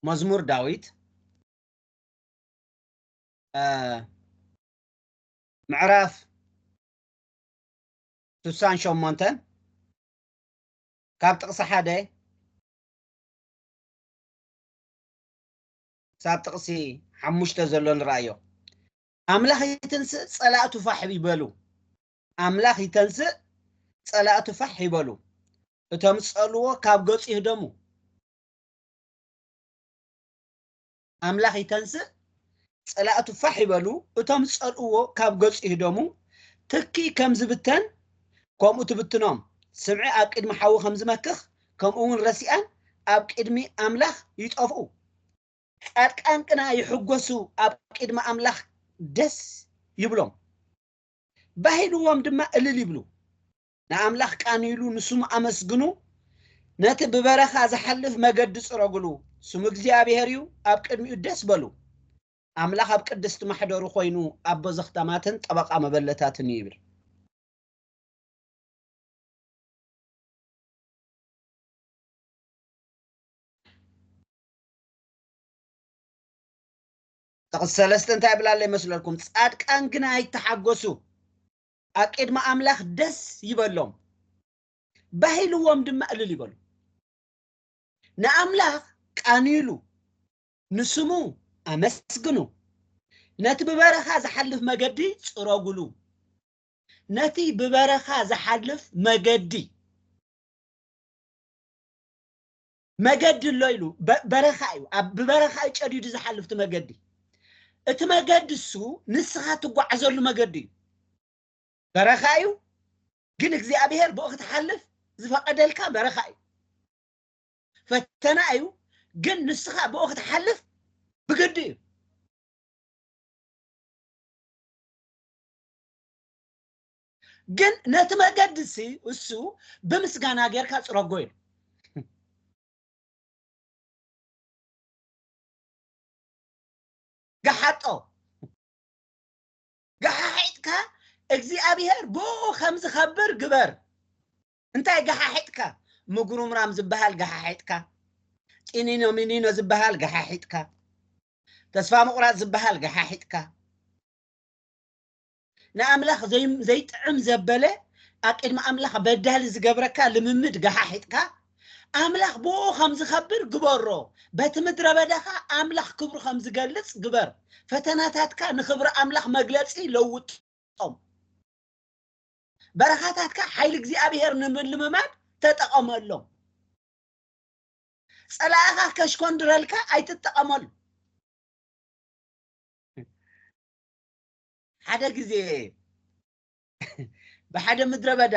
መዝሙር ዳዊት ምዕራፍ ስሳን ሸሞንተን ካብ ጥቕሲ ሓደ ክሳብ ጥቕሲ ሓሙሽተ ዘሎ ንረኣዮ። ኣምላኽ ይትንስእ፣ ጸላእቱ ፋሕ ይበሉ። ኣምላኽ ይተንስእ፣ ጸላእቱ ፋሕ ይበሉ። እቶም ዝጸልዎ ካብ ገጹ ይህደሙ። ኣምላኽ ይተንስእ፣ ጸላእቱ ፋሕ ይበሉ። እቶም ዝጸልእዎ ካብ ገጹ ይህደሙ። ትኪ ከም ዝብተን ከምኡ ትብትኖም። ስምዒ ኣብ ቅድሚ ሓዊ ከም ዝመክኽ፣ ከምኡ እውን ረሲኣን ኣብ ቅድሚ ኣምላኽ ይጠፍኡ። ጻድቃን ግና ይሕጎሱ፣ ኣብ ቅድሚ ኣምላኽ ደስ ይብሎም። ባህ ኢልዎም ድማ እልል ይብሉ። ንኣምላኽ ቃንይሉ፣ ንስሙ ኣመስግኑ። ነቲ ብበረኻ ዝሓልፍ መገዲ ጽረግሉ። ስሙ እግዚኣብሔር እዩ፣ ኣብ ቅድሚኡ ደስ በሉ። ኣምላኽ ኣብ ቅድስቲ ማሕደሩ ኮይኑ ኣብ በዘኽታማትን ጠበቓ መበለታትን እዩ ይብል። ጥቕሲ ሰለስተ እንታይ ይብል ኣሎ ይመስለኩም? ጻድቃን ግና ኣይተሓጎሱ፣ ኣብ ቅድሚ ኣምላኽ ደስ ይበሎም፣ ባህ ኢልዎም ድማ እልል ይበሉ። ንኣምላኽ ቃንይሉ፣ ንስሙ ኣመስግኑ። ነቲ ብበረኻ ዝሓልፍ መገዲ ጽረጉሉ። ነቲ ብበረኻ ዝሓልፍ መገዲ፣ መገዲ ኣሎ ኢሉ፣ በ-፣ በረኻ እዩ። ኣብ፣ ብበረኻ እዩ ጨዲዱ ዝሓልፍ እቲ መገዲ። እቲ መገዲ እሱ ንስኻ ትጓዓዘሉ መገዲ እዩ። በረኻ እዩ፣ ግን እግዚኣብሔር ብኡ ክትሓልፍ ዝፈቐደልካ በረኻ እዩ። ፈተና እዩ፣ ግን ንስኻ ብኡ ክትሓልፍ ብግዲ እዩ። ግን ነቲ መገዲ እሲ እሱ ብምስጋና ጌርካ ጽረጎ ኢሉ። ገሓጦ። ገሓሒጥካ እግዚኣብሔር ብኡ ከም ዝኸብር ግበር። እንታይ ገሓሒጥካ? ምጉርምራም ዝበሃል ገሓሒጥካ፣ ጢኒኖ ሚኒኖ ዝበሃል ገሓሒጥካ፣ ተስፋ ምቑራጽ ዝበሃል ገሓሒጥካ፣ ንኣምላኽ ዘይ-፣ ዘይጥዕም ዘበለ ኣብ ቅድሚ ኣምላኽ በዳሊ ዝገብረካ ልምምድ ገሓሒጥካ፣ ኣምላኽ ብኡ ከም ዝኸብር ግበሮ። በቲ ምድረ በዳኻ ኣምላኽ ክብሩ ከም ዝገልጽ ግበር። ፈተናታትካ ንኽብሪ ኣምላኽ መግለጺ ለውጦም። በረኻታትካ ሓይሊ እግዚኣብሔር ንምልምማድ ተጠቐመሎም። ጸላእኻ ከሽኮንድረልካ ኣይትጠቐመሉ። ሓደ ግዜ ብሓደ ምድረ በዳ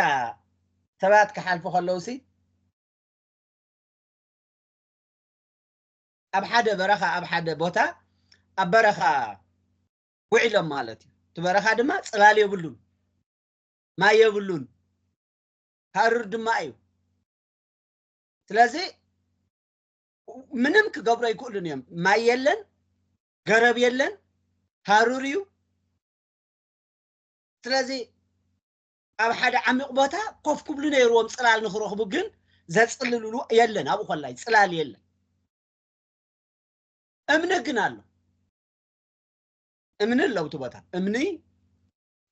ሰባት ክሓልፉ ከለውሲ፣ ኣብ ሓደ በረኻ፣ ኣብ ሓደ ቦታ፣ ኣብ በረኻ ውዒሎም ማለት እዩ። እቲ በረኻ ድማ ጽላል የብሉን፣ ማይ የብሉን፣ ሃሩር ድማ እዩ። ስለዚ ምንም ክገብሩ ኣይክእሉን እዮም። ማይ የለን፣ ገረብ የለን፣ ሃሩር እዩ። ስለዚ ኣብ ሓደ ዓሚቕ ቦታ ኮፍ ክብሉ ነይርዎም፣ ጽላል ንኽረኽቡ፣ ግን ዘጽልልሉ የለን። ኣብኡ ኮላይ ጽላል የለን። እምኒ ግን ኣሎ። እምኒ ኣለዎ እቲ ቦታ። እምኒ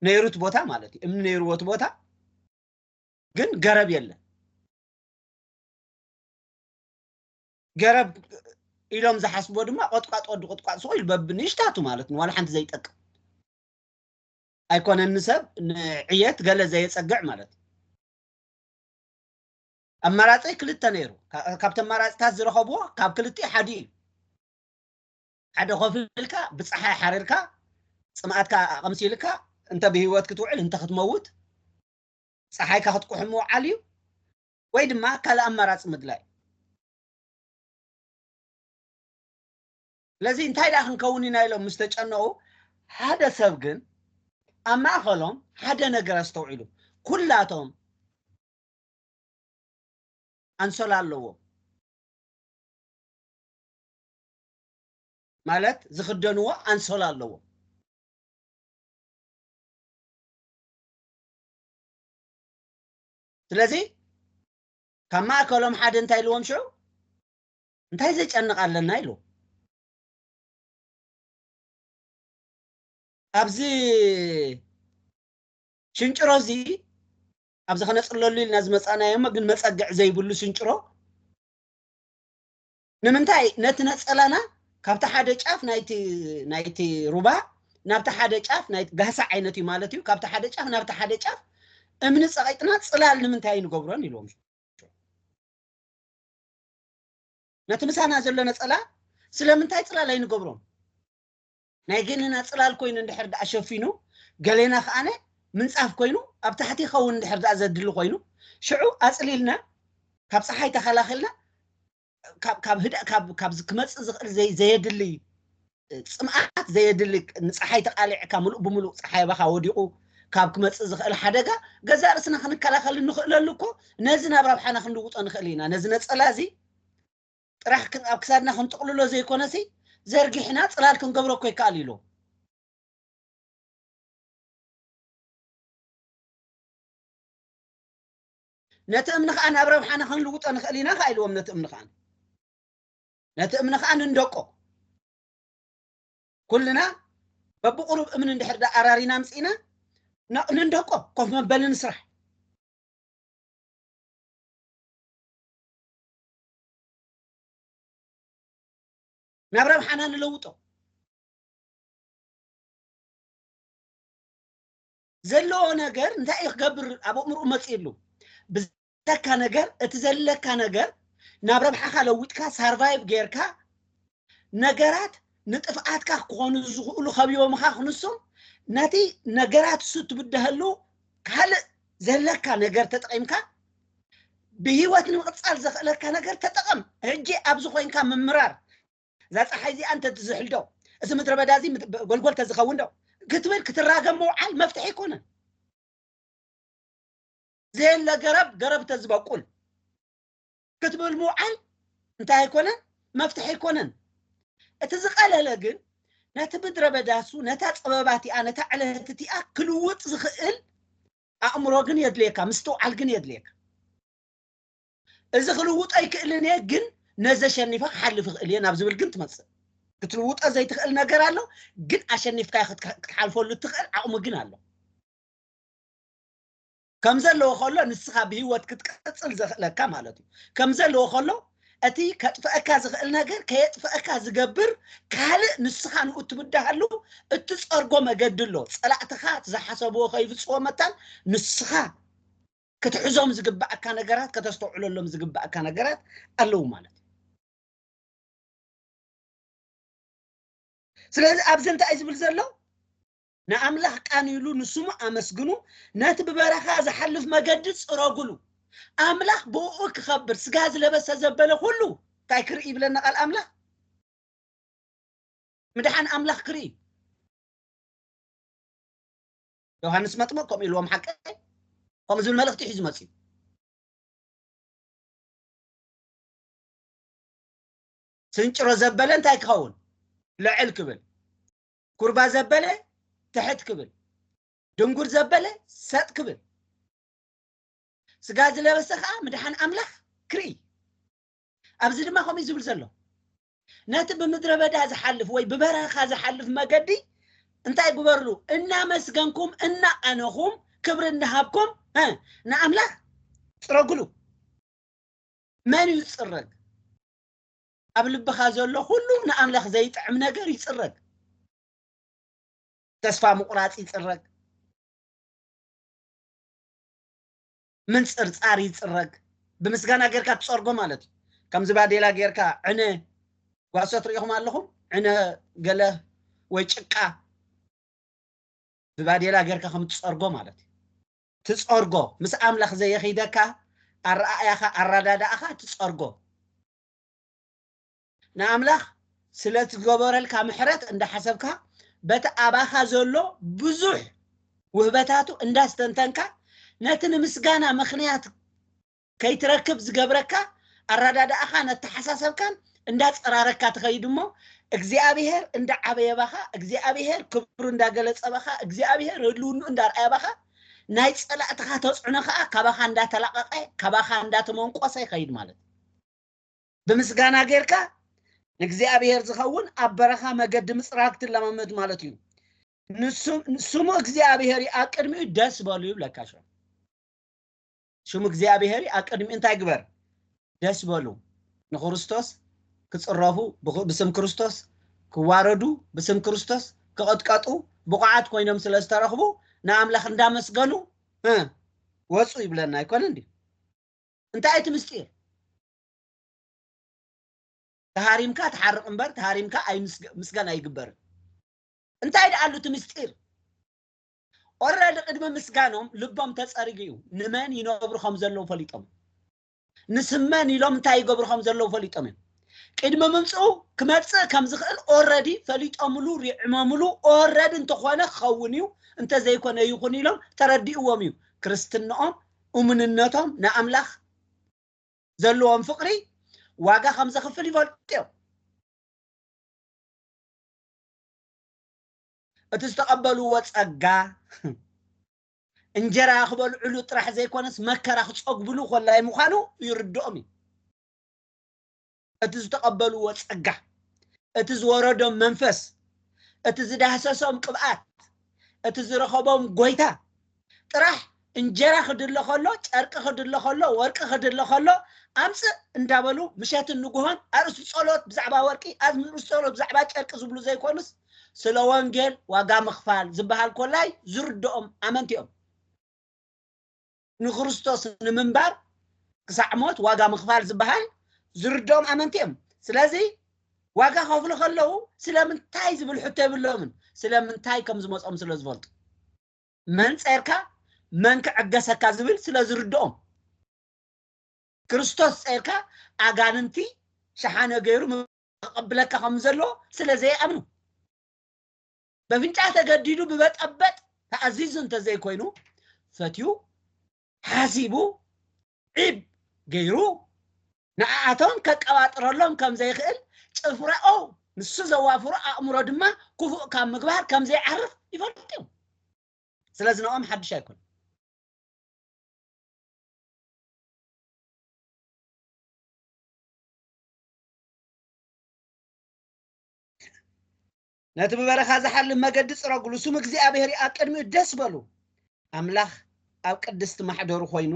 ነይሩ እቲ ቦታ ማለት እዩ። እምኒ ነይርዎ እቲ ቦታ፣ ግን ገረብ የለን። ገረብ ኢሎም ዝሓስብዎ ድማ ቆጥቋጥ፣ ወዲ ቆጥቋጥ ስቕ ኢሉ በብንእሽታቱ ማለት ነው፣ ዋላ ሓንቲ ዘይጠቅም። ኣይኮነን ንሰብ ንዕየት ገለ ዘየጸግዕ ማለት እዩ። ኣማራጺ ክልተ ነይሩ። ካ-፣ ካብቲ ኣማራጺታት ዝረኸብዎ ካብ ክልቲኡ ሓደ እዩ። ሓደ ኮፍ ኢልካ ብጸሓይ ሓሪርካ ጽምኣትካ ኣቐምሲልካ እንተ ብህይወት ክትውዕል እንተ ክትመውት ጸሓይካ ክትቁሕም ምውዓል እዩ፣ ወይ ድማ ካልእ ኣማራጺ ምድላይ። ስለዚ እንታይ ደኣ ክንከውን ኢና ኢሎም ምስ ተጨነቑ፣ ሓደ ሰብ ግን ኣብ ማእከሎም ሓደ ነገር ኣስተውዒሉ። ኩላቶም ኣንሶላ ኣለዎም። ማለት ዝኽደንዎ ኣንሶላ ኣለዎም። ስለዚ ካብ ማእከሎም ሓደ እንታይ ኢልዎም ሽዑ? እንታይ ዘጨንቕ ኣለና ኢሉ። ኣብዚ ሽንጭሮ እዚ፣ ኣብዚ ከነጽለሉ ኢልና ዝመጻናዮ እሞ ግን መጸግዕ ዘይብሉ ሽንጭሮ፣ ንምንታይ ነቲ ነጸላና ካብቲ ሓደ ጫፍ ናይቲ ናይቲ ሩባ ናብቲ ሓደ ጫፍ ናይ ጋህሳ ዓይነት እዩ ማለት እዩ፣ ካብቲ ሓደ ጫፍ ናብቲ ሓደ ጫፍ እምኒ ጸቒጥና ጽላል ንምንታይ ኣይንገብሮን ኢልዎም። ነቲ ምሳና ዘሎ ነጸላ ስለምንታይ ጽላል ኣይንገብሮን? ናይ ገሌና ጽላል ኮይኑ እንድሕር ደኣ ሸፊኑ፣ ገሌና ከኣነ ምንጻፍ ኮይኑ ኣብ ታሕቲ ይኸውን እንድሕር ደኣ ዘድሊ ኮይኑ፣ ሽዑ ኣጽሊልና፣ ካብ ጸሓይ ተኸላኺልና፣ ካብ ካብ ህደ ካብ ካብ ክመጽእ ዝኽእል ዘይ- ዘየድሊ ጽምኣት፣ ዘየድሊ ንጸሓይ ተቓሊዕካ፣ ምሉእ ብምሉእ ጸሓይ ኣባኻ ወዲቑ ካብ ክመጽእ ዝኽእል ሓደጋ ገዛእ ርእስና ክንከላኸል እንኽእለሉ እኮ፣ ነዚ ናብ ረብሓና ክንልውጦ ንኽእል ኢና። ነዚ ነጸላ እዚ ጥራሕ ክን- ኣብ ክሳድና ክንጥቕልሎ ዘይኮነሲ፣ ዘርጊሕና ጽላል ክንገብሮ እኮ ይከኣል ኢሉ። ነቲ እምኒ ከኣ ናብ ረብሓና ክንልውጦ ንኽእል ኢና ከኣ ኢልዎም። ነቲ እምኒ ከኣ ነቲ እምኒ ከኣ ንንደቆ፣ ኩልና በብቁሩብ እምኒ እንድሕር ደኣ ኣራሪና ኣምጺእና፣ ን- ንንደቆ፣ ኮፍ መበሊ ንስራሕ። ናብ ረብሓና ንለውጦ። ዘለዎ ነገር እንታይ እዩ ክገብር ኣብ ኣእምርኡ መጺእሉ? ብዘለካ ነገር፣ እቲ ዘለካ ነገር ናብ ረብሓኻ ለዊጥካ፣ ሳርቫይቭ ጌርካ፣ ነገራት ንጥፍኣትካ ክኾኑ ዝኽእሉ ከቢቦምኻ ክንሶም፣ ነቲ ነገራት እሱ ትብደሀሉ ካልእ ዘለካ ነገር ተጠቒምካ ብህይወት ንምቕጻል ዘኽእለካ ነገር ተጠቐም። ሕጂ ኣብዚ ኮይንካ ምምራር፣ እዛ ጸሓይ እዚኣ እንተ ትዝሕል ዶ፣ እዚ ምድረ በዳ እዚ ምት- ጎልጎል ተዝኸውን ዶ ክትብል ክትራገም ምውዓል መፍትሒ ኣይኮነን። ዘየለ ገረብ ገረብ ተዝበቁል ክትብል ምውዓል እንታይ ኣይኮነን፣ መፍትሒ ኣይኮነን። እቲ ዝቐለለ ግን ነቲ ምድረ በዳ እሱ፣ ነታ ጸበባ እቲኣ፣ ነታ ዕለት እቲኣ ክልውጥ ዝኽእል ኣእምሮ ግን የድልየካ፣ ምስትውዓል ግን የድልየካ። እዚ ክልውጦ ኣይክእልን እየ፣ ግን ነዚ ኣሸኒፈ ክሓልፍ እኽእል እየ ናብ ዝብል ግን ትመጽእ። ክትልውጦ ዘይትኽእል ነገር ኣሎ፣ ግን ኣሸኒፍካዮ ክትካ- ክትሓልፈሉ እትኽእል ዓቕሚ ግን ኣሎ። ከም ዘለዎ ከሎ ንስኻ ብህይወት ክትቅጽል ዘኽእለካ ማለት እዩ። ከም ዘለዎ ከሎ እቲ ከጥፍአካ ዝኽእል ነገር ከየጥፍአካ ዝገብር ካልእ ንስኻ ንኡ እትብድሃሉ እትጸርጎ መገዲ ኣሎ። ጸላእትኻ እቲ ዝሓሰብዎ ከይፍጽዎ መታን ንስኻ ክትሕዞም ዝግባኣካ ነገራት፣ ከተስተውዕለሎም ዝግባኣካ ነገራት ኣለዉ ማለት እዩ። ስለዚ ኣብዚ እንታይ እዩ ዝብል ዘሎ? ንኣምላኽ ቃንዩሉ፣ ንስሙ ኣመስግኑ፣ ነቲ ብበረኻ ዝሓልፍ መገዲ ጽረጉሉ። ኣምላኽ ብእኡ ክኸብር ስጋ ዝለበሰ ዘበለ ኩሉ እንታይ ክርኢ ይብለና ቃል ኣምላኽ? ምድሓን ኣምላኽ ክርኢ። ዮሃንስ መጥምቕ ከምኡ ኢልዎም ሓቀ ከምኡ ዝብል መልእኽቲ ሒዙ መፅዩ። ስንጭሮ ዘበለ እንታይ ክኸውን? ልዕል ክብል። ኩርባ ዘበለ ትሕት ክብል። ድንጉር ዘበለ ሰጥ ክብል። ስጋ ዝለበሰ ከዓ ምድሓን ኣምላኽ ክርኢ። ኣብዚ ድማ ከምኡ እዩ ዝብል ዘሎ። ነቲ ብምድረ በዳ ዝሓልፍ ወይ ብበረኻ ዝሓልፍ መገዲ እንታይ ግበርሉ? እናመስገንኩም፣ እናቐነኹም፣ ክብሪ እናሃብኩም፣ እ፣ ንኣምላኽ ጽረግሉ። መን እዩ ዝጽረግ? ኣብ ልብኻ ዘሎ ኩሉ ንኣምላኽ ዘይጥዕም ነገር ይጽረግ። ተስፋ ምቑራጽ ይጽረግ። ምንጽርጻር ይጽረግ። ብምስጋና ጌርካ ትጸርጎ ማለት እዩ። ከምዚ ባዴላ ጌርካ ዕነ ጓሶት ርኢኹም ኣለኹም? ዕነ ገለ ወይ ጭቃ ብባዴላ ጌርካ ከም ትጸርጎ ማለት እዩ። ትጸርጎ። ምስ ኣምላኽ ዘየኺደካ ኣረኣእያኻ፣ ኣረዳድኣኻ ትጸርጎ። ንኣምላኽ ስለ ትገበረልካ ምሕረት እንዳሓሰብካ፣ በቲ ኣባኻ ዘሎ ብዙሕ ውህበታቱ እንዳስተንተንካ፣ ነቲ ንምስጋና ምኽንያት ከይትረክብ ዝገብረካ ኣረዳድኣኻን ኣተሓሳሰብካን እንዳጸራረካ ትኸይድ እሞ፣ እግዚኣብሄር እንዳዓበየ ባኻ፣ እግዚኣብሄር ክብሩ እንዳገለጸ ባኻ፣ እግዚኣብሄር ህልውንኡ እንዳርኣየ ባኻ፣ ናይ ጸላእትኻ ተጽዕኖ ኸኣ ካባኻ እንዳተላቐቐ፣ ካባኻ እንዳተመንቆሰ ይኸይድ ማለት እዩ። ብምስጋና ጌርካ ንእግዚኣብሔር ዝኸውን ኣብ በረኻ መገዲ ምጽራግ ትለማመድ ማለት እዩ። ንሱ- ስሙ እግዚኣብሔር እዩ፣ ኣብ ቅድሚኡ ደስ በሉ ይብለካ። ሽም ስሙ እግዚኣብሔር እዩ፣ ኣብ ቅድሚኡ እንታይ ግበር? ደስ በሉ። ንክርስቶስ ክጽረፉ ብኽ- ብስም ክርስቶስ ክዋረዱ ብስም ክርስቶስ ክቕጥቀጡ ብቑዓት ኮይኖም ስለ ዝተረኽቡ ንኣምላኽ እንዳመስገኑ እ፣ ወፁ ይብለና ኣይኮነ እንዲ? እንታይ እቲ ምስጢር? ተሃሪምካ ትሓርቕ እምበር ተሃሪምካ ኣይምስገ- ምስጋን ኣይግበርን። እንታይ ደኣ ኣሉ እቲ ምስጢር? ኦረዲ ቅድሚ ምስጋኖም ልቦም ተጸሪጉ እዩ። ንመን ይነብሩ ከም ዘለዉ ፈሊጦም፣ ንስመን ኢሎም እንታይ ይገብሩ ከም ዘለዉ ፈሊጦም እዮም። ቅድሚ ምምፅኡ ክመፅእ ከም ዝኽእል ኦረዲ ፈሊጦምሉ ሪዕሞምሉ። ኦረዲ እንተኾነ ክኸውን እዩ፣ እንተዘይኮነ ይኹን ኢሎም ተረዲእዎም እዩ። ክርስትንኦም እሙንነቶም ንኣምላኽ ዘለዎም ፍቕሪ ዋጋ ከም ዘኽፍል ይፈልጡ እዮም። እቲ ዝተቐበልዎ ጸጋ እንጀራ ክበልዕሉ ጥራሕ ዘይኮነስ መከራ ክጸግብሉ ኮላይ ምዃኑ ይርድኦም እዩ። እቲ ዝተቐበልዎ ጸጋ፣ እቲ ዝወረዶም መንፈስ፣ እቲ ዝዳህሰሶም ቅብኣት፣ እቲ ዝረኸቦም ጎይታ ጥራሕ እንጀራ ክድለ ከሎ፣ ጨርቂ ክድለ ከሎ፣ ወርቂ ክድለ ከሎ ኣምፅእ እንዳበሉ ምሸትን ንጉሆን ኣርእስቲ ጸሎት ብዛዕባ ወርቂ፣ ኣርእስቲ ጸሎት ብዛዕባ ጨርቂ ዝብሉ ዘይኮኑስ ስለ ወንጌል ዋጋ ምኽፋል ዝበሃል ኮላይ ዝርድኦም ኣመንቲ እዮም። ንክርስቶስ ንምንባር ክሳዕ ሞት ዋጋ ምኽፋል ዝበሃል ዝርድኦም ኣመንቲ እዮም። ስለዚ ዋጋ ከፍሉ ከለዉ ስለምንታይ ዝብል ሕቶ የብሎምን። ስለምንታይ ከም ዝመጾም ስለ ዝፈልጡ፣ መን ጸርካ መን ክዕገሰካ ዝብል ስለ ዝርድኦም፣ ክርስቶስ ጸርካ ኣጋንንቲ ሸሓነ ገይሩ ከቐብለካ ከም ዘሎ ስለ ዘይኣምኑ፣ በፍንጫ ተገዲዱ ብበጠበጥ ተኣዚዙ እንተዘይኮይኑ፣ ፈትዩ ሓሲቡ ዒብ ገይሩ ንኣኣቶም ከቀባጥረሎም ከም ዘይኽእል ጭፍራኦ ንሱ ዘዋፍሮ ኣእምሮ ድማ ክፉእ ካብ ምግባር ከም ዘይዓርፍ ይፈልጡ እዮም። ስለዚ ንኦም ሓድሽ ኣይኮን። ነቲ ብበረኻ ዝሓልፍ መገዲ ጽረግሉ፣ ስሙ እግዚኣብሔር ኣብ ቅድሚኡ ደስ በሉ። ኣምላኽ ኣብ ቅድስቲ ማሕደሩ ኮይኑ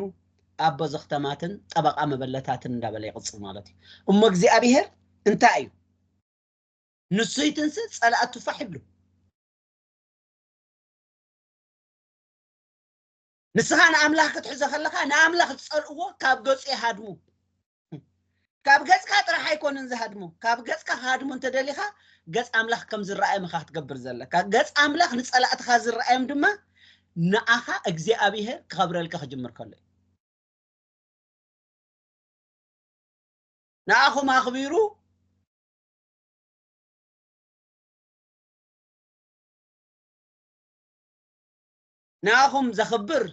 ኣቦ ዘኽተማትን ጠበቓ መበለታትን እንዳበለ ይቕጽል ማለት እዩ። እሞ እግዚኣብሔር እንታይ እዩ? ንሱ ይትንስእ፣ ጸላእቱ ፋሕ ይብሉ። ንስኻ ንኣምላኽ ክትሕዞ ከለኻ ንኣምላኽ ዝጸልእዎ ካብ ገጹ ይሃድሙ። ካብ ገጽካ ጥራሕ ኣይኮንን ዝሃድሙ። ካብ ገጽካ ክሃድሙ እንተደሊኻ ገጽ ኣምላኽ ከም ዝረኣዮም ኢኻ ክትገብር ዘለካ። ገጽ ኣምላኽ ንጸላእትኻ ዝረኣዮም ድማ ንኣኻ እግዚኣብሔር ክኸብረልካ ክጅምር ከሎ እዩ። ንኣኹም ኣኽቢሩ ንኣኹም ዘኽብር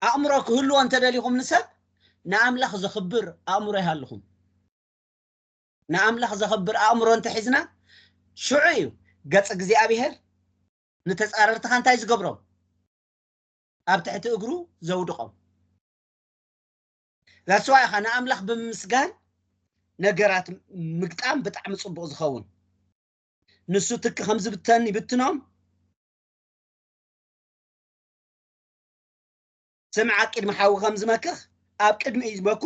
ኣእምሮ ክህልዎ እንተደሊኹም ንሰብ ንኣምላኽ ዘኽብር ኣእምሮ ይሃልኹም። ንኣምላኽ ዘኽብር ኣእምሮ እንተሒዝና ሽዑ እዩ ገጽ እግዚኣብሔር ንተጻረርትኻ እንታይ ዝገብሮም ኣብ ትሕቲ እግሩ ዘውድቖም። ዛስዋ ኢኻ ንኣምላኽ ብምምስጋን ነገራት ምግጣም ብጣዕሚ ጽቡቕ ዝኸውን። ንሱ ትኪ ከም ዝብተን ይብትኖም። ስምዓ ቅድሚ ሓዊ ከም ዝመክኽ ኣብ ቅድሚ እዩ ዝበኩ።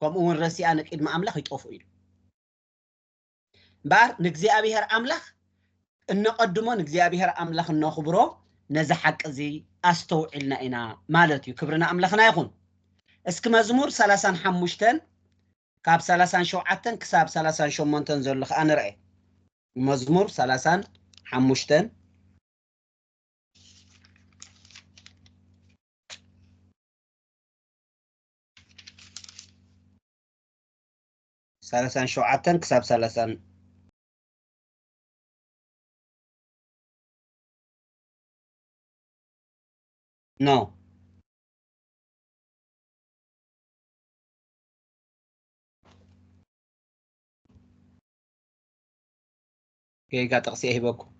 ከምኡ እውን ረሲኣ ንቅድሚ ኣምላኽ ይጠፍኡ ኢሉ። እምበኣር ንእግዚኣብሔር ኣምላኽ እነቐድሞ ንእግዚኣብሔር ኣምላኽ እነኽብሮ ነዚ ሓቂ እዚ ኣስተውዒልና ኢና ማለት እዩ። ክብሪ ንኣምላኽና ይኹን። እስኪ መዝሙር ሰላሳን ሓሙሽተን ካብ ሰላሳን ሸውዓተን ክሳብ ሰላሳን ሸሞንተን ዘሎ ኸዓ ንርአ። መዝሙር ሰላሳን ሓሙሽተን ሰላሳን ሸውዓተን ክሳብ ሰላሳን ኖ ጌጋ ጥቕሲ ሂበኩም።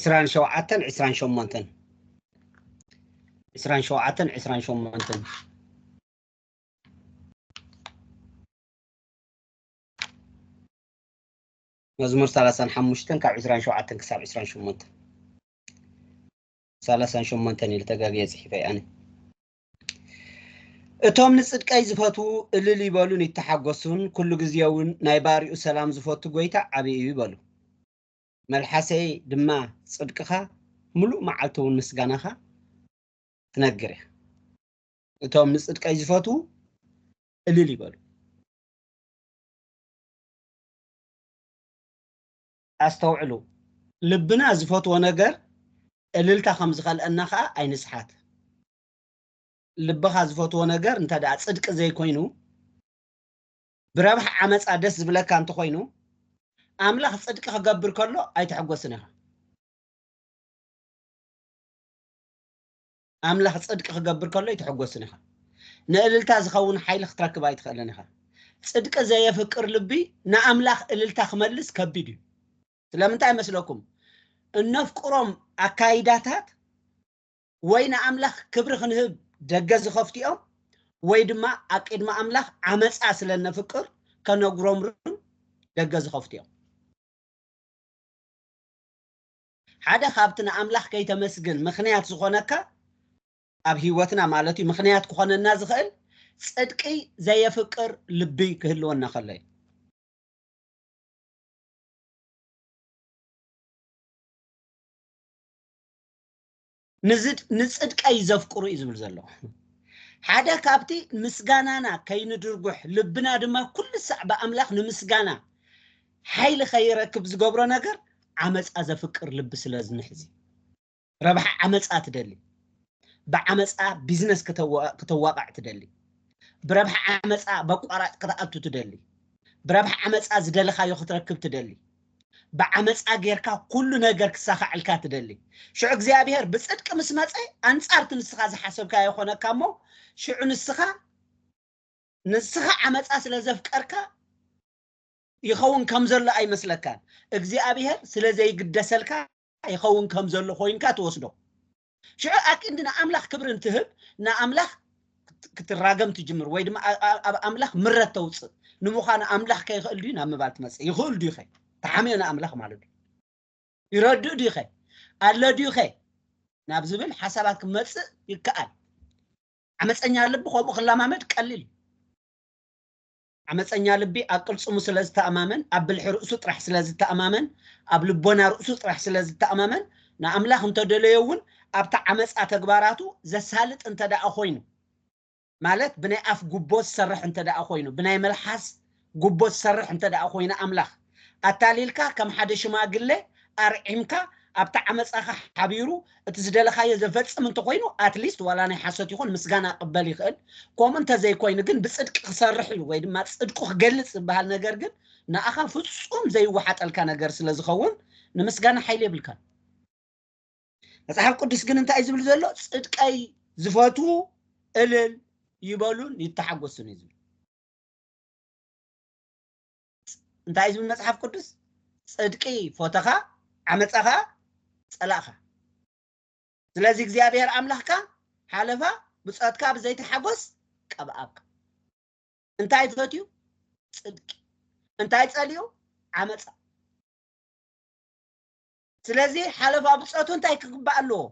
ዕስራን ሸውዓተን ዕስራን ሸሞንተን። ዕስራን ሸውዓተን ዕስራን ሸሞንተን። መዝሙር ሰላሳን ሓሙሽተን ካብ ዕስራን ሸውዓተን ክሳብ ዕስራን ሸሞንተን። ሰላሳን ሸሞንተን ኢለ ተጋግየ ጽሒፈ ኣነ። እቶም ንጽድቀይ ዝፈትዉ እልል ይበሉን ይተሓጎሱን፣ ኩሉ ግዜ እውን ናይ ባሪኡ ሰላም ዝፈቱ ጎይታ ዓቢ እዩ ይበሉ። መልሓሰይ ድማ ጽድቅኻ፣ ምሉእ መዓልቲ እውን ምስጋናኻ ትነግር እያ። እቶም ንጽድቀይ ዝፈትዉ እልል ይበሉ። ኣስተውዕሉ፣ ልብና ዝፈትዎ ነገር እልልታ ከም ዝኸልአና ኸኣ ኣይንስሓት። ልብኻ ዝፈትዎ ነገር እንተ ደኣ ጽድቂ ዘይኮይኑ፣ ብረብሓ ዓመጻ ደስ ዝብለካ እንተኾይኑ፣ ኣምላኽ ጽድቂ ክገብር ከሎ ኣይትሕጎስን ኢኻ። ኣምላኽ ጽድቂ ክገብር ከሎ ኣይትሕጎስን ኢኻ። ንእልልታ ዝኸውን ሓይሊ ክትረክብ ኣይትኽእልን ኢኻ። ጽድቂ ዘየፍቅር ልቢ ንኣምላኽ እልልታ ክመልስ ከቢድ እዩ። ስለምንታይ መስለኩም? እነፍቅሮም ኣካይዳታት ወይ ንኣምላኽ ክብሪ ክንህብ ደገ ዝኸፍቱ እዮም፣ ወይ ድማ ኣብ ቅድሚ ኣምላኽ ዓመጻ ስለ እነፍቅር ከነጉረምርም ደገ ዝኸፍቱ እዮም። ሓደ ካብቲ ንኣምላኽ ከይተመስግን ምኽንያት ዝኾነካ፣ ኣብ ህይወትና ማለት እዩ፣ ምኽንያት ክኾነና ዝኽእል ጽድቂ ዘየፍቅር ልቢ ክህልወና ከሎ እዩ። ንዝድ-፣ ንጽድቀይ ዘፍቅሩ እዩ ዝብል ዘሎ። ሓደ ካብቲ ምስጋናና ከይንድርጉሕ፣ ልብና ድማ ኩሉ ሳዕ ብኣምላኽ ንምስጋና ሓይሊ ከይረክብ ዝገብሮ ነገር፣ ዓመጻ ዘፍቅር ልቢ ስለ ዝንሕዝ እዩ። ረብሓ ዓመጻ ትደሊ፣ ብዓመጻ ቢዝነስ ከተዋ-፣ ከተዋቕዕ ትደሊ፣ ብረብሓ ዓመጻ በቋራጭ ክትኣቱ ትደሊ፣ ብረብሓ ዓመጻ ዝደለኻዮ ክትረክብ ትደሊ፣ ብዓመጻ ጌርካ ኩሉ ነገር ክሳኻዕልካ ትደሊ። ሽዑ እግዚኣብሔር ብጽድቂ ምስ መጸ፣ ኣንጻርቲ ንስኻ ዝሓሰብካዮ ይኾነካ እሞ፣ ሽዑ ንስኻ፣ ንስኻ ዓመጻ ስለ ዘፍቀርካ ይኸውን ከም ዘሎ ኣይመስለካን። እግዚኣብሔር ስለ ዘይግደሰልካ ይኸውን ከም ዘሎ ኮይንካ ትወስዶ። ሽዑ ኣክንዲ ንኣምላኽ ክብሪ እንትህብ፣ ንኣምላኽ ክት-፣ ክትራገም ትጅምር፣ ወይ ድማ ኣ-፣ ኣ-፣ ኣብ ኣምላኽ ምረት ተውጽእ። ንምዃኑ ኣምላኽ ከይኽእል ድዩ ናብ ምባል ትመጽእ? ይኽእል ድዩ ኸ? ተሓምዮ ንኣምላኽ ማለት እዩ። ይረድእ ድዩ ኸ? ኣሎ ድዩ ኸ? ናብ ዝብል ሓሳባት ክመጽእ ይከኣል። ዓመፀኛ ልቢ ከምኡ ክለማመድ ቀሊል እዩ። ዓመፀኛ ልቢ ኣብ ቅልፅሙ ስለ ዝተኣማመን፣ ኣብ ብልሒ ርእሱ ጥራሕ ስለ ዝተኣማመን፣ ኣብ ልቦና ርእሱ ጥራሕ ስለ ዝተኣማመን፣ ንኣምላኽ እንተደለዮ እውን ኣብቲ ዓመፃ ተግባራቱ ዘሳልጥ እንተ ደኣ ኮይኑ፣ ማለት ብናይ ኣፍ ጉቦ ዝሰርሕ እንተ ደኣ ኮይኑ፣ ብናይ መልሓስ ጉቦ ዝሰርሕ እንተ ደኣ ኮይኑ፣ ኣምላኽ ኣታሊልካ ከም ሓደ ሽማግለ ኣርዒምካ ኣብቲ ዓመፃኻ ሓቢሩ እቲ ዝደለኻዮ ዘፈፅም እንተኮይኑ፣ ኣትሊስት ዋላ ናይ ሓሶት ይኹን ምስጋና ክቕበል ይኽእል። ከምኡ እንተዘይኮይኑ ግን ብፅድቂ ክሰርሕ እዩ ወይ ድማ ፅድቁ ክገልፅ ዝበሃል ነገር ግን ንኣኻ ፍፁም ዘይወሓጠልካ ነገር ስለ ዝኸውን ንምስጋና ሓይሊ የብልካን። መጽሓፍ ቅዱስ ግን እንታይ እዩ ዝብል ዘሎ? "ጽድቀይ ዝፈትዉ እልል ይበሉን ይተሓጎሱን" እዩ ዝብል። እንታይ እዩ ዝብል መጽሓፍ ቅዱስ? "ጽድቂ ፎተኻ፣ ዓመጻኻ ጸላእኻ። ስለዚ እግዚኣብሔር ኣምላኽካ ሓለፋ ብጾትካ ብዘይተሓጎስ ቀብኣካ።" እንታይ ፈትዩ? ጽድቂ። እንታይ ጸሊኡ? ዓመጻ። ስለዚ ሓለፋ ብጾቱ እንታይ ክግባእ ኣለዎ?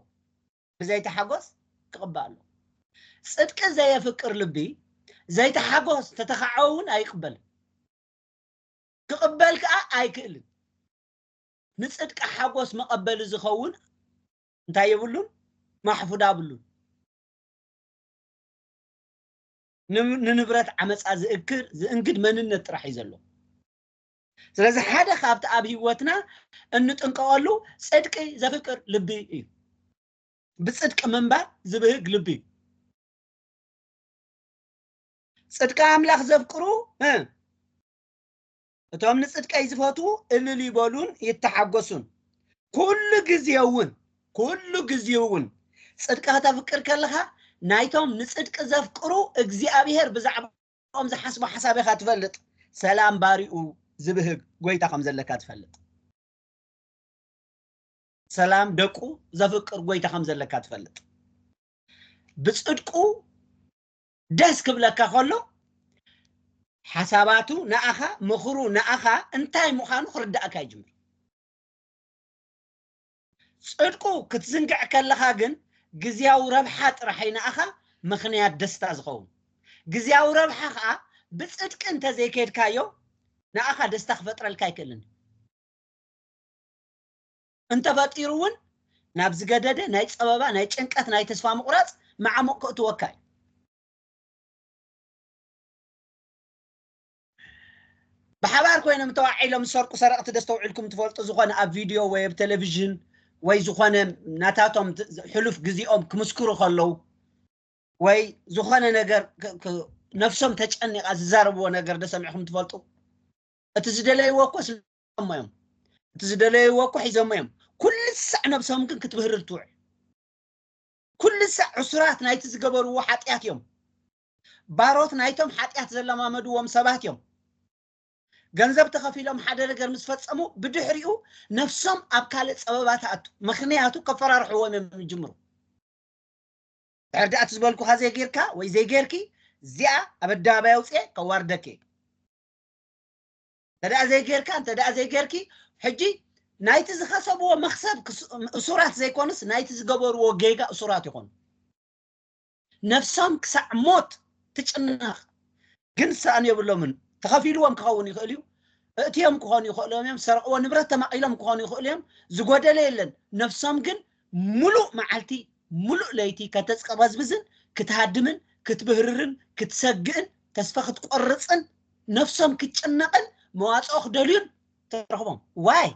ብዘይተሓጎስ ክቕባእ ኣለዎ። ጽድቂ ዘየፍቅር ልቢ ዘይተሓጎስ ተተኻዕወ እውን ኣይቕበልን። ክቕበል ከኣ ኣይክእልን። ንጽድቂ ሓጎስ መቐበሊ ዝኸውን እንታይ የብሉን? ማሕፉድ ኣብሉን። ን-፣ ንንብረት ዓመጻ ዝእክር፣ ዝእንግድ መንነት ጥራሕ እዩ ዘሎ። ስለዚ ሓደ ካብቲ ኣብ ህይወትና እንጥንቀቐሉ ጽድቂ ዘፍቅር ልቢ እዩ። ብጽድቂ ምንባር ዝብህግ ልቢ እዩ። ጽድቂ ኣምላኽ ዘፍቅሩ፣ እ፣ እቶም ንጽድቀይ ዝፈትዉ እልል ይበሉን ይተሓጎሱን። ኩሉ ግዜ እውን፣ ኩሉ ግዜ እውን ጽድቂ ከተፍቅር ከለኻ ናይቶም ንጽድቂ ዘፍቅሩ እግዚኣብሔር ብዛዕባኦም ዝሓስቦ ሓሳብ ኢኻ ትፈልጥ። ሰላም ባሪኡ ዝብህግ ጎይታ ከም ዘለካ ትፈልጥ። ሰላም ደቁ ዘፍቅር ጎይታ ከም ዘለካ ትፈልጥ። ብጽድቁ ደስ ክብለካ ከሎ ሓሳባቱ ንኣኻ፣ ምኽሩ ንኣኻ እንታይ ምዃኑ ክርዳእካ ይጅምር። ጽድቁ ክትዝንግዕ ከለኻ ግን ግዝያዊ ረብሓ ጥራሕ እዩ ንኣኻ ምኽንያት ደስታ ዝኸውን። ግዝያዊ ረብሓ ኸኣ ብጽድቂ እንተዘይከድካዮ ንኣኻ ደስታ ክፈጥረልካ ኣይክእልን። እንተፈጢሩ እውን ናብ ዝገደደ ናይ ጸበባ፣ ናይ ጭንቀት፣ ናይ ተስፋ ምቑራጽ መዓሙቕ ክእትወካ እዩ። ብሓባር ኮይኖም ተዋዒሎም ዝሰርቁ ሰረቕቲ ዶ ኣስተውዒልኩም ትፈልጡ? ዝኾነ ኣብ ቪድዮ ወይ ኣብ ቴሌቪዥን ወይ ዝኾነ ናታቶም ት- ሕሉፍ ግዜኦም ክምስክሩ ከለዉ ወይ ዝኾነ ነገር ክ- ክ- ነፍሶም ተጨኒቓ ዝዛረብዎ ነገር ዶ ሰሚዕኹም ትፈልጡ? እቲ ዝደለይዎ እኮ ስሎሞ እዮም። እቲ ዝደለይዎ እኮ ሒዞሞ እዮም። ኩሉ ሳዕ ነብሶም ግን ክትብህርር ትውዕል። ኩሉ ሳዕ ዕሱራት ናይቲ ዝገበርዎ ሓጢኣት እዮም። ባሮት ናይቶም ሓጢኣት ዘለማመድዎም ሰባት እዮም። ገንዘብ ተኸፊሎም ሓደ ነገር ምስ ፈጸሙ ብድሕሪኡ ነፍሶም ኣብ ካልእ ጸበባ ትኣቱ። ምኽንያቱ ከፈራርሕዎም እዮም ዝጅምሩ። ድሕር ዳኣ እቲ ዝበልኩኻ ዘይጌርካ ወይ ዘይጌርኪ እዚኣ ኣብ ኣደባባይ ኣውፅኤ ከዋርደኪ። እንተ ደኣ ዘይጌርካ፣ እንተ ደኣ ዘይጌርኪ፣ ሕጂ ናይቲ ዝኸሰብዎ መኽሰብ ክስ- እሱራት ዘይኮኑስ ናይቲ ዝገበርዎ ጌጋ እሱራት ይኾኑ። ነፍሶም ክሳዕ ሞት ትጭነቕ፣ ግን ስኣን የብሎምን። ተኸፊልዎም ክኸውን ይኽእል እዩ፣ እእትዮም ክኾኑ ይኽእሎም እዮም፣ ዝሰረቕዎ ንብረት ተማቒሎም ክኾኑ ይኽእሉ እዮም፣ ዝጎደለ የለን። ነፍሶም ግን ሙሉእ መዓልቲ ሙሉእ ለይቲ ከተስቀበዝብዝን ክትሃድምን ክትብህርርን ክትሰግእን ተስፋ ክትቆርፅን ነፍሶም ክትጭነቕን መዋፅኦ ክደልዩን ተረኽቦም። ዋይ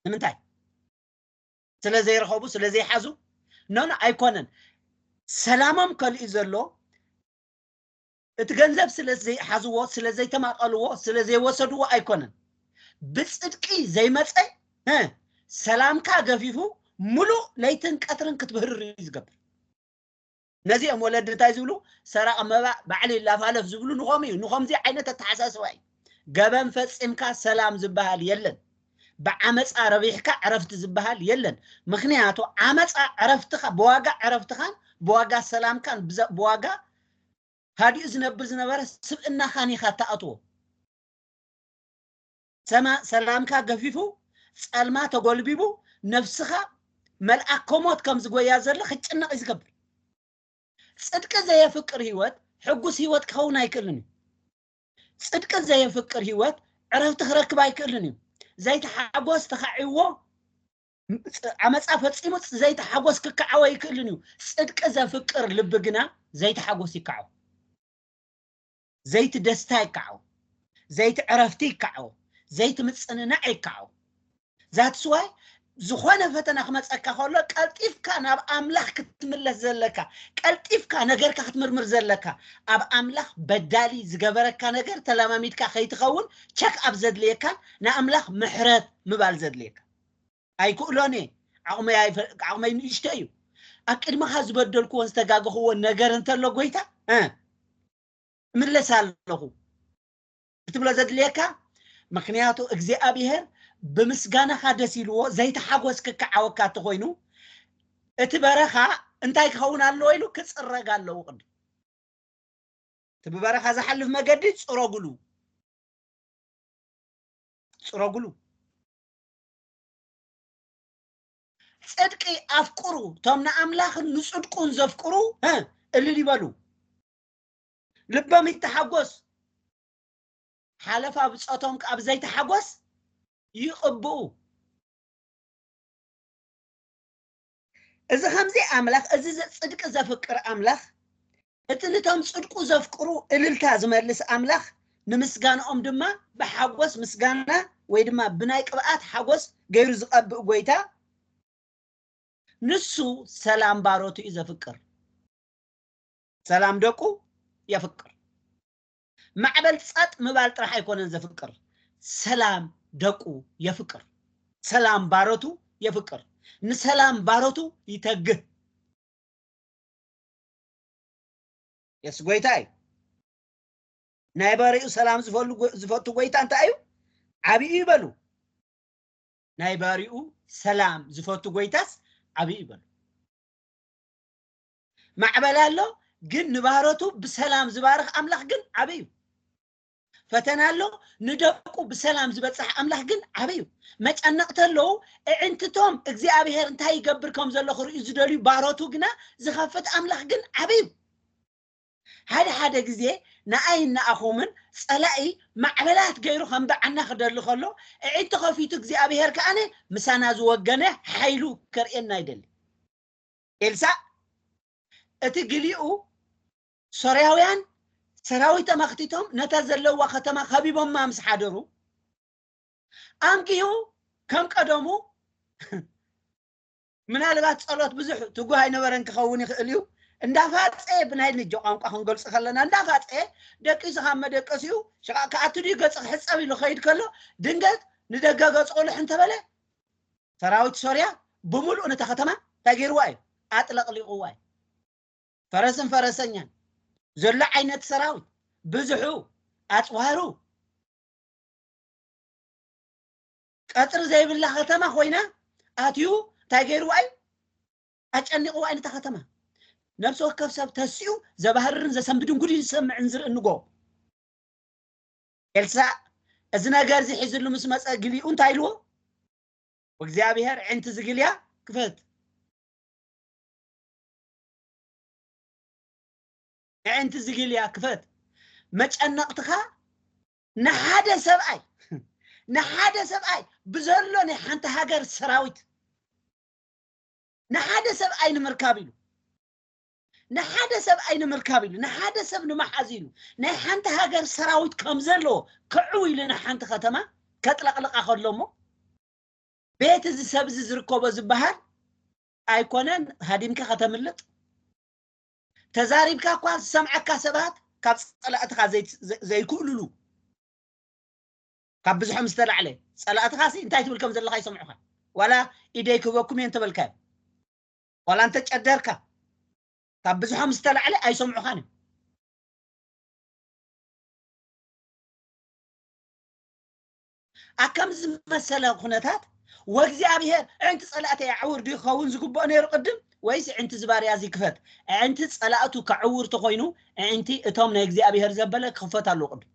ንምንታይ? ስለ ዘይረኸቡ፣ ስለ ዘይሓዙ? ኖ ኖ፣ ኣይኮነን። ሰላሞም ከልዩ ዘሎ እቲ ገንዘብ ስለ ዘይሓዝዎ፣ ስለ ዘይተማቐልዎ፣ ስለ ዘይወሰድዎ ኣይኮነን። ብፅድቂ ዘይመፀ እ፣ ሰላምካ ገፊፉ ሙሉእ ለይትን ቀትርን ክትብህርር እዩ ዝገብር። ነዚኦም ወለዲ እንታይ ዝብሉ? ሰራቕ መባእ ባዕሉ ይላፋለፍ ዝብሉ ንኾም እዩ። ንኾምዚ ዓይነት ኣተሓሳስባ እዩ። ገበን ፈፂምካ ሰላም ዝበሃል የለን። ብዓመፃ ረቢሕካ ዕረፍቲ ዝበሃል የለን። ምክንያቱ ዓመፃ ዕረፍትኻ ብዋጋ ዕረፍትኻን ብዋጋ ሰላምካን ብዘ- ብዋጋ ሃዲኡ ዝነብር ዝነበረ ስብእናኻን ኢኻ እትኣትዎ። ሰማ- ሰላምካ ገፊፉ፣ ጸልማ ተጎልቢቡ፣ ነፍስኻ መልኣከ ሞት ከም ዝጎያ ዘሎ ክጭነቕ እዩ ዝገብር። ጽድቂ ዘየፍቅር ህይወት ሕጉስ ህይወት ክኸውን ኣይክእልን እዩ። ጽድቂ ዘየፍቅር ህይወት ዕረፍቲ ክረክብ ኣይክእልን እዩ። ዘይተሓጎስ ተኻዒዎ ዓመፃ ፈፂሙ ዘይተሓጎስ ክከዓዎ ኣይክእልን እዩ። ጽድቂ ዘፍቅር ልቢ ግና ዘይተሓጎስ ይከዓው። ዘይቲ ደስታ ይከዓው፣ ዘይቲ ዕረፍቲ ይከዓው፣ ዘይቲ ምፅንናዕ ይከዓው። That's why ዝኾነ ፈተና ክመፀካ ከሎ ቀልጢፍካ ናብ ኣምላኽ ክትምለስ ዘለካ፣ ቀልጢፍካ ነገርካ ክትምርምር ዘለካ፣ ኣብ ኣምላኽ በዳሊ ዝገበረካ ነገር ተለማሚድካ ከይትኸውን ቸክ ኣብ ዘድልየካን ንኣምላኽ ምሕረት ምባል ዘድልየካ። ኣይክእሎን እየ፣ ዓቕመይ ኣይፈ- ዓቕመይ ንእሽቶ እዩ። ኣብ ቅድመኻ ዝበደልክዎን ዝተጋገኽዎን ነገር እንተሎ ጎይታ እ፣ እምለስ ኣለኹ ክትብሎ ዘድልየካ። ምክንያቱ እግዚኣብሔር ብምስጋናኻ ደስ ኢልዎ ዘይተሓጎስ ክከዓወካ እንተኮይኑ እቲ በረኻ እንታይ ክኸውን ኣለዎ ኢሉ ክፅረግ ኣለዎ። ቅድም እቲ ብበረኻ ዝሓልፍ መገዲ ፅረጉሉ፣ ፅረጉሉ። ጽድቂ ኣፍቅሩ፣ እቶም ንኣምላኽን ንጽድቁን ዘፍቅሩ እ፣ እልል ይበሉ። ልቦም ይተሓጎስ። ሓለፋ ብጾቶም ከኣ ብዘይተሓጎስ ይቕብኡ። እዚ ከምዚ ኣምላኽ፣ እዚ ዘ- ጽድቂ ዘፍቅር ኣምላኽ፣ እቲ ንቶም ጽድቁ ዘፍቅሩ እልልታ ዝመልስ ኣምላኽ፣ ንምስጋንኦም ድማ ብሓጎስ ምስጋና ወይ ድማ ብናይ ቅብኣት ሓጎስ ገይሩ ዝቐብእ ጎይታ፣ ንሱ ሰላም ባሮቱ እዩ ዘፍቅር። ሰላም ደቁ የፍቅር። ማዕበል ጸጥ ምባል ጥራሕ ኣይኮነን ዘፍቅር፣ ሰላም ደቁ የፍቅር። ሰላም ባሮቱ የፍቅር። ንሰላም ባሮቱ ይተግህ። የስ ጎይታ እዩ። ናይ በሪኡ ሰላም ዝፈሉ ጎ- ዝፈቱ ጎይታ እንታይ እዩ? ዓብዩ ይበሉ። ናይ ባሪኡ ሰላም ዝፈቱ ጎይታስ ዓብይ እዩ በሉ። ማዕበል ኣሎ፣ ግን ንባሮቱ ብሰላም ዝባርኽ ኣምላኽ ግን ዓብይ እዩ። ፈተና ኣሎ፣ ንደቁ ብሰላም ዝበፅሕ ኣምላኽ ግን ዓብይ እዩ። መጨነቕቲ ኣለዉ፣ እዕንትቶም እግዚኣብሔር እንታይ ይገብር ከም ዘሎ ክርእዩ ዝደልዩ ባሮቱ ግና ዝኸፍት ኣምላኽ ግን ዓብይ እዩ። ሓደ ሓደ ግዜ ንኣይ ንኣኹምን ጸላኢ ማዕበላት ገይሩ ከም ብዓና ክደሊ ከሎ፣ እዒንቲ ከፊቱ እግዚኣብሔር ከኣነ ምሳና ዝወገነ ሓይሉ ከርእየና ይደሊ። ኤልሳእ እቲ ግሊኡ ሶርያውያን ሰራዊት ተመኽቲቶም ነታ ዘለዋ ከተማ ከቢቦማ ምስ ሓደሩ፣ ኣምጊሁ ከም ቀደሙ ምናልባት ጸሎት ብዙሕ ትጉህ ኣይነበረን ክኸውን ይኽእል እዩ። እንዳፋጸ ብናይ ንጆ ቋንቋ ክንገልጾ ከለና እንዳፋጸ ደቂሱ ካብ መደቀሲኡ ሽቓ ክኣቱ ድዩ ገጽ ክሕጸብ ኢሉ ኸይድ ከሎ ድንገት ንደገ ገጽ ቁልሕ እንተበለ ሰራዊት ሶርያ ብምሉእ ነታ ከተማ እንታይ ገይርዋ እዩ? ኣጥለቕሊቕዋ እዩ። ፈረስን ፈረሰኛን ዘሎ ዓይነት ሰራዊት ብዝሑ ኣጽዋሩ ቀጽሪ ዘይብላ ከተማ ኮይና ኣትዩ እንታይ ገይርዋ እዩ? ኣጨኒቕዋ እዩ ነታ ከተማ። ነብሲ ወከፍ ሰብ ተሲኡ ዘባህርርን ዘሰንብድን ጉድ እዩ ዝሰምዕን ዝርእን ንጎ። ኤልሳእ እዚ ነገር እዚ ሒዝሉ ምስ መጸ ግሊኡ እንታይ ኢልዎ? እግዚኣብሔር ዕንቲ ዝግልያ ክፈት፣ ዕንቲ ዝግልያ ክፈት። መጨነቕትኻ ንሓደ ሰብኣይ ንሓደ ሰብኣይ ብዘሎ ናይ ሓንቲ ሃገር ሰራዊት ንሓደ ሰብኣይ ንምርካብ ኢሉ ንሓደ ሰብኣይ ንምርካብ ኢሉ ንሓደ ሰብ ንምሓዝ ኢሉ ናይ ሓንቲ ሃገር ሰራዊት ከም ዘለዎ ክዕው ኢሉ ንሓንቲ ከተማ ከጥለቕልቓ ከሎ እሞ ቤት እዚ ሰብ እዚ ዝርከቦ ዝበሃል ኣይኮነን ሃዲምካ ከተምልጥ ተዛሪብካ እኳ ዝሰምዐካ ሰባት ካብ ጸላእትኻ ዘይክእልሉ ካብ ብዝሖም ዝተላዕለ ጸላእትኻ ሲ እንታይ ትብል ከም ዘለኻ ይሰምዑኻ ዋላ ኢደይ ክህበኩም እየ እንተበልካዮ ዋላ እንተጨደርካ ካብ ብዝሖም ዝተላዕለ ኣይሰምዑኻን እዮም ኣከም ዝመሰለ ኩነታት ወእግዚኣብሔር ዕንቲ ጸላእተ የዕውር ድዩ ክኸውን ዝግብኦ ነይሩ ቅድም ወይስ ዕንቲ ዝባርያ እዚ ክፈት ዕንቲ ጸላእቱ ከዕውር ተኮይኑ ዕንቲ እቶም ናይ እግዚኣብሔር ዘበለ ክኽፈት ኣለዎ ቅድም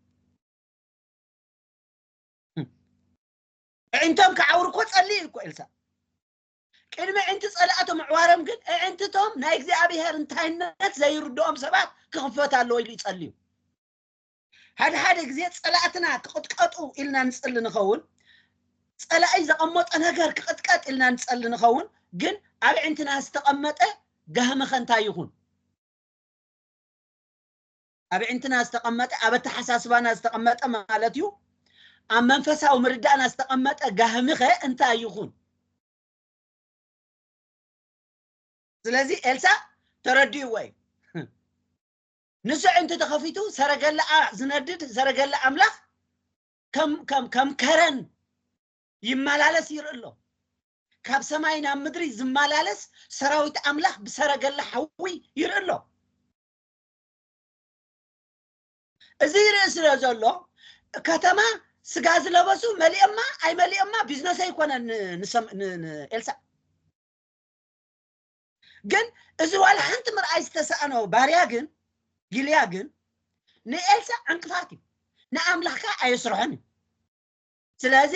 እዕንቶም ክዓውር እኮ ጸልዩ እኮ ኤልሳ ቅድሚ ዕንቲ ጸላእቶም ኣዕዋሮም ግን እዕንትቶም ናይ እግዚኣብሔር እንታይነት ዘይርድኦም ሰባት ክኽፈት ኣለዎ ኢሉ ይጸልዩ ሓደ ሓደ ግዜ ጸላእትና ክቕጥቀጡ ኢልና ንጸሊ ንኸውን ጸላኢ ዘቐመጦ ነገር ክቕጥቀጥ ኢልና ንጸሊ ንኸውን ግን ኣብ ዕንትና ዝተቐመጠ ጋህምኸ እንታይ ይኹን ኣብ ዕንትና ዝተቐመጠ ኣብ ኣተሓሳስባና ዝተቐመጠ ማለት እዩ ኣብ መንፈሳዊ ምርዳእና ዝተቐመጠ ጋህምኸ እንታይ ይኹን ስለዚ ኤልሳ ተረድእዎ እዩ ንሱ ዕንቲ ተኸፊቱ ሰረገላኣ ዝነድድ ሰረገላ ኣምላኽ ከም ከም ከም ከረን ይመላለስ ይርኢ ኣሎ ካብ ሰማይ ናብ ምድሪ ዝመላለስ ሰራዊት ኣምላኽ ብሰረገላ ሓዊ ይርኢ ኣሎ እዚ ይርኢ ስለ ዘሎ ከተማ ስጋ ዝለበሱ መሊኦማ ኣይመሊኦማ ቢዝነስ ኣይኮነን ኤልሳ ግን እዚ ዋላ ሓንቲ ምርኣይ ዝተሰኣኖ ባርያ ግን ጊልያ ግን ንኤልሳ ዕንቅፋት እዩ ንኣምላኽካ ኣየስርሖን እዩ ስለዚ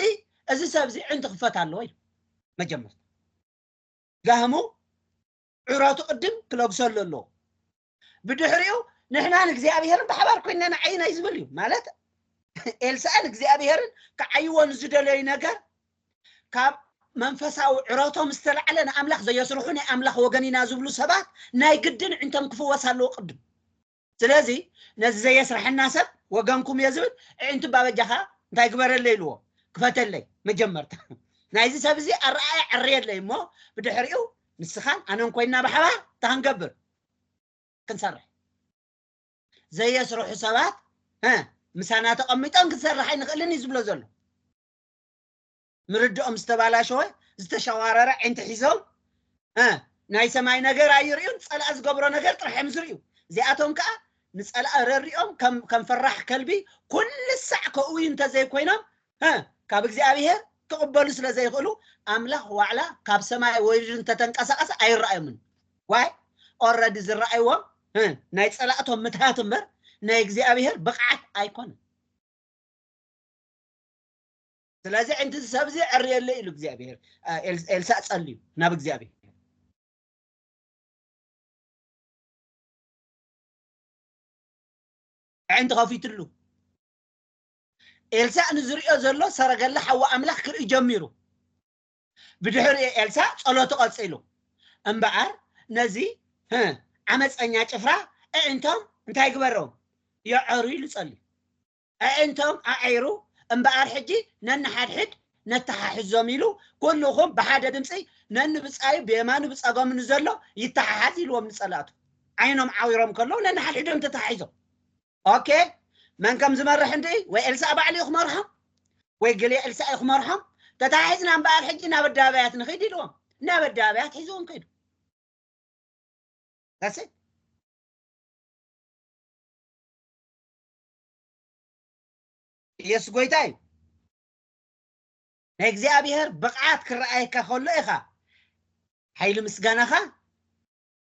እዚ ሰብ እዚ ዕንቲ ክፈት ኣለዎ እዩ መጀመርታ ጋህሙ ዕረቱ ቅድም ክለግሰሉ ኣለዎ ብድሕሪኡ ንሕና ንእግዚኣብሔርን ብሓባር ኮይና ንዓይና እዩ ዝብል እዩ ማለት ኤልሳእን እግዚኣብሔርን ክዓይዎ ንዝደለዩ ነገር ካብ መንፈሳዊ ዕረቶም ዝተላዕለ ንኣምላኽ ዘየስርሑ ናይ ኣምላኽ ወገን ኢና ዝብሉ ሰባት ናይ ግድን ዕንቶም ክፍወስ ኣለዎ ቅድም ስለዚ ነዚ ዘየስርሐና ሰብ ወገንኩም እየ ዝብል እዕንቲ ባበጃኻ እንታይ ግበረለይ ኢልዎ ክፈተለይ መጀመርታ ናይዚ ሰብ እዚ ኣረኣያ ዕርየለይ እሞ ብድሕሪኡ ንስኻን ኣነን ኮይና ብሓባር እንታይ ክንገብር ክንሰርሕ ዘየስርሑ ሰባት ምሳና ተቐሚጦም ክንሰርሕ ኣይንኽእልን እዩ ዝብሎ ዘሎ ምርድኦም ዝተባላሸወ ዝተሸዋረረ ዕንቲ ሒዞም ናይ ሰማይ ነገር ኣይርእዩን ፀላእ ዝገብሮ ነገር ጥራሕ እዮም ዝርእዩ እዚኣቶም ከዓ ንፀላእ ረሪኦም ከም ፈራሕ ከልቢ ኩሉ ሳዕ ከእውዩ እንተዘይኮይኖም ካብ እግዚኣብሔር ክቕበሉ ስለ ዘይኽእሉ ኣምላኽ ዋዕላ ካብ ሰማይ ወሪዱ እንተተንቀሳቐሰ ኣይረኣዮምን። ዋይ ኦረዲ ዝረኣይዎም እ፣ ናይ ጸላእቶም ምትሃት እምበር ናይ እግዚኣብሔር ብቕዓት ኣይኮነን። ስለዚ ዕንቲ ሰብዚ ዕርየለ ኢሉ እግዚኣብሔር እ፣ ኤል- ኤልሳእ ጸልዩ ናብ እግዚኣብሔር ዕንቲ ከፊትሉ። ኤልሳእ ንዝሪኦ ዘሎ ሰረገላ ሓዊ ኣምላኽ ክርኢ ጀሚሩ። ብድሕሪኡ ኤልሳእ ጸሎቱ ቀጺሉ። እምበኣር ነዚ ህ፣ ዓመፀኛ ጭፍራ እዕንቶም እንታይ ግበሮም? የዐሩ ኢሉ ጸልዩ። ኣዒንቶም ኣዒሩ እምበኣር ሕጂ ነንሓድሕድ ነተሓሕዞም ኢሉ ኩልኹም ብሓደ ድምፂ ነንብፃዩ ብየማኑ ብፀገሙ ንዘሎ ይተሓሓዝ ኢልዎም ንፀላእቱ። ዓይኖም ዓዊሮም ከለዉ ነንሓድሕዶም ተተሓሒዞም። ኦኬ መን ከም ዝመርሕ እንድኢ ወይ ኤልሳእ ባዕሉ እዩ ክመርሖም ወይ ገለ ኤልሳእ እዩ ክመርሖም። ተተሓሒዝና እምበኣር ሕጂ ናብ ኣደባባያት ንኸይድ ኢልዎም ናብ ኣደባባያት ሒዝዎም ከይዱ። That's it። ኢየሱስ ጎይታ እዩ። ናይ እግዚኣብሔር ብቕዓት ክረኣየካ ከሎ ኢኻ ሓይሊ ምስጋናኻ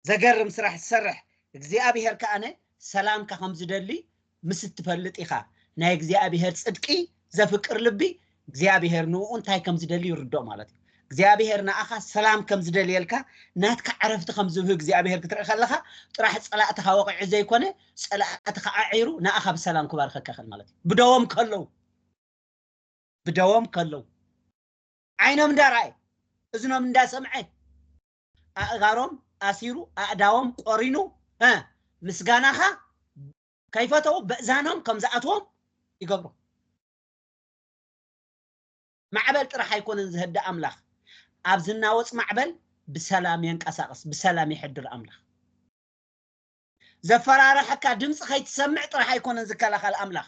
ዘገርም ስራሕ ትሰርሕ። እግዚኣብሔር ከኣነ ሰላምካ ከም ዝደሊ ምስ እትፈልጥ ኢኻ ናይ እግዚኣብሔር ጽድቂ ዘፍቅር ልቢ እግዚኣብሔር ንኡ እንታይ ከም ዝደሊ ይርድኦ ማለት እዩ። እግዚኣብሔር ንኣኻ ሰላም ከም ዝደልየልካ ናትካ ዕረፍቲ ከም ዝብህ እግዚኣብሔር ክትርኢ ከለኻ ጥራሕ ጸላእትኻ ወቒዑ ዘይኮነ ጸላእትኻ ኣዒሩ ንኣኻ ብሰላም ክባርከካ ይኽእል ማለት እዩ። ብደዎም ከለዉ ብደዎም ከለዉ ዓይኖም እንዳረኣየ እዝኖም እንዳሰምዐ ኣእጋሮም ኣሲሩ ኣእዳዎም ቆሪኑ እ፣ ምስጋናኻ ከይፈተው በእዛኖም ከም ዝኣትዎም ይገብሮ። ማዕበል ጥራሕ ኣይኮነን ዝህድእ ኣምላኽ፣ ኣብ ዝናወጽ ማዕበል ብሰላም የንቀሳቕስ፣ ብሰላም የሕድር ኣምላኽ። ዘፈራርሐካ ድምፂ ከይትሰምዕ ጥራሕ ኣይኮነን ዝከላኸል ኣምላኽ፣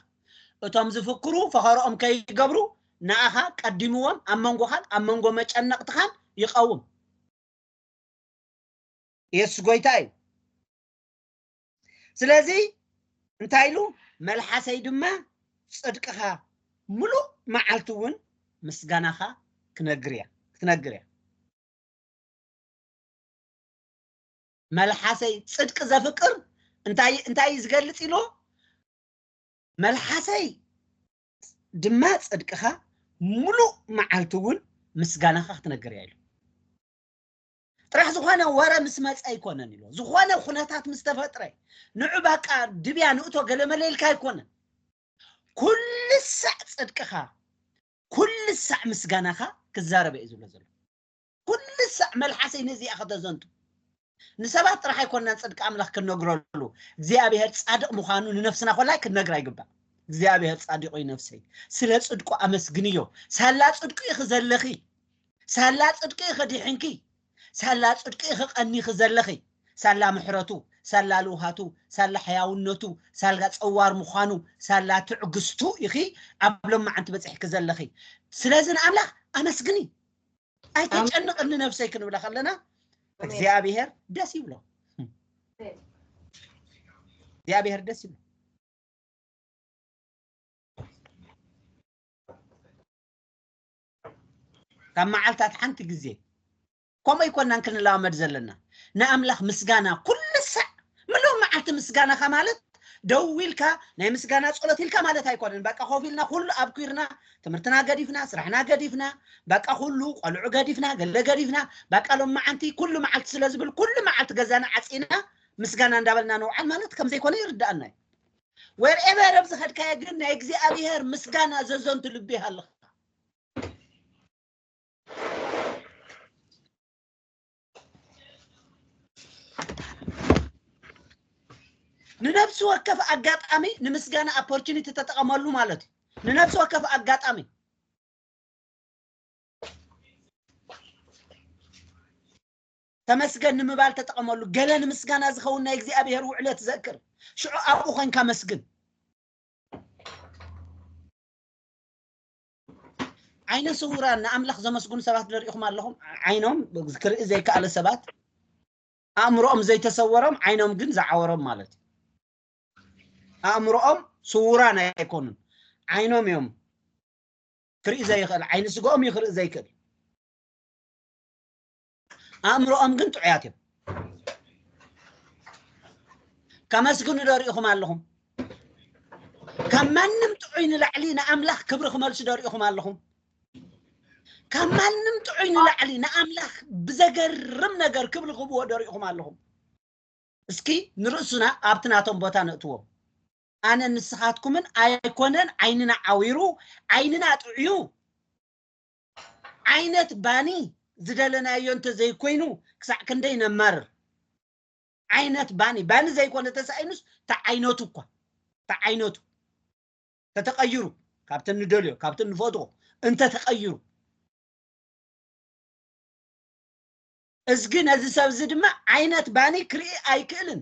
እቶም ዝፍክሩ ፈኸርኦም ከይገብሩ ንኣኻ ቀዲምዎም ኣብ መንጎኻን ኣብ መንጎ መጨነቕትኻን ይቐውም። ኢየሱስ ጎይታ እዩ። ስለዚ እንታይ ኢሉ? መልሓሰይ ድማ ጽድቅኻ፣ ምሉእ መዓልቲ እውን ምስጋናኻ ክነግር እያ ክትነግር እያ። መልሓሰይ ጽድቂ ዘፍቅር እንታይ እንታይ እዩ ዝገልጽ ኢሉ? መልሓሰይ ድማ ጽድቅኻ፣ ምሉእ መዓልቲ እውን ምስጋናኻ ክትነግር እያ ኢሉ። ጥራሕ ዝኾነ ወረ ምስ መጸ ኣይኮነን ኢሉ፣ ዝኾነ ኩነታት ምስ ተፈጥረ ንዑ ባቃ ድብያ ንእቶ ገለመለ ኢልካ ኣይኮነን። ኩሉ ሳዕ ጽድቅኻ፣ ኩሉ ሳዕ ምስጋናኻ ክዛረበ እዩ ዝብሎ ዘሎ። ኩሉ ሳዕ መልሓሰይ ነዚኣ ከተዘንቱ። ንሰባት ጥራሕ ኣይኮንናን ጽድቂ ኣምላኽ ክንነግረሉ፣ እግዚኣብሔር ጻድቕ ምዃኑ ንነፍስና ኮላይ ክንነግራ ይግባእ። እግዚኣብሔር ጻድቕ እዩ ነፍሰይ፣ ስለ ጽድቁ ኣመስግንዮ። ሳላ ጽድቁ ኢኺ ዘለኺ፣ ሳላ ጽድቁ ኢኺ ድሒንኪ፣ ሳላ ጽድቁ ኢኺ ቀኒኺ ዘለኺ፣ ሳላ ምሕረቱ፣ ሳላ ልውሃቱ፣ ሳላ ሕያውነቱ፣ ሳላ ጸዋር ምዃኑ፣ ሳላ ትዕግስቱ ኢኺ ኣብ ሎማዓንቲ በጺሕኪ ዘለኺ። ስለዚ ንኣምላኽ ኣመስግኒ። ኣይተጨንቕኒ ነፍሰይ ክንብላ ከለና እግዚኣብሔር ደስ ይብሎ። እግዚኣብሔር ደስ ይብሎ። ካብ መዓልታት ሓንቲ ግዜ ከምኡ ኣይኮናን ክንለማመድ ዘለና። ንኣምላኽ ምስጋና ኩሉ ሳዕ ምሉእ መዓልቲ ምስጋናኻ ማለት ደው ኢልካ ናይ ምስጋና ጸሎት ኢልካ ማለት ኣይኮነን። በቃ ኮፍ ኢልና ኩሉ ኣብኲርና ትምህርትና ገዲፍና ስራሕና ገዲፍና በቃ ኩሉ ቆልዑ ገዲፍና ገለ ገዲፍና በቃ ሎም መዓንቲ ኩሉ መዓልቲ ስለ ዝብል ኩሉ መዓልቲ ገዛና ዓጺና ምስጋና እንዳበልና ንውዓል ማለት ከም ዘይኮነ ይርድኣና እዩ። Wherever ኣብ ዝኸድካዮ ግን ናይ እግዚኣብሔር ምስጋና ዘዘንቱ ልቢ ይሃልኻ። ንነብሲ ወከፍ ኣጋጣሚ ንምስጋና opportunity ተጠቐመሉ ማለት እዩ። ንነብሲ ወከፍ ኣጋጣሚ ተመስገን ንምባል ተጠቐመሉ። ገለ ንምስጋና ዝኸውን ናይ እግዚኣብሔር ውዕለት ዘክር። ሽዑ ኣብኡ ኮይንካ መስግን። ዓይነ ስውራን ንኣምላኽ ዘመስግኑ ሰባት ንሪኢኹም ኣለኹም? ዓይኖም ክርኢ ዘይከኣለ ሰባት፣ ኣእምሮኦም ዘይተሰወሮም፣ ዓይኖም ግን ዝዓወሮም ማለት እዩ። ኣእምሮኦም ስውራን ኣይኮኑን፣ ዓይኖም እዮም ክርኢ ዘይኽእል፣ ዓይኒ ስጋኦም እዩ ክርኢ ዘይክእል። ኣእምሮኦም ግን ጥዑያት እዮም። ከመስግኑ ዶ ርኢኹም ኣለኹም? ካብ ማንም ጥዑይ ንላዕሊ ንኣምላኽ ክብሪ ክመልሱ ዶ ርኢኹም ኣለኹም? ካብ ማንም ጥዑይ ንላዕሊ ንኣምላኽ ብዘገርም ነገር ክብሪ ክህብዎ ዶ ርኢኹም ኣለኹም? እስኪ ንርእሱና ኣብቲ ናቶም ቦታ ነእትዎ። ኣነ ንስኻትኩምን ኣይኮነን ዓይንና ዓዊሩ፣ ዓይንና ጥዑዩ ዓይነት ባኒ ዝደለናዮ እንተ ዘይኮይኑ ክሳዕ ክንደይ ነማርር? ዓይነት ባኒ፣ ባኒ ዘይኮነ ተሳኢኑስ ተዓይነቱ እኳ፣ ተዓይነቱ ተተቐይሩ፣ ካብቲ ንደልዮ፣ ካብቲ ንፈትዎ እንተ ተቐይሩ፣ እዝጊ ነዚ ሰብ እዚ ድማ ዓይነት ባኒ ክርኢ ኣይክእልን።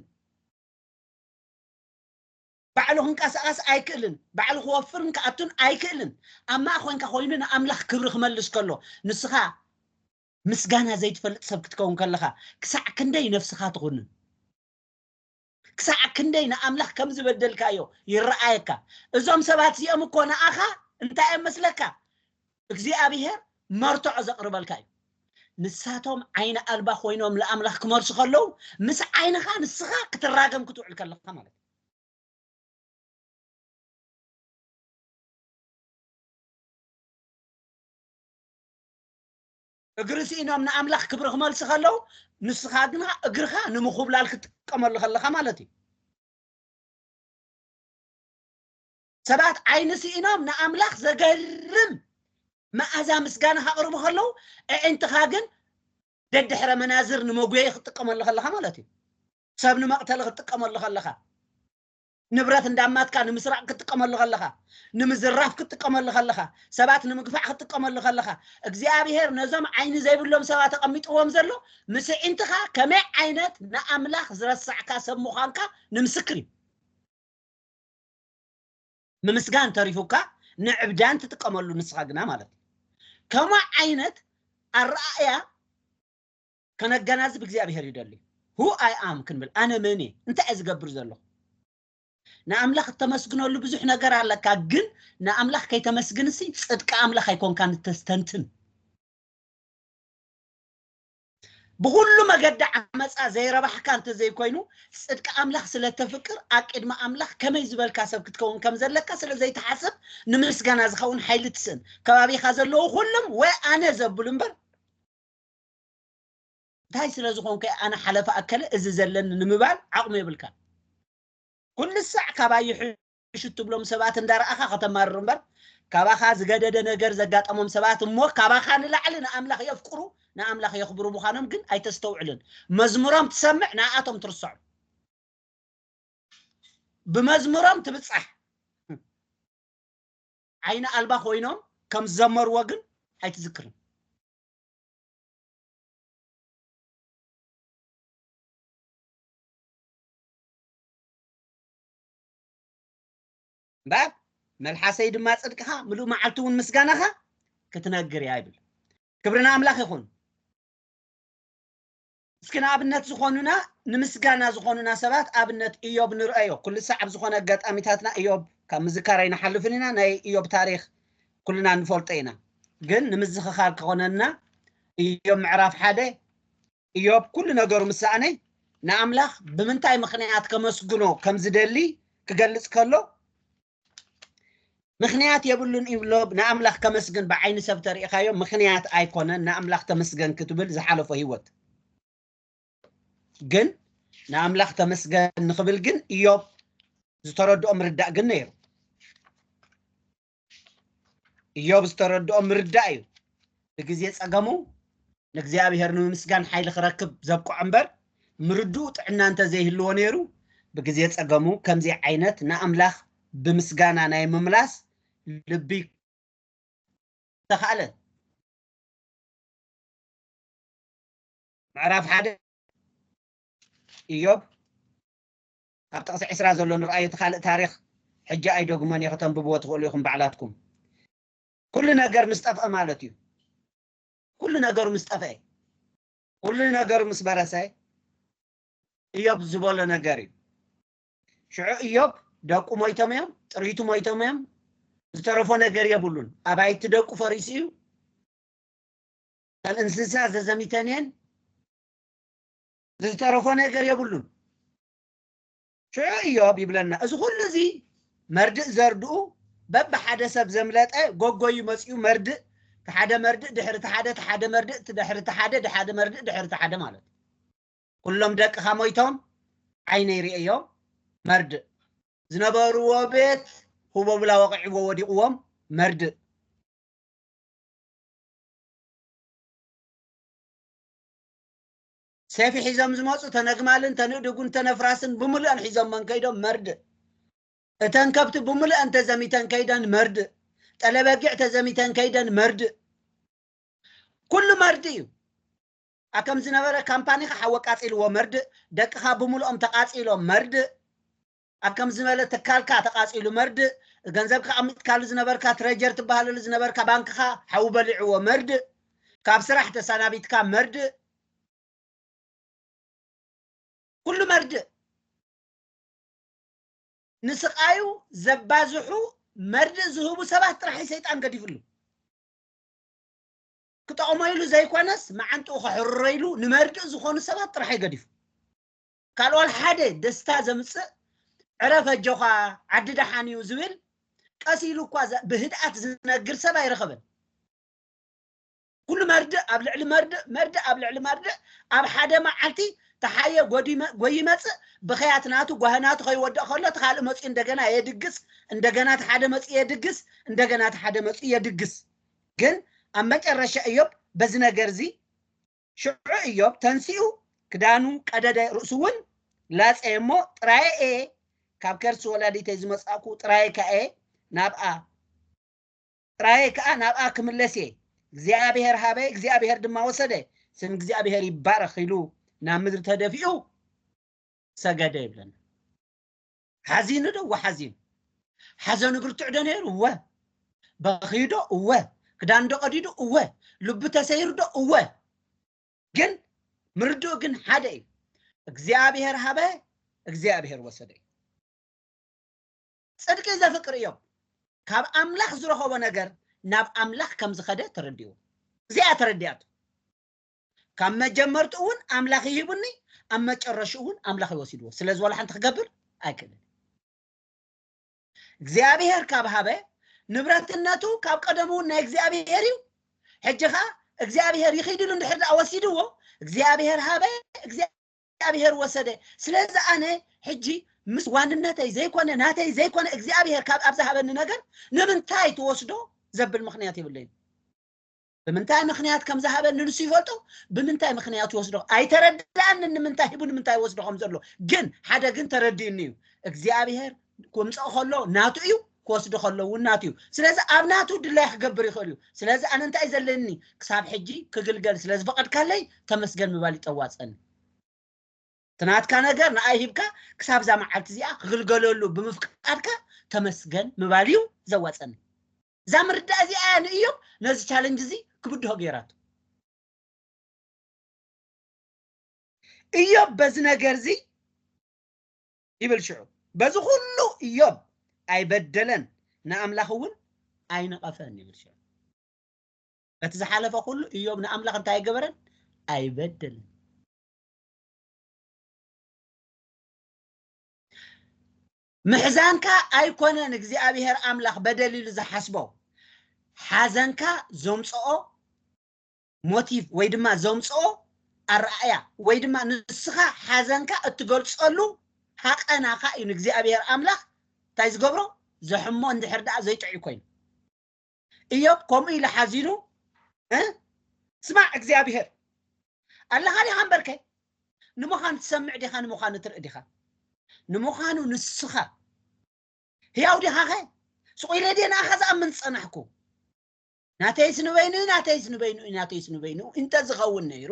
ባዕሉ ክንቀሳቐስ ኣይክእልን። ባዕሉ ክወፍርን ክኣቱን ኣይክእልን። ኣብ ማእ ኮንካ ኮይኑ ንኣምላኽ ክብሪ ክመልስ ከሎ፣ ንስኻ ምስጋና ዘይትፈልጥ ሰብ ክትከውን ከለኻ፣ ክሳዕ ክንደይ ነፍስኻ ትኹንን? ክሳዕ ክንደይ ንኣምላኽ ከም ዝበደልካዮ ይረኣየካ። እዞም ሰባት እዚኦም እኮ ንኣኻ እንታይ እዮም መስለካ? እግዚኣብሔር መርትዖ ዘቕርበልካ እዩ። ንሳቶም ዓይኒ ኣልባ ኮይኖም ንኣምላኽ ክመርሱ ከለዉ፣ ምስ ዓይንኻ ንስኻ ክትራገም ክትውዕል ከለኻ ማለት እዩ። እግሪ ስኢኖም ንኣምላኽ ክብሪ ክመልሱ ከለዉ፣ ንስኻ ግና እግርኻ ንምኹብላል ክትጥቀመሉ ከለኻ ማለት እዩ። ሰባት ዓይኒ ስኢኖም ንኣምላኽ ዘገርም መኣዛ ምስጋና ከቕርቡ ከለዉ፣ ኣዒንትኻ ግን ደድሕረ መናዝር ንመጉየዪ ክትጥቀመሉ ከለኻ ማለት እዩ። ሰብ ንመቕተሊ ክትጥቀመሉ ከለኻ፣ ንብረት እንዳማትካ ንምስራቕ ክትጥቀመሉ ከለኻ፣ ንምዝራፍ ክትጥቀመሉ ከለኻ፣ ሰባት ንምግፋዕ ክትጥቀመሉ ከለኻ፣ እግዚኣብሔር ነዞም ዓይኒ ዘይብሎም ሰባት ኣቐሚጥዎም ዘሎ ምስ ኣዒንትኻ ከመይ ዓይነት ንኣምላኽ ዝረሳዕካ ሰብ ምዃንካ ንምስክር እዩ። ምምስጋን ተሪፉካ ንዕብዳን ትጥቀመሉ ንስኻ ግና ማለት እዩ። ከምኡ ዓይነት ኣረኣእያ ከነገናዝብ እግዚኣብሔር ይደሊ። Who I am ክንብል፣ ኣነ መን እየ? እንታይ እየ ዝገብር ዘለኹ? ንኣምላኽ እተመስግነሉ ብዙሕ ነገር ኣለካ፣ ግን ንኣምላኽ ከይተመስግንሲ ጽድቂ ኣምላኽ ኣይኮንካን እተስተንትን። ብኹሉ መገዲ ዓመፃ ዘይረባሕካ እንተዘይኮይኑ፣ ጽድቂ ኣምላኽ ስለ ተፍቅር ኣብ ቅድሚ ኣምላኽ ከመይ ዝበልካ ሰብ ክትከውን ከም ዘለካ ስለ ዘይትሓስብ፣ ንምስጋና ዝኸውን ሓይሊ ትስእን። ከባቢኻ ዘለዉ ኩሎም ወይ ኣነ ዘብሉ እምበር፣ እንታይ ስለ ዝኾንኩ ኣነ ሓለፋ ኣከለ እዚ ዘለኒ ንምባል ዓቕሚ የብልካን። ኩሉ ሳዕ ካባይ ይሕሹ እትብሎም ሰባት እንዳረኣኻ ከተማርር እምበር፣ ካባኻ ዝገደደ ነገር ዘጋጠሞም ሰባት እሞ ካባኻ ንላዕሊ ንኣምላኽ የፍቅሩ፣ ንኣምላኽ የኽብሩ ምዃኖም ግን ኣይተስተውዕልን። መዝሙሮም ትሰምዕ፣ ንኣቶም ትርሰዖም። ብመዝሙሮም ትብጻሕ። ዓይኒ ኣልባ ኮይኖም ከም ዝዘመርዎ ግን ኣይትዝክርን። እምበኣር መልሓሰይ ድማ ጽድቅኻ፣ ምሉእ መዓልቲ እውን ምስጋናኻ ክትነግር እያ ይብል። ክብሪ ንኣምላኽ ይኹን። እስኪ ንኣብነት ዝኾኑና፣ ንምስጋና ዝኾኑና ሰባት ኣብነት ኢዮብ ንርአዮ። ኩሉ ሳዕ ኣብ ዝኾነ ኣጋጣሚታትና ኢዮብ ካብ ምዝካር ኣይንሓልፍን ኢና። ናይ ኢዮብ ታሪኽ ኩልና ንፈልጦ ኢና። ግን ንምዝኽኻር ክኾነና ኢዮብ ምዕራፍ ሓደ፣ ኢዮብ ኩሉ ነገሩ ምስ ሰኣነ ንኣምላኽ ብምንታይ ምኽንያት ከመስግኖ ከም ዝደሊ ክገልጽ ከሎ፣ ምኽንያት የብሉን ኢዮብ ንኣምላኽ ከመስግን። ብዓይኒ ሰብ ተሪኢኻዮ ምኽንያት ኣይኮነን ንኣምላኽ ተመስገን ክትብል ዝሓለፎ ህይወት። ግን ንኣምላኽ ተመስገን ንኽብል ግን ኢዮብ ዝተረድኦ ምርዳእ ግን ነይሩ። ኢዮብ ዝተረድኦ ምርዳእ እዩ። ብግዜ ጸገሙ ንእግዚኣብሔር ንምምስጋን ሓይሊ ክረክብ ዘብቅዖ እምበር፣ ምርድኡ ጥዕና እንተ ዘይህልዎ ነይሩ፣ ብግዜ ጸገሙ ከምዚ ዓይነት ንኣምላኽ ብምስጋና ናይ ምምላስ ልቢ ተኻእለ። ምዕራፍ ሓደ ኢዮብ፣ ኣብ ጥቕሲ ዕስራ ዘሎ ንርኣዮ፣ እቲ ካልእ ታሪኽ ሕጂ ኣይደግሞን እየ፣ ከተንብብዎ ትኽእሉ ኢኹም ባዕላትኩም። ኩሉ ነገር ምስ ጠፍአ ማለት እዩ። ኩሉ ነገሩ ምስ ጠፍአ፣ ኩሉ ነገሩ ምስ በረሰ፣ ኢዮብ ዝበሎ ነገር እዩ። ሽዑ ኢዮብ፣ ደቁ ሞይቶም እዮም፣ ጥሪቱ ሞይቶም እዮም፣ ዝተረፎ ነገር የብሉን። ኣባይቲ ደቁ ፈሪሱ እዩ። ከም እንስሳ ዘዘሚተን እየን። ዝተረፎ ነገር የብሉን። ሽዑ ኢዮብ ይብለና፣ እዚ ኩሉ እዚ መርድእ ዘርድኡ፣ በብሓደ ሰብ ዘምለጠ ጎጎዩ መጺኡ፣ መርድእ፣ ተሓደ መርድእ ድሕሪ ተሓደ፣ ተሓደ መርድእ ድሕሪ ተሓደ፣ ተሓደ መርድእ ድሕሪ ተሓደ ማለት እዩ። ኩሎም ደቅኻ ሞይቶም፣ ዓይነይ ርእዮም፣ መርድእ። ዝነበርዎ ቤት ህቦብላ ወቒዕዎ ወዲቕዎም፣ መርድእ። ሰይፊ ሒዞም ዝመጹ፣ ተነግማልን ተንእድጉን ተነፍራስን ብምሉአን ሒዞም መን ከይዶም፣ መርድእ። እተን ከብቲ ብምሉአን ተዘሚተን ከይደን፣ መርድእ። ጠለበጊዕ ተዘሚተን ከይደን፣ መርድእ። ኩሉ መርድእ እዩ። ኣከም ዝነበረ ካምፓኒኻ ሓዊ ኣቃጺልዎ፣ መርድእ። ደቅኻ ብምሉኦም ተቃጺሎም፣ መርድእ። ኣከም ዝበለ ትካልካ ተቃጺሉ፣ መርድእ። ገንዘብካ ኣሚጥካሉ ዝነበርካ፣ ትሬጀር ትበሃለሉ ዝነበርካ ባንክኻ ሓዊ በሊዕዎ፣ መርድእ። ካብ ስራሕ ተሰናቢትካ፣ መርድእ። ኩሉ መርድእ። ንስቃዩ ዘባዝሑ መርድእ ዝህቡ ሰባት ጥራሕ እዩ ሰይጣን ገዲፍሉ። ክጠቕሞ ኢሉ ዘይኮነስ፣ መዓንጥኡ ከሕርሮ ኢሉ ንመርድእ ዝኾኑ ሰባት ጥራሕ እዩ ገዲፉ። ካልእ ዋላ ሓደ ደስታ ዘምጽእ፣ ዕረፍ ኣጆኻ፣ ዓዲ ደሓን እዩ ዝብል፣ ቀስ ኢሉ እኳ ዘ-፣ ብህድኣት ዝነግር ሰብ ኣይረኸበን። ኩሉ መርድእ ኣብ ልዕሊ መርድእ፣ መርድእ ኣብ ልዕሊ መርድእ፣ ኣብ ሓደ መዓልቲ ተሓየ ጎዲመ-፣ ጎይመጽእ፣ ብኸያት ናቱ፣ ጓህ ናቱ ከይወድቕ ከሎ፣ እቲ ካልእ መጺኡ እንደገና የድግስ፣ እንደገና እቲ ሓደ መጺኡ የድግስ፣ እንደገና እቲ ሓደ መጺኡ የድግስ። ግን ኣብ መጨረሻ እዮብ በዚ ነገር እዚ፣ ሽዑ እዮብ ተንሲኡ፣ ክዳኑ ቀደደ፣ ርእሱ እውን ላጸየ እሞ፣ ጥራየ እየ ካብ ከርሲ ወላዲተይ ዝመጻእኩ፣ ጥራየ ከኣ እየ ናብኣ፣ ጥራየ ከኣ ናብኣ ክምለስ እየ። እግዚኣብሔር ሃበ፣ እግዚኣብሔር ድማ ወሰደ፣ ስም እግዚኣብሔር ይባረኽ ኢሉ ናብ ምድሪ ተደፊኡ ሰገደ ይብለና። ሓዚኑ ዶ? እወ ሓዚኑ። ሓዘኑ ብርቱዕ ዶ ነይሩ? እወ። በኺዩ ዶ? እወ። ክዳን ዶ ቀዲዱ? እወ። ልቡ ተሰይሩ ዶ? እወ። ግን ምርድኡ ግን ሓደ እዩ። እግዚኣብሔር ሃበ፣ እግዚኣብሔር ወሰደ እዩ። ጽድቂ ዘፍቅር እዮም። ካብ ኣምላኽ ዝረኸቦ ነገር ናብ ኣምላኽ ከም ዝኸደ ተረዲኡ። እዚኣ ተረዲኣቱ። ካብ መጀመርቱ እውን ኣምላኽ ይሂቡኒ፣ ኣብ መጨረሽኡ እውን ኣምላኽ ይወሲድዎ። ስለዚ ዋላ ሓንቲ ክገብር ኣይክእልን። እግዚኣብሔር ካብ ሃበ፣ ንብረትነቱ ካብ ቀደሙ እውን ናይ እግዚኣብሔር እዩ። ሕጂ ኸኣ እግዚኣብሔር ይኺድ ኢሉ እንድሕር ደኣ ወሲድዎ፣ እግዚኣብሔር ሃበ፣ እግዚኣብሔር ወሰደ። ስለዚ ኣነ ሕጂ ምስ ዋንነተይ ዘይኮነ፣ ናተይ ዘይኮነ እግዚኣብሔር ካብ ኣብ ዝሃበኒ ነገር ንምንታይ ትወስዶ ዘብል ምኽንያት የብለይን። ብምንታይ ምኽንያት ከም ዝሃበኒ ንሱ ይፈልጦ። ብምንታይ ምኽንያት ይወስዶ ኣይተረድኣንን፣ ንምንታይ ሂቡ ንምንታይ ይወስዶ ከም ዘሎ። ግን ሓደ ግን ተረዲኡኒ እዩ። እግዚኣብሔር ክምፅኦ ከሎ ናቱ እዩ፣ ክወስዶ ከሎ እውን ናቱ እዩ። ስለዚ ኣብ ናቱ ድላይ ክገብር ይኽእል እዩ። ስለዚ ኣነ እንታይ ዘለኒ? ክሳብ ሕጂ ክግልገል ስለ ዝፈቐድካለይ ተመስገን ምባል ይጠዋፀኒ። እቲ ናትካ ነገር ንኣይ ሂብካ ክሳብ እዛ መዓልቲ እዚኣ ክግልገለሉ ብምፍቃድካ ተመስገን ምባል እዩ ዘዋፀኒ። እዛ ምርዳእ እዚኣ እያ ንእዮብ ነዚ ቻለንጅ እዚ ክብድሆ ገይራቶ። እዮብ በዚ ነገር እዚ ይብል ሽዑ፣ በዚ ኩሉ እዮብ ኣይበደለን፣ ንኣምላኽ እውን ኣይነቐፈን ይብል ሽዑ። በቲ ዝሓለፈ ኩሉ እዮብ ንኣምላኽ እንታይ ኣይገበረን? ኣይበደለን። ምሕዛንካ ኣይኮነን እግዚኣብሔር ኣምላኽ በደል ኢሉ ዝሓስቦ። ሓዘንካ ዘምፅኦ ሞቲቭ ወይ ድማ ዘምፅኦ ኣረኣእያ ወይ ድማ ንስኻ ሓዘንካ እትገልፀሉ ሃቐናኻ እዩ ንእግዚኣብሔር ኣምላኽ እንታይ ዝገብሮ? ዘሕሞ እንድሕር ደኣ ዘይጥዑይ ኮይኑ። እዮብ ከምኡ ኢሉ ሓዚኑ፣ እ? ስማዕ እግዚኣብሔር ኣለኻ ዲኻ እምበርከ? ንምዃኑ ትሰምዕ ዲኻ? ንምዃኑ ትርኢ ዲኻ? ንምዃኑ ንስኻ ህያው ዲኻኸ? ስቕ ኢለ ድየ ንኣኻ ዝኣምን ዝጸናሕኩ? ናተይስ ንበይኑ እዩ፣ ናተይስ ንበይኑ እዩ፣ ናተይስ ንበይኑ እዩ እንተ ዝኸውን ነይሩ፣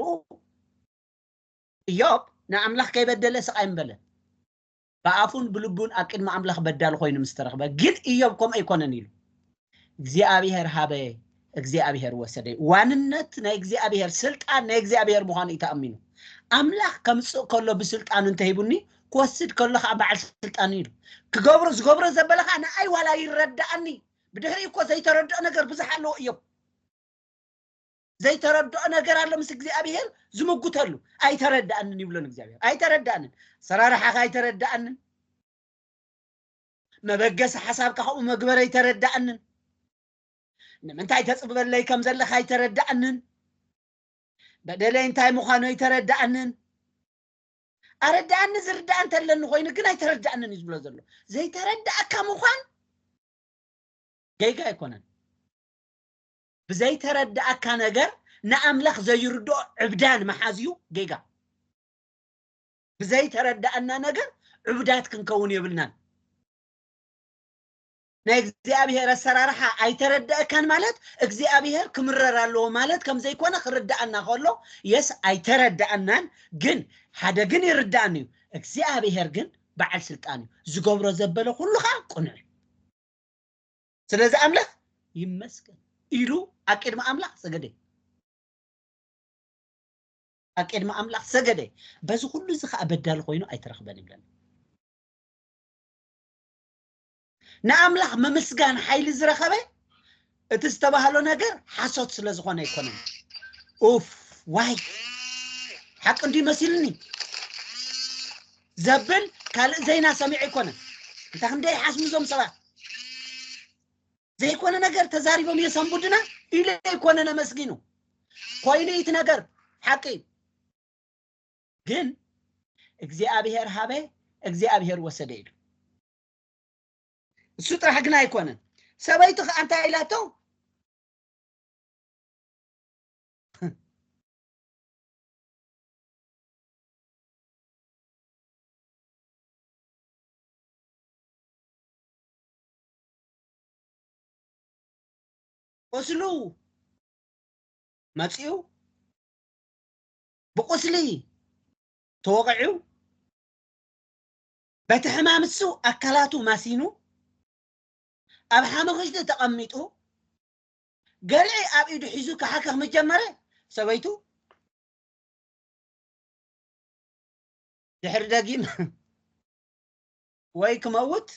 እዮብ ንኣምላኽ ከይበደለ ስቕ ኣይምበለን። ብኣፉን ብልቡን ኣብ ቅድሚ ኣምላኽ በዳሊ ኮይኑ ምስ ተረኽበ። ግን እዮብ ከምኡ ኣይኮነን ኢሉ። እግዚኣብሔር ሃበ፣ እግዚኣብሔር ወሰደ። ዋንነት ናይ እግዚኣብሔር፣ ስልጣን ናይ እግዚኣብሔር ምዃኑ እዩ ተኣሚኑ። ኣምላኽ ከምጽእ ከሎ ብስልጣኑ እንተሂቡኒ፣ ክወስድ ከሎ ኸዓ በዓል ስልጣን እዩ ኢሉ። ክገብሮ፣ ዝገብሮ ዘበለ ኸዓ ንኣይ ዋላ ይረድኣኒ፣ ብድሕሪ እኮ ዘይተረድኦ ነገር ብዙሕ ኣለዎ እዮም። ዘይተረድኦ ነገር ኣሎ ምስ እግዚኣብሔር ዝምጉተሉ። ኣይተረዳእንን ይብሎ ንእግዚኣብሔር። ኣይተረዳእንን። ሰራርሓኻ ኣይተረዳእንን። መበገሲ ሓሳብካ ከምኡ መግበር ኣይተረዳእንን። ንምንታይ ተጽብበለይ ከም ዘለኻ ኣይተረዳእንን። በደለይ እንታይ ምዃኑ ኣይተረዳእንን። ኣረዳእኒ ዝርዳእ እንተለኒ ኮይኑ ግን ኣይተረዳእንን እዩ ዝብሎ ዘሎ። ዘይተረዳእካ ምዃን ጌጋ ኣይኮነን። ብዘይተረዳእካ ነገር ንኣምላኽ ዘይርድኦ ዕብዳን መሓዝዩ ጌጋ። ብዘይተረዳእና ነገር ዕብዳት ክንከውን የብልናን። ናይ እግዚኣብሔር ኣሰራርሓ ኣይተረዳእካን ማለት እግዚኣብሔር ክምረር ኣለዎ ማለት ከም ዘይኮነ ክርዳእና ከሎ የስ ኣይተረዳእናን። ግን ሓደ ግን ይርዳእኒ እዩ፣ እግዚኣብሔር ግን በዓል ስልጣን እዩ። ዝገብሮ ዘበለ ኩሉ ከዓ ቅኑዕ እዩ። ስለዚ ኣምላኽ ይመስገን ኢሉ ኣብ ቅድሚ ኣምላኽ ሰገደ። ኣብ ቅድሚ ኣምላኽ ሰገደ። በዚ ኩሉ እዚ ከዓ በዳሊ ኮይኑ ኣይተረኽበን ይብለና። ንኣምላኽ ምምስጋን ሓይሊ ዝረኸበ እቲ ዝተባህሎ ነገር ሓሶት ስለ ዝኾነ ኣይኮነን። ኡፍ ዋይ ሓቂ እንዲ መሲልኒ ዘብል ካልእ ዜና ሰሚዑ ኣይኮነን። እንታ ክንደይ ሓስሙ እዞም ሰባት ዘይኮነ ነገር ተዛሪቦም የሰንቡድና ኢለ ኣይኮነን ኣመስጊኑ። ኮይኑ እቲ ነገር ሓቂ ግን እግዚኣብሔር ሃበ እግዚኣብሔር ወሰደ ኢሉ። እሱ ጥራሕ ግን ኣይኮነን። ሰበይቱ ከዓ እንታይ ኢላቶ? ቁስሉ መፂኡ ብቁስሊ ተወቂዑ በቲ ሕማም እሱ ኣካላቱ ማሲኑ ኣብ ሓመኽሽቲ ተቐሚጡ ገርዒ ኣብ ኢዱ ሒዙ ክሓከኽ ምስ ጀመረ ሰበይቱ ድሕሪ ደጊም ወይ ክመውት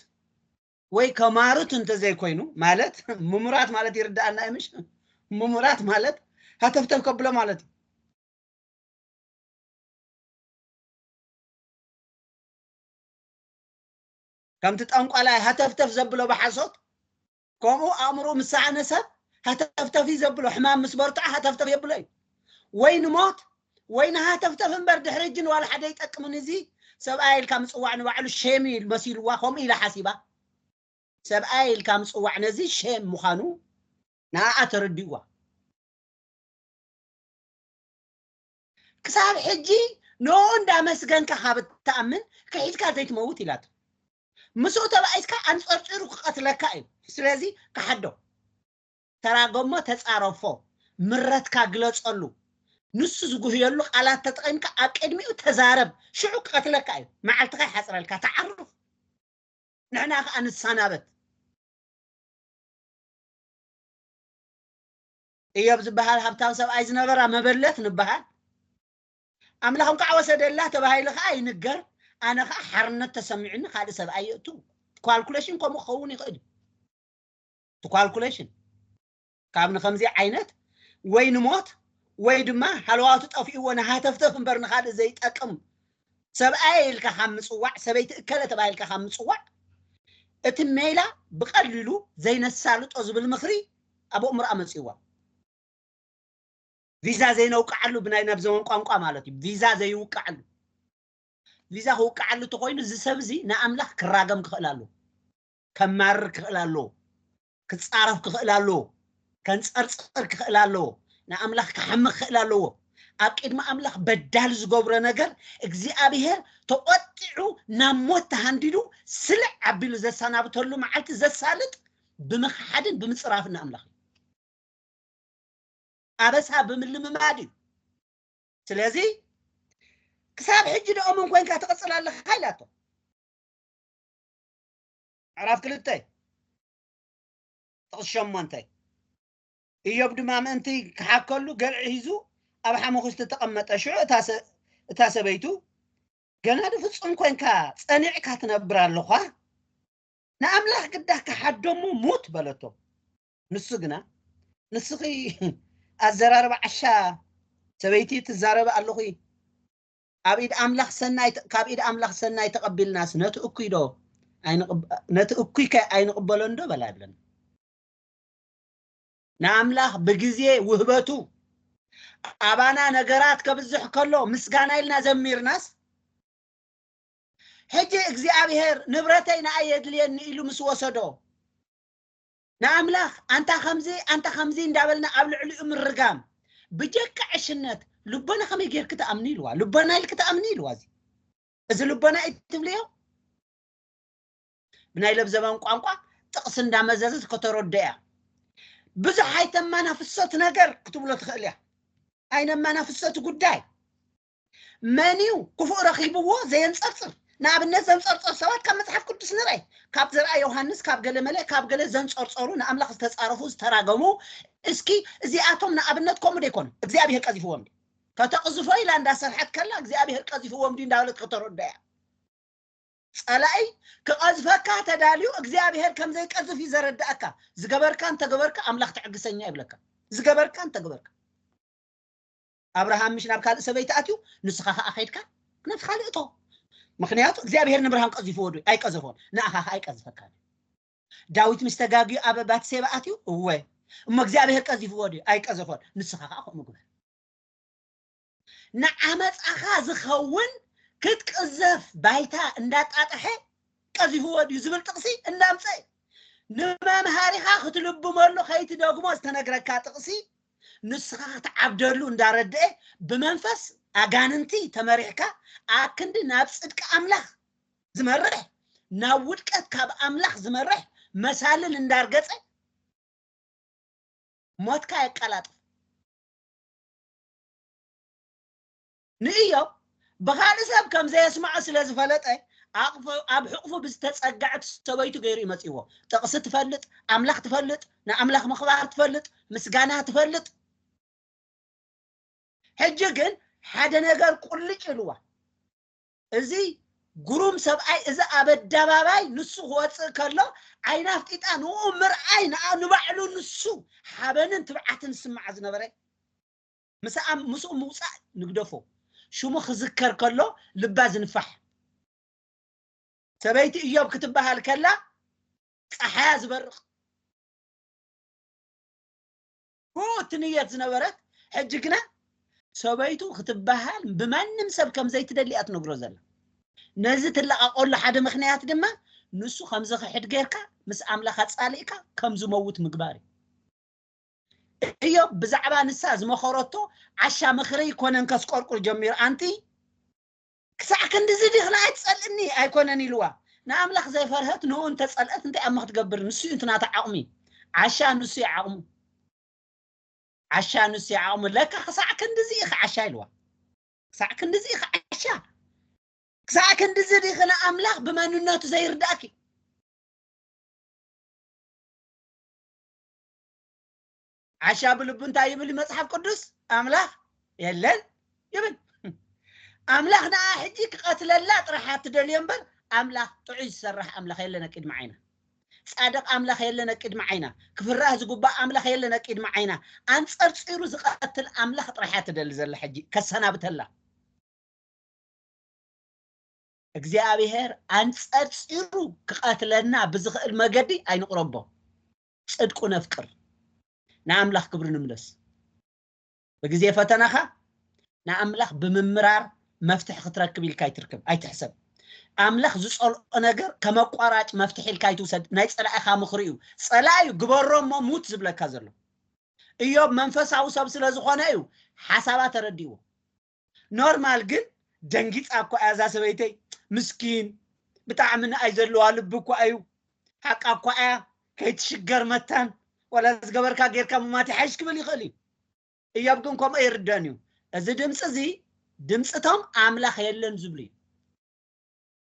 ወይ ከማርት እንተዘይኮይኑ ማለት ምሙራት ማለት ይርዳእና እዩ ምሽ ምሙራት ማለት ሃተፍተፍ ከብሎ ማለት እዩ። ከምቲ ጠንቋላይ ሃተፍተፍ ዘብሎ ብሓሶት ከምኡ ኣእምሮ ምስ ሰኣነ ሰብ ሃተፍተፍ እዩ ዘብሎ። ሕማም ምስ በርትዖ ሃተፍተፍ የብሎ እዩ። ወይ ንሞት ወይ ንሃተፍተፍ እምበር ድሕሪ እጂ ንዋላ ሓደ ይጠቅምን። እዚ ሰብኣይ ኢልካ ምፅዋዕ ንባዕሉ ሼም እዩ መሲልዋ። ከምኡ ኢላ ሓሲባ ሰብኣይ ኢልካ ምፅዋዕ ነዚ ሼም ምዃኑ ንኣኣ ተረዲእዋ። ክሳብ ሕጂ ንኡ እንዳመስገንካ ካብ እትኣምን ክሒድካ ዘይትመውት ኢላቶ። ምስኡ ተባኢስካ ኣንፀርፂሩ ክቐትለካ እዩ። ስለዚ ክሓዶ ተራገሞ ተፃረፎ ምረትካ ግለፀሉ። ንሱ ዝጉህየሉ ቃላት ተጠቒምካ ኣብ ቅድሚኡ ተዛረብ። ሽዑ ክቐትለካ እዩ። መዓልትኻ ይሓፅረልካ። ተዓርፍ። ንሕና ከዓ ንሰናበት። እዮብ ዝበሃል ሃብታም ሰብኣይ ዝነበራ መበለት ንበሃል ኣምላኽ እንኳዕ ወሰደላ ተባሂሉ ከዓ ይንገር። ኣነ ከዓ ሓርነት ተሰሚዑኒ ካልእ ሰብኣይ የእቱ። ኳልኩሌሽን ከምኡ ክኸውን ይኽእል እዩ። እቲ ኳልኩሌሽን ካብ ንከምዚ ዓይነት ወይ ንሞት ወይ ድማ ሃለዋቱ ጠፊእዎ ንሃተፍተፍ እምበር ንካልእ ዘይጠቅም ሰብኣየ ኢልካ ካብ ምፅዋዕ ሰበይቲ እከለ ተባሂልካ ካብ ምፅዋዕ እቲ ሜላ ብቐሊሉ ዘይነሳልጦ ዝብል ምኽሪ ኣብ ኣእምሮኣ መፅእዋ። ቪዛ ዘይነውቅዓሉ ብናይ ናብ ዘመን ቋንቋ ማለት እዩ። ቪዛ ዘይውቅዓሉ ቪዛ ክውቅዓሉ እንተኮይኑ እዚ ሰብ እዚ ንኣምላኽ ክራገም ክኽእል ኣለዎ። ከማርር ክኽእል ኣለዎ። ክፃረፍ ክኽእል ኣለዎ። ከንፀርፅር ክኽእል ኣለዎ። ንኣምላኽ ክሓሚ ክኽእል ኣለዎ። ኣብ ቅድሚ ኣምላኽ በዳል ዝገብሮ ነገር እግዚኣብሄር ተቆጢዑ ናብ ሞት ተሃንዲዱ ስልዕ ኣቢሉ ዘሰናብተሉ መዓልቲ ዘሳልጥ ብምኽሓድን ብምፅራፍን ንኣምላኽ እዩ። ኣበሳ ብምልምማድ እዩ። ስለዚ ክሳብ ሕጂ ደኦምን ኮንካ ትቕፅል ኣለኻ ኢላቶ። ምዕራፍ ክልተ ጥቕስ ሸሞንተ። እዮብ ድማ ምእንቲ ክሓከሉ ገርዒ ሒዙ ኣብ ሓመኹስቲ ተቐመጠ። ሽዑ እታ ሰበይቱ ገና ድፍጹም ኮንካ ጸኒዕካ ትነብር ኣለኻ? ንኣምላኽ ግዳ ክሓደሞ ሙት በለቶ። ንሱ ግና ንስኺ ኣዘራርባ ዓሻ ሰበይቲ ትዛረቢ ኣለኹ። ኣብ ኢድ ኣምላኽ ሰናይ ካብ ኢድ ኣምላኽ ሰናይ ተቐቢልናስ ነቲ እኩይ ዶ ነቲ እኩይ ከ ኣይንቕበሎን ዶ በላ ይብለና። ንኣምላኽ ብግዜ ውህበቱ ኣባና ነገራት ከብዝሕ ከሎ ምስጋና ኢልና ዘሚርናስ ሕጂ እግዚኣብሔር ንብረተይ ንኣይ የድልየኒ ኢሉ ምስ ወሰዶ ንኣምላኽ ኣንታ ከምዚ ኣንታ ከምዚ እንዳበልና ኣብ ልዕሊኡ ምርጋም ብጀካ ዕሽነት ልቦና ከመይ ጌርክ ትኣምኒ ኢልዋ። ልቦና ኢልክ ትኣምኒ ኢልዋ። እዚ እዚ ልቦና እዩ ትብልዮ። ብናይ ለብዘባን ቋንቋ ጥቕሲ እንዳመዘዘት ከተረዶ እያ። ብዙሕ ኣይተማናፍሶት ነገር ክትብሎ ትኽእል እያ። ኣይነማናፍሶት ጉዳይ መን እዩ ክፉእ ረኺብዎ ዘየንጸርጽር? ንኣብነት ዘንጸርጸር ሰባት ካብ መጽሓፍ ቅዱስ ንርአ። ካብ ዘርኣ ዮሃንስ፣ ካብ ገለ መለ፣ ካብ ገለ ዘንጸርጸሩ ንኣምላኽ ዝተጻረፉ ዝተራገሙ። እስኪ እዚኣቶም ንኣብነት ከምኡ ዶ ይኮኑ እግዚኣብሔር ቀዚፍዎም ድዩ? ከተቕዝፎ ኢላ እንዳሰርሐት ከላ እግዚኣብሔር ቀዚፍዎም ድዩ እንዳበለት ከተረዶ እያ። ጸላኢ ክቐዝፈካ ተዳልዩ እግዚኣብሔር ከም ዘይቀዝፍ እዩ ዘረድኣካ። ዝገበርካ እንተገበርካ ኣምላኽ ትዕግሰኛ ይብለካ። ዝገበርካ እንተገበርካ ኣብርሃም ምሽ ናብ ካልእ ሰበይቲ ኣትዩ ንስኻ ኸዓ ኸይድካ ናብ ካልእ እቶ። ምክንያቱ እግዚኣብሔር ንብርሃን ቀዚፍዎ ዶ ኣይቀዘፎን? ንኣኻ ኸዓ ኣይቀዝፈካ። ዳዊት ምስ ተጋግዩ ኣብ ባትሴባ ኣትዩ እወ እሞ እግዚኣብሔር ቀዚፍዎ ዶ ኣይቀዘፎን? ንስኻ ኸዓ ከምኡ ግበር። ንዓመፃኻ ዝኸውን ክትቅዘፍ ባይታ እንዳጣጥሐ ቀዚፍዎ ድዩ ዝብል ጥቕሲ እንዳምፀ ንመምሃሪኻ ክትልብመሉ ከይትደግሞ ዝተነግረካ ጥቕሲ ንስኻ ክትዓብደሉ እንዳረድአ ብመንፈስ ኣጋንንቲ ተመሪሕካ ኣክንዲ ናብ ፅድቂ ኣምላኽ ዝመርሕ ናብ ውድቀት ካብ ኣምላኽ ዝመርሕ መሳልል እንዳርገፀ ሞትካ የቀላጥፍ። ንእዮብ ብኻልእ ሰብ ከም ዘየስምዖ ስለ ዝፈለጠ ኣብ ሕቕፉ ብዝተጸግዐት ሰበይቱ ገይሩ ይመጽእዎ። ጥቕሲ ትፈልጥ፣ ኣምላኽ ትፈልጥ፣ ንኣምላኽ ምኽባር ትፈልጥ፣ ምስጋና ትፈልጥ። ሕጂ ግን ሓደ ነገር ቁልጭ ኢልዋ። እዚ ግሩም ሰብኣይ እዚ ኣብ ኣደባባይ ንሱ ክወፅእ ከሎ ዓይና ኣፍጢጣ ንኡ ምርኣይ ንባዕሉ ንሱ ሓበንን ትብዓትን ዝስምዓ ዝነበረ ምስኡ ምውፃእ ንግደፎ። ሽሙ ክዝከር ከሎ ልባ ዝንፋሕ። ሰበይቲ እዮብ ክትበሃል ከላ ፀሓያ ዝበርቕ ትንየት ዝነበረት ሕጂ ግና ሰበይቱ ክትበሃል ብማንም ሰብ ከም ዘይትደሊ እያ ትነግሮ ዘላ። ነዚ ትለቓቐሉ ሓደ ምኽንያት ድማ ንሱ ከም ዝኽሕድ ጌርካ ምስ ኣምላኽ ኣጻሊእካ ከም ዝመውት ምግባር እዩ። እዮብ ብዛዕባ ንሳ ዝመኸረቶ ዓሻ ምኽሪ ይኮነን ከስቆርቁር ጀሚሩ ኣንቲ ክሳዕ ክንድዚ ዲኽና ኣይትጸልእኒ ኣይኮነን ኢልዋ። ንኣምላኽ ዘይፈርሀት ንኡ እንተጸልአት እንታይ ኣሞ ክትገብር ንሱ እዩ ናታ ዓቕሚ። ዓሻ ንሱ እዩ ዓቕሙ። ዓሻ ንሱ ዓቕሙ ለካ ክሳዕ ክንድዚ ኢኻ ዓሻ ኢልዋ። ክሳዕ ክንድዚ ኢኻ ዓሻ። ክሳዕ ክንድዚ ዲኺ ንኣምላኽ ብመንነቱ ዘይርዳእኪ። ዓሻ ብልቡ እንታይ ይብል መጽሓፍ ቅዱስ? ኣምላኽ የለን ይብል። ኣምላኽ ንኣ ሕጂ ክቐትለላ ጥራሕ ትደልዮ እምበር ኣምላኽ ጥዑይ ዝሰርሕ ኣምላኽ የለን ኣቂድሚ ዓይና። ጻድቕ ኣምላኽ የለን ኣቂድሚ ዓይና። ክፍራህ ዝግባእ ኣምላኽ የለን ኣቂድሚ ዓይና። ኣንጸርጺሩ ዝቐትል ኣምላኽ ጥራሕ እያ ትደሊ ዘላ ሕጂ ከሰናብተላ። እግዚኣብሔር ኣንጸርጺሩ ክቐትለና ብዝኽእል መገዲ ኣይንቕረቦ። ጽድቁ ነፍቅር። ንኣምላኽ ክብሪ ንምለስ። ብግዜ ፈተናኻ ንኣምላኽ ብምምራር መፍትሒ ክትረክብ ኢልካ ኣይትርከብ ኣይትሕሰብ። ኣምላኽ ዝጸልኦ ነገር ከም ኣቋራጭ መፍትሒ ኢልካ ኣይትውሰድ። ናይ ጸላኢኻ ምኽሪ እዩ። ጸላኢ እዩ ግበሮ እሞ ሙት ዝብለካ ዘሎ። እዮብ መንፈሳዊ ሰብ ስለ ዝኾነ እዩ ሓሳባ ተረዲእዎ። ኖርማል ግን ደንጊጻ እኮ እያ እዛ ሰበይተይ። ምስኪን ብጣዕሚ ንኣይ ዘለዋ ልቢ እኮ እዩ። ሓቃ እኮ እያ። ከይትሽገር መታን ወላ ዝገበርካ ጌርካ ምማት ይሓይሽ ክብል ይኽእል እዩ። እዮብ ግን ከምኡ ኣይርደን እዩ። እዚ ድምፂ እዚ ድምፅቶም ኣምላኽ የለን ዝብሉ እዩ።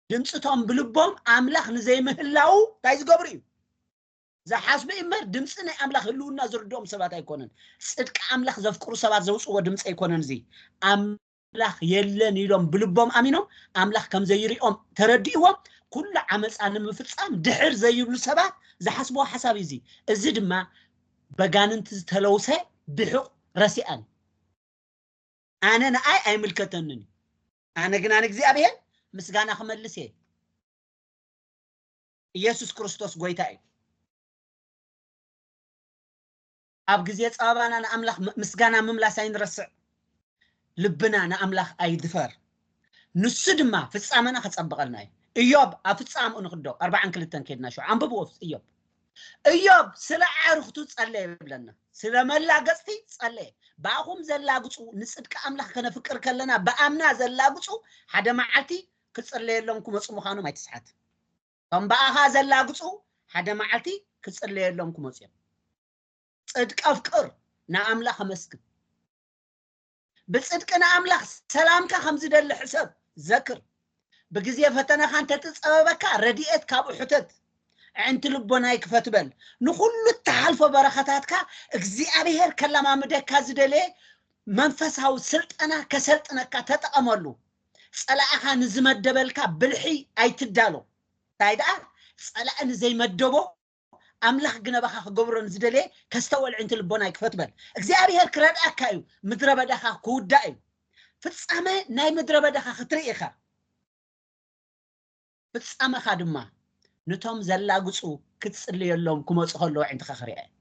ድምፅቶም ብልቦም ኣምላኽ ንዘይምህላው እንታይ ዝገብሩ እዩ ዝሓስቡ እምበር ድምፂ ናይ ኣምላኽ ህልውና ዝርድኦም ሰባት ኣይኮነን። ፅድቂ ኣምላኽ ዘፍቅሩ ሰባት ዘውፅዎ ድምፂ ኣይኮነን። እዚ ኣምላኽ የለን ኢሎም ብልቦም ኣሚኖም ኣምላኽ ከም ዘይሪኦም ተረዲእዎም ኩሉ ዓመፃ ንምፍፃም ድሕር ዘይብሉ ሰባት ዝሓስብዎ ሓሳብ እዩ። እዚ እዚ ድማ በጋንንቲ ዝተለውሰ ብሕቕ ረሲኣን። ኣነ ንኣይ ኣይምልከተንን እዩ። ኣነ ግና ንእግዚኣብሔር ምስጋና ክመልስ እየ። ኢየሱስ ክርስቶስ ጎይታ እዩ። ኣብ ግዜ ጸበባና ንኣምላኽ ም- ምስጋና ምምላስ ኣይንረስዕ። ልብና ንኣምላኽ ኣይድፈር። ንሱ ድማ ፍጻመና ከጸብቐልና እዩ። እዮብ ኣብ ፍጻምኡ ንክዶ ኣርባዓን ክልተን ከድና ሽዑ ኣንብብዎ። እዮብ እዮብ ስለ ኣዕርኽቱ ጸለየ ይብለና። ስለ መላገጽቲ ጸለየ። ብኣኹም ዘላግጹ ንጽድቂ ኣምላኽ ከነፍቅር ከለና ብኣምና ዘላግጹ ሓደ መዓልቲ ክጽለየሎም ክመጹ ምዃኖም ኣይትስሓት። እቶም ብኣኻ ዘላግጹ ሓደ መዓልቲ ክጽለየሎም ክመጹ እዮም። ጽድቂ ኣፍቅር፣ ንኣምላኽ ኣመስግን። ብጽድቂ ንኣምላኽ ሰላምካ ከም ዝደሊ ሕሰብ፣ ዘክር። ብግዜ ፈተናኻ እንተትጸበበካ ረድኤት ካብኡ ሕተት። ኣዕንቲ ልቦናይ ክፈት በል። ንኹሉ እትሓልፎ በረኸታትካ እግዚኣብሔር ከለማምደካ ዝደለየ መንፈሳዊ ስልጠና ከሰልጥነካ ተጠቐመሉ። ጸላእኻ ንዝመደበልካ ብልሒ ኣይትዳሎ። እንታይ ደኣ ጸላእ ንዘይመደቦ ኣምላኽ ግን ኣባኻ ክገብሮ ንዝደለየ ከስተውዕል ኣዕንቲ ልቦናይ ክፈት በል። እግዚኣብሔር ክረድኣካ እዩ። ምድረ በዳኻ ክውዳእ እዩ። ፍጻመ ናይ ምድረ በዳኻ ክትርኢ ኢኻ። ፍጻመኻ ድማ ነቶም ዘላግጹ ክትጽልየሎም ክመጹ ከለዉ ኣዕንትኻ ክሪኣ እዩ።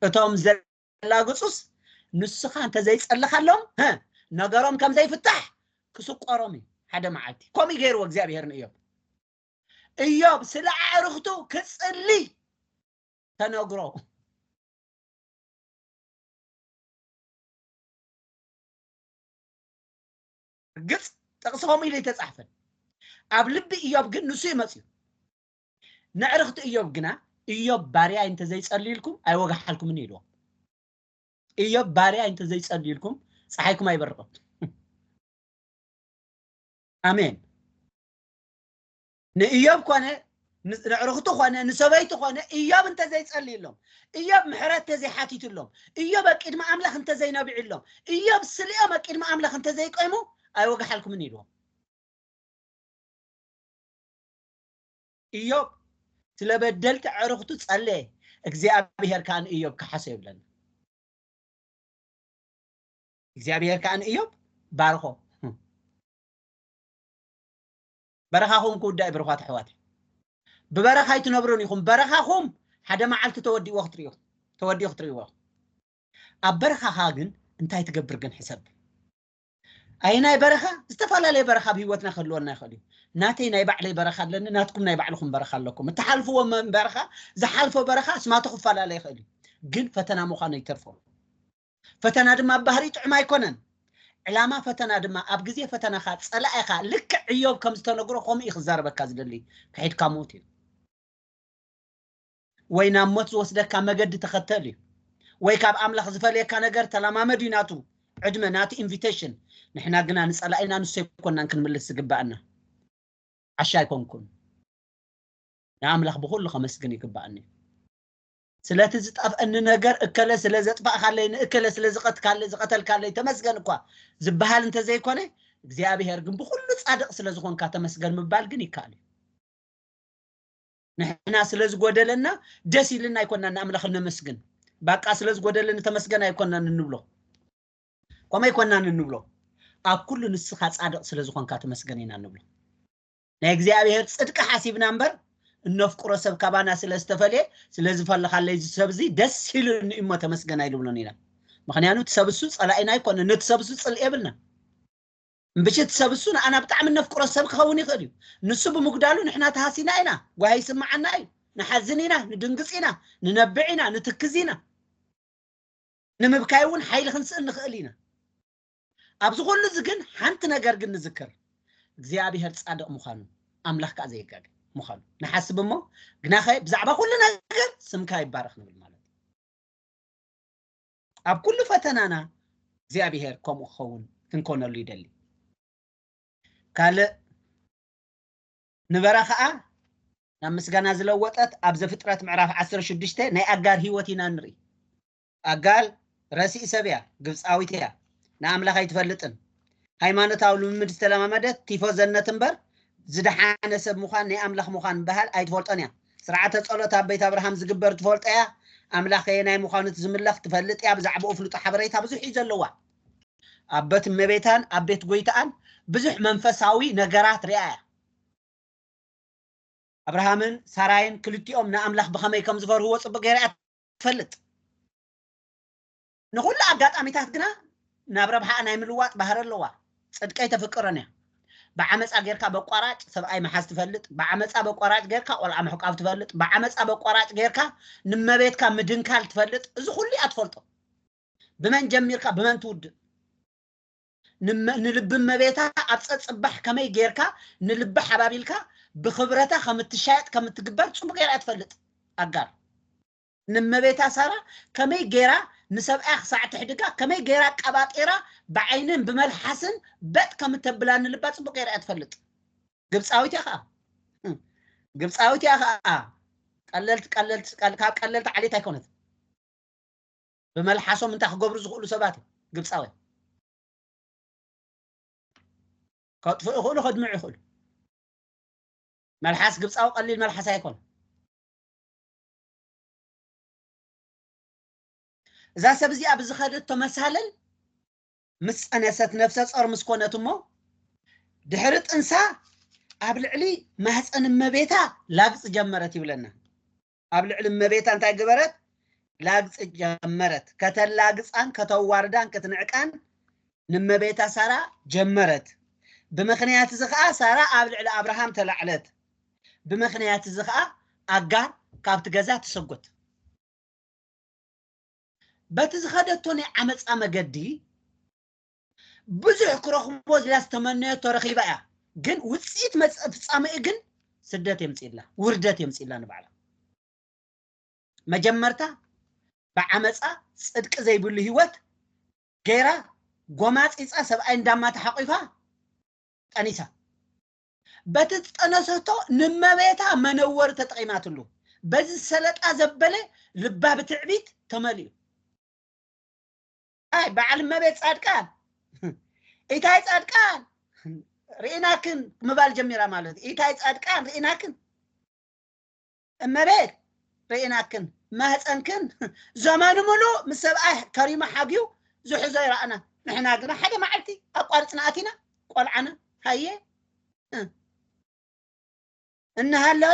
እቶም ዘላግጹስ ንስኻ እንተዘይጸለኻሎም፣ ሀ፣ ነገሮም ከም ዘይፍታሕ ክስቆሮም እዩ። ሓደ መዓልቲ ከምኡ ገይርዎ እግዚኣብሔር ንእዮብ። እዮብ ስለ ኣዕርኽቱ ክጽሊ ተነግሮ። ርግጽ ጥቕሲ ከምኡ ኢሉ ኣይተጻሕፈን። ኣብ ልቢ እዮብ ግን ንሱ እዩ መጽዩ። ነዕርኽቲ እዮብ ግና፣ እዮብ ባርያይ እንተዘይጸልዩልኩም ኣይወግሓልኩምን ኢልዎም። እዮብ ባርያይ እንተዘይጸልዩልኩም ጸሓይኩም ኣይበርቕን። ኣሜን። ንእዮብ ኮነ፣ ን- ነዕርኽቱ ኮነ፣ ንሰበይቲ ኮነ፣ እዮብ እንተዘይጸልዩሎም፣ እዮብ ምሕረት እንተዘይሓቲቱሎም፣ እዮብ ኣብ ቅድሚ ኣምላኽ እንተዘይነቢዕሎም፣ እዮብ ስሊኦም ኣብ ቅድሚ ኣምላኽ እንተዘይቆይሙ ኣይወግሓልኩምን ኢልዎም። እዮብ ስለ በደልቲ ኣዕርኽቱ ጸለየ፣ እግዚኣብሔር ከኣ ንእዮብ ከሓሶ ይብለና። እግዚኣብሔር ከኣ ንእዮብ ባርኾ። በረኻኹም ክውዳእ እዩ ብሩኻት ኣሕዋት። ብበረኻ ኣይትነብሩን ኢኹም። በረኻኹም ሓደ መዓልቲ ተወዲእዎ ክትርእዩ፣ ተወዲኡ ክትርእይዎ ኢኹም። ኣብ በረኻኻ ግን እንታይ ትገብር ግን ሕሰብ። ኣየናይ በረኻ? ዝተፈላለየ በረኻ ኣብ ህይወትና ክህልወና ይኽእል እዩ። ናተይ ናይ ባዕለይ በረኻ ኣለኒ፣ ናትኩም ናይ ባዕልኹም በረኻ ኣለኩም። እትሓልፍዎ መ- በረኻ፣ ዝሓልፎ በረኻ ስማቱ ክፈላለ ይኽእል እዩ። ግን ፈተና ምዃኑ ኣይተርፎ። ፈተና ድማ ኣብ ባህሪ ጥዑም ኣይኮነን። ዕላማ ፈተና ድማ ኣብ ግዜ ፈተናኻ ጸላኢኻ ልክዕ እዮብ ከም ዝተነግሮ ከምኡ እዩ ክዛረበካ ዝደሊ። ክሒድካ ምዉት እዩ። ወይ ናብ ሞት ዝወስደካ መገዲ ተኸተል እዩ። ወይ ካብ ኣምላኽ ዝፈልየካ ነገር ተለማመድ እዩ ናቱ። ዕድመ ናቱ ኢንቪቴሽን። ንሕና ግና ንጸላኢና ንሱ ኣይኮናን ክንምልስ ዝግባኣና። ዓሻ ኣይኮንኩን። ንኣምላኽ ብኹሉ ከመስግን ይግባኣኒ። ስለቲ ዝጠፍአኒ ነገር እከለ ስለ ዘጥፋእካለይ፣ ንእከለ ስለ ዝቐትካለይ፣ ዝቐተልካለይ ተመስገን እኳ ዝበሃል እንተዘይኮነ፣ እግዚኣብሔር ግን ብኹሉ ጻድቕ ስለ ዝኾንካ ተመስገን ምባል ግን ይከኣል እዩ። ንሕና ስለ ዝጎደለና ደስ ኢልና ኣይኮናን ንኣምላኽ እነመስግን። ባቃ ስለ ዝጎደለኒ ተመስገን ኣይኮናን እንብሎ። ከምኡ ኣይኮናን እንብሎ። ኣብ ኩሉ ንስኻ ጻድቕ ስለ ዝኾንካ ተመስገን ኢና እንብሎ። ናይ እግዚኣብሔር ጽድቂ ሓሲብና እምበር፣ እነፍቅሮ ሰብ ካባና ስለ ዝተፈልየ፣ ስለ ዝፈልኻለይ እዚ ሰብ እዚ ደስ ኢሉኒ እሞ ተመስገን ኣይንብሎን ኢና። ምኽንያቱ እቲ ሰብ እሱ ጸላኢና ኣይኮነን፣ ነቲ ሰብ እሱ ጽልኢ የብልና። እምብሽ እቲ ሰብ እሱ ንኣና ብጣዕሚ እነፍቅሮ ሰብ ክኸውን ይኽእል እዩ። ንሱ ብምጉዳሉ ንሕና ተሃሲና ኢና፣ ጓሂ ይስምዓና እዩ፣ ንሓዝን ኢና፣ ንድንግጽ ኢና፣ ንነብዕ ኢና፣ ንትክዝ ኢና። ንምብካይ እውን ሓይሊ ክንስእን ንኽእል ኢና። ኣብዚ ኩሉ እዚ ግን ሓንቲ ነገር ግን ንዝክር፣ እግዚኣብሔር ጻድቕ ምዃኑ፣ ኣምላኽ ከኣ ዘይጋገ ምዃኑ ንሓስብ እሞ፣ ግናኸ ብዛዕባ ኩሉ ነገር ስምካ ይባረኽ ንብል ማለት እዩ። ኣብ ኩሉ ፈተናና እግዚኣብሔር ከምኡ ክኸውን ክንኮነሉ ይደሊ። ካልእ ንበረኻኣ ናብ ምስጋና ዝለወጠት ኣብ ዘፍጥረት ምዕራፍ ዓሰርተ ሽዱሽተ ናይ ኣጋር ህይወት ኢና ንርኢ። ኣጋር ረሲእ ሰብ እያ፣ ግብፃዊት እያ፣ ንኣምላኽ ኣይትፈልጥን። ሃይማኖታዊ ልምምድ ዝተለማመደት ቲፎዘነት እምበር ዝደሓነ ሰብ ምዃን ናይ ኣምላኽ ምዃን በሃል ኣይትፈልጦን እያ። ስርዓተ ጸሎት ኣብ ቤት ኣብርሃም ዝግበር ትፈልጦ እያ። ኣምላኽ ከየናይ ምዃኑ ዝምለኽ ትፈልጥ እያ። ብዛዕባኡ ፍሉጦ ሓበሬታ ብዙሕ እዩ ዘለዋ። ኣብ ቤት እመቤታን ኣብ ቤት ጎይታኣን ብዙሕ መንፈሳዊ ነገራት ሪኣ እያ። ኣብርሃምን ሳራይን ክልቲኦም ንኣምላኽ ብኸመይ ከም ዝፈርህዎ ጽቡቕ ገይራ እያ ትፈልጥ። ንኹሉ ኣጋጣሚታት ግና ናብ ረብሓኣ ናይ ምልዋጥ ባህሪ ኣለዋ። ጽድቀይ ተፍቅረን እያ። ብዓመፃ ጌርካ በቋራጭ ሰብኣይ መሓዝ ትፈልጥ፣ ብዓመፃ በቋራጭ ጌርካ ቆልዓ ምሕቋፍ ትፈልጥ፣ ብዓመፃ በቋራጭ ጌርካ ንመቤትካ ምድንካል ትፈልጥ። እዚ ኩሉ እያ ትፈልጦ። ብመን ጀሚርካ ብመን ትውድእ? ንመ- ንልቢ እመቤታ ኣብ ፀፅባሕ ከመይ ጌርካ ንልቢ ሓባቢልካ ብክብረታ ከም እትሻየጥ ከም እትግበር ፅቡቅ ጌራ እያ ትፈልጥ። ኣጋር ንመቤታ ሳራ ከመይ ጌራ ንሰብኣያ ክሳዕ ትሕድጋ ከመይ ጌራ ቀባጢራ ብዓይንን ብመልሓስን በጥ ከም እተብላ ንልባ ፅቡቅ ጌራ እያ ትፈልጥ። ግብፃዊት እያ ከዓ ግብፃዊት እያ ከዓ ቀለልቲ ቀለልቲ ቀል- ካብ ቀለልቲ ዓሌት ኣይኮነት። ብመልሓሶም እንታይ ክገብሩ ዝኽእሉ ሰባት እዮም ግብፃውያን። ከጥፍኡ ይኽእሉ፣ ከድምዑ ይኽእሉ። መልሓስ ግብፃዊ ቀሊል መልሓስ ኣይኮነ። እዛ ሰብ እዚኣ ብዝኸደቶ መሳለል ምስ ፀነሰት ነፍሰ ፆር ምስ ኮነት እሞ ድሕሪ ጥንሳ ኣብ ልዕሊ ማህፀን እመቤታ ላግፂ ጀመረት ይብለና። ኣብ ልዕሊ እመቤታ እንታይ ገበረት? ላግፂ ጀመረት። ከተላግፃን ከተዋርዳን ክትንዕቃን ንመቤታ ሳራ ጀመረት። ብምኽንያት እዚ ኸዓ ሳራ ኣብ ልዕሊ ኣብርሃም ተላዕለት። ብምኽንያት እዚ ኸዓ ኣጋር ካብቲ ገዛ ተሰጎት። በቲ ዝኸደቶ ናይ ዓመፃ መገዲ ብዙሕ ክረኽቦ ዝላ ዝተመነየቶ ረኺባ እያ። ግን ውፅኢት መፅ- ፍፃመኡ ግን ስደት የምፅእላ፣ ውርደት የምፅእላ ንባዕላ። መጀመርታ ብዓመፃ ፅድቂ ዘይብሉ ህይወት ገይራ ጎማፂፃ ሰብኣይ እንዳማ ተሓቂፋ ጠኒሳ። በቲ ዝጠነሰቶ ንመቤታ መነወሪ ተጠቂማትሉ። በዚ ሰለጣ ዘበለ ልባ ብትዕቢት ተመሊኡ። ኣይ በዓል እመቤት ፃድቃን ኢታይ ፃድቃን ርኢናክን ምባል ጀሚራ ማለት እዩ። ኢታይ ፃድቃን ርኢናክን እመቤት ርኢናክን ማህፀንክን ዘመኑ ሙሉእ ምስ ሰብኣይ ከሪማ ሓግዩ ዝሕዞ ይረኣና። ንሕና ግና ሓደ መዓልቲ ኣቋርፅና ኣቲና ቆልዓና ሃየ እ፣ እናሃለወ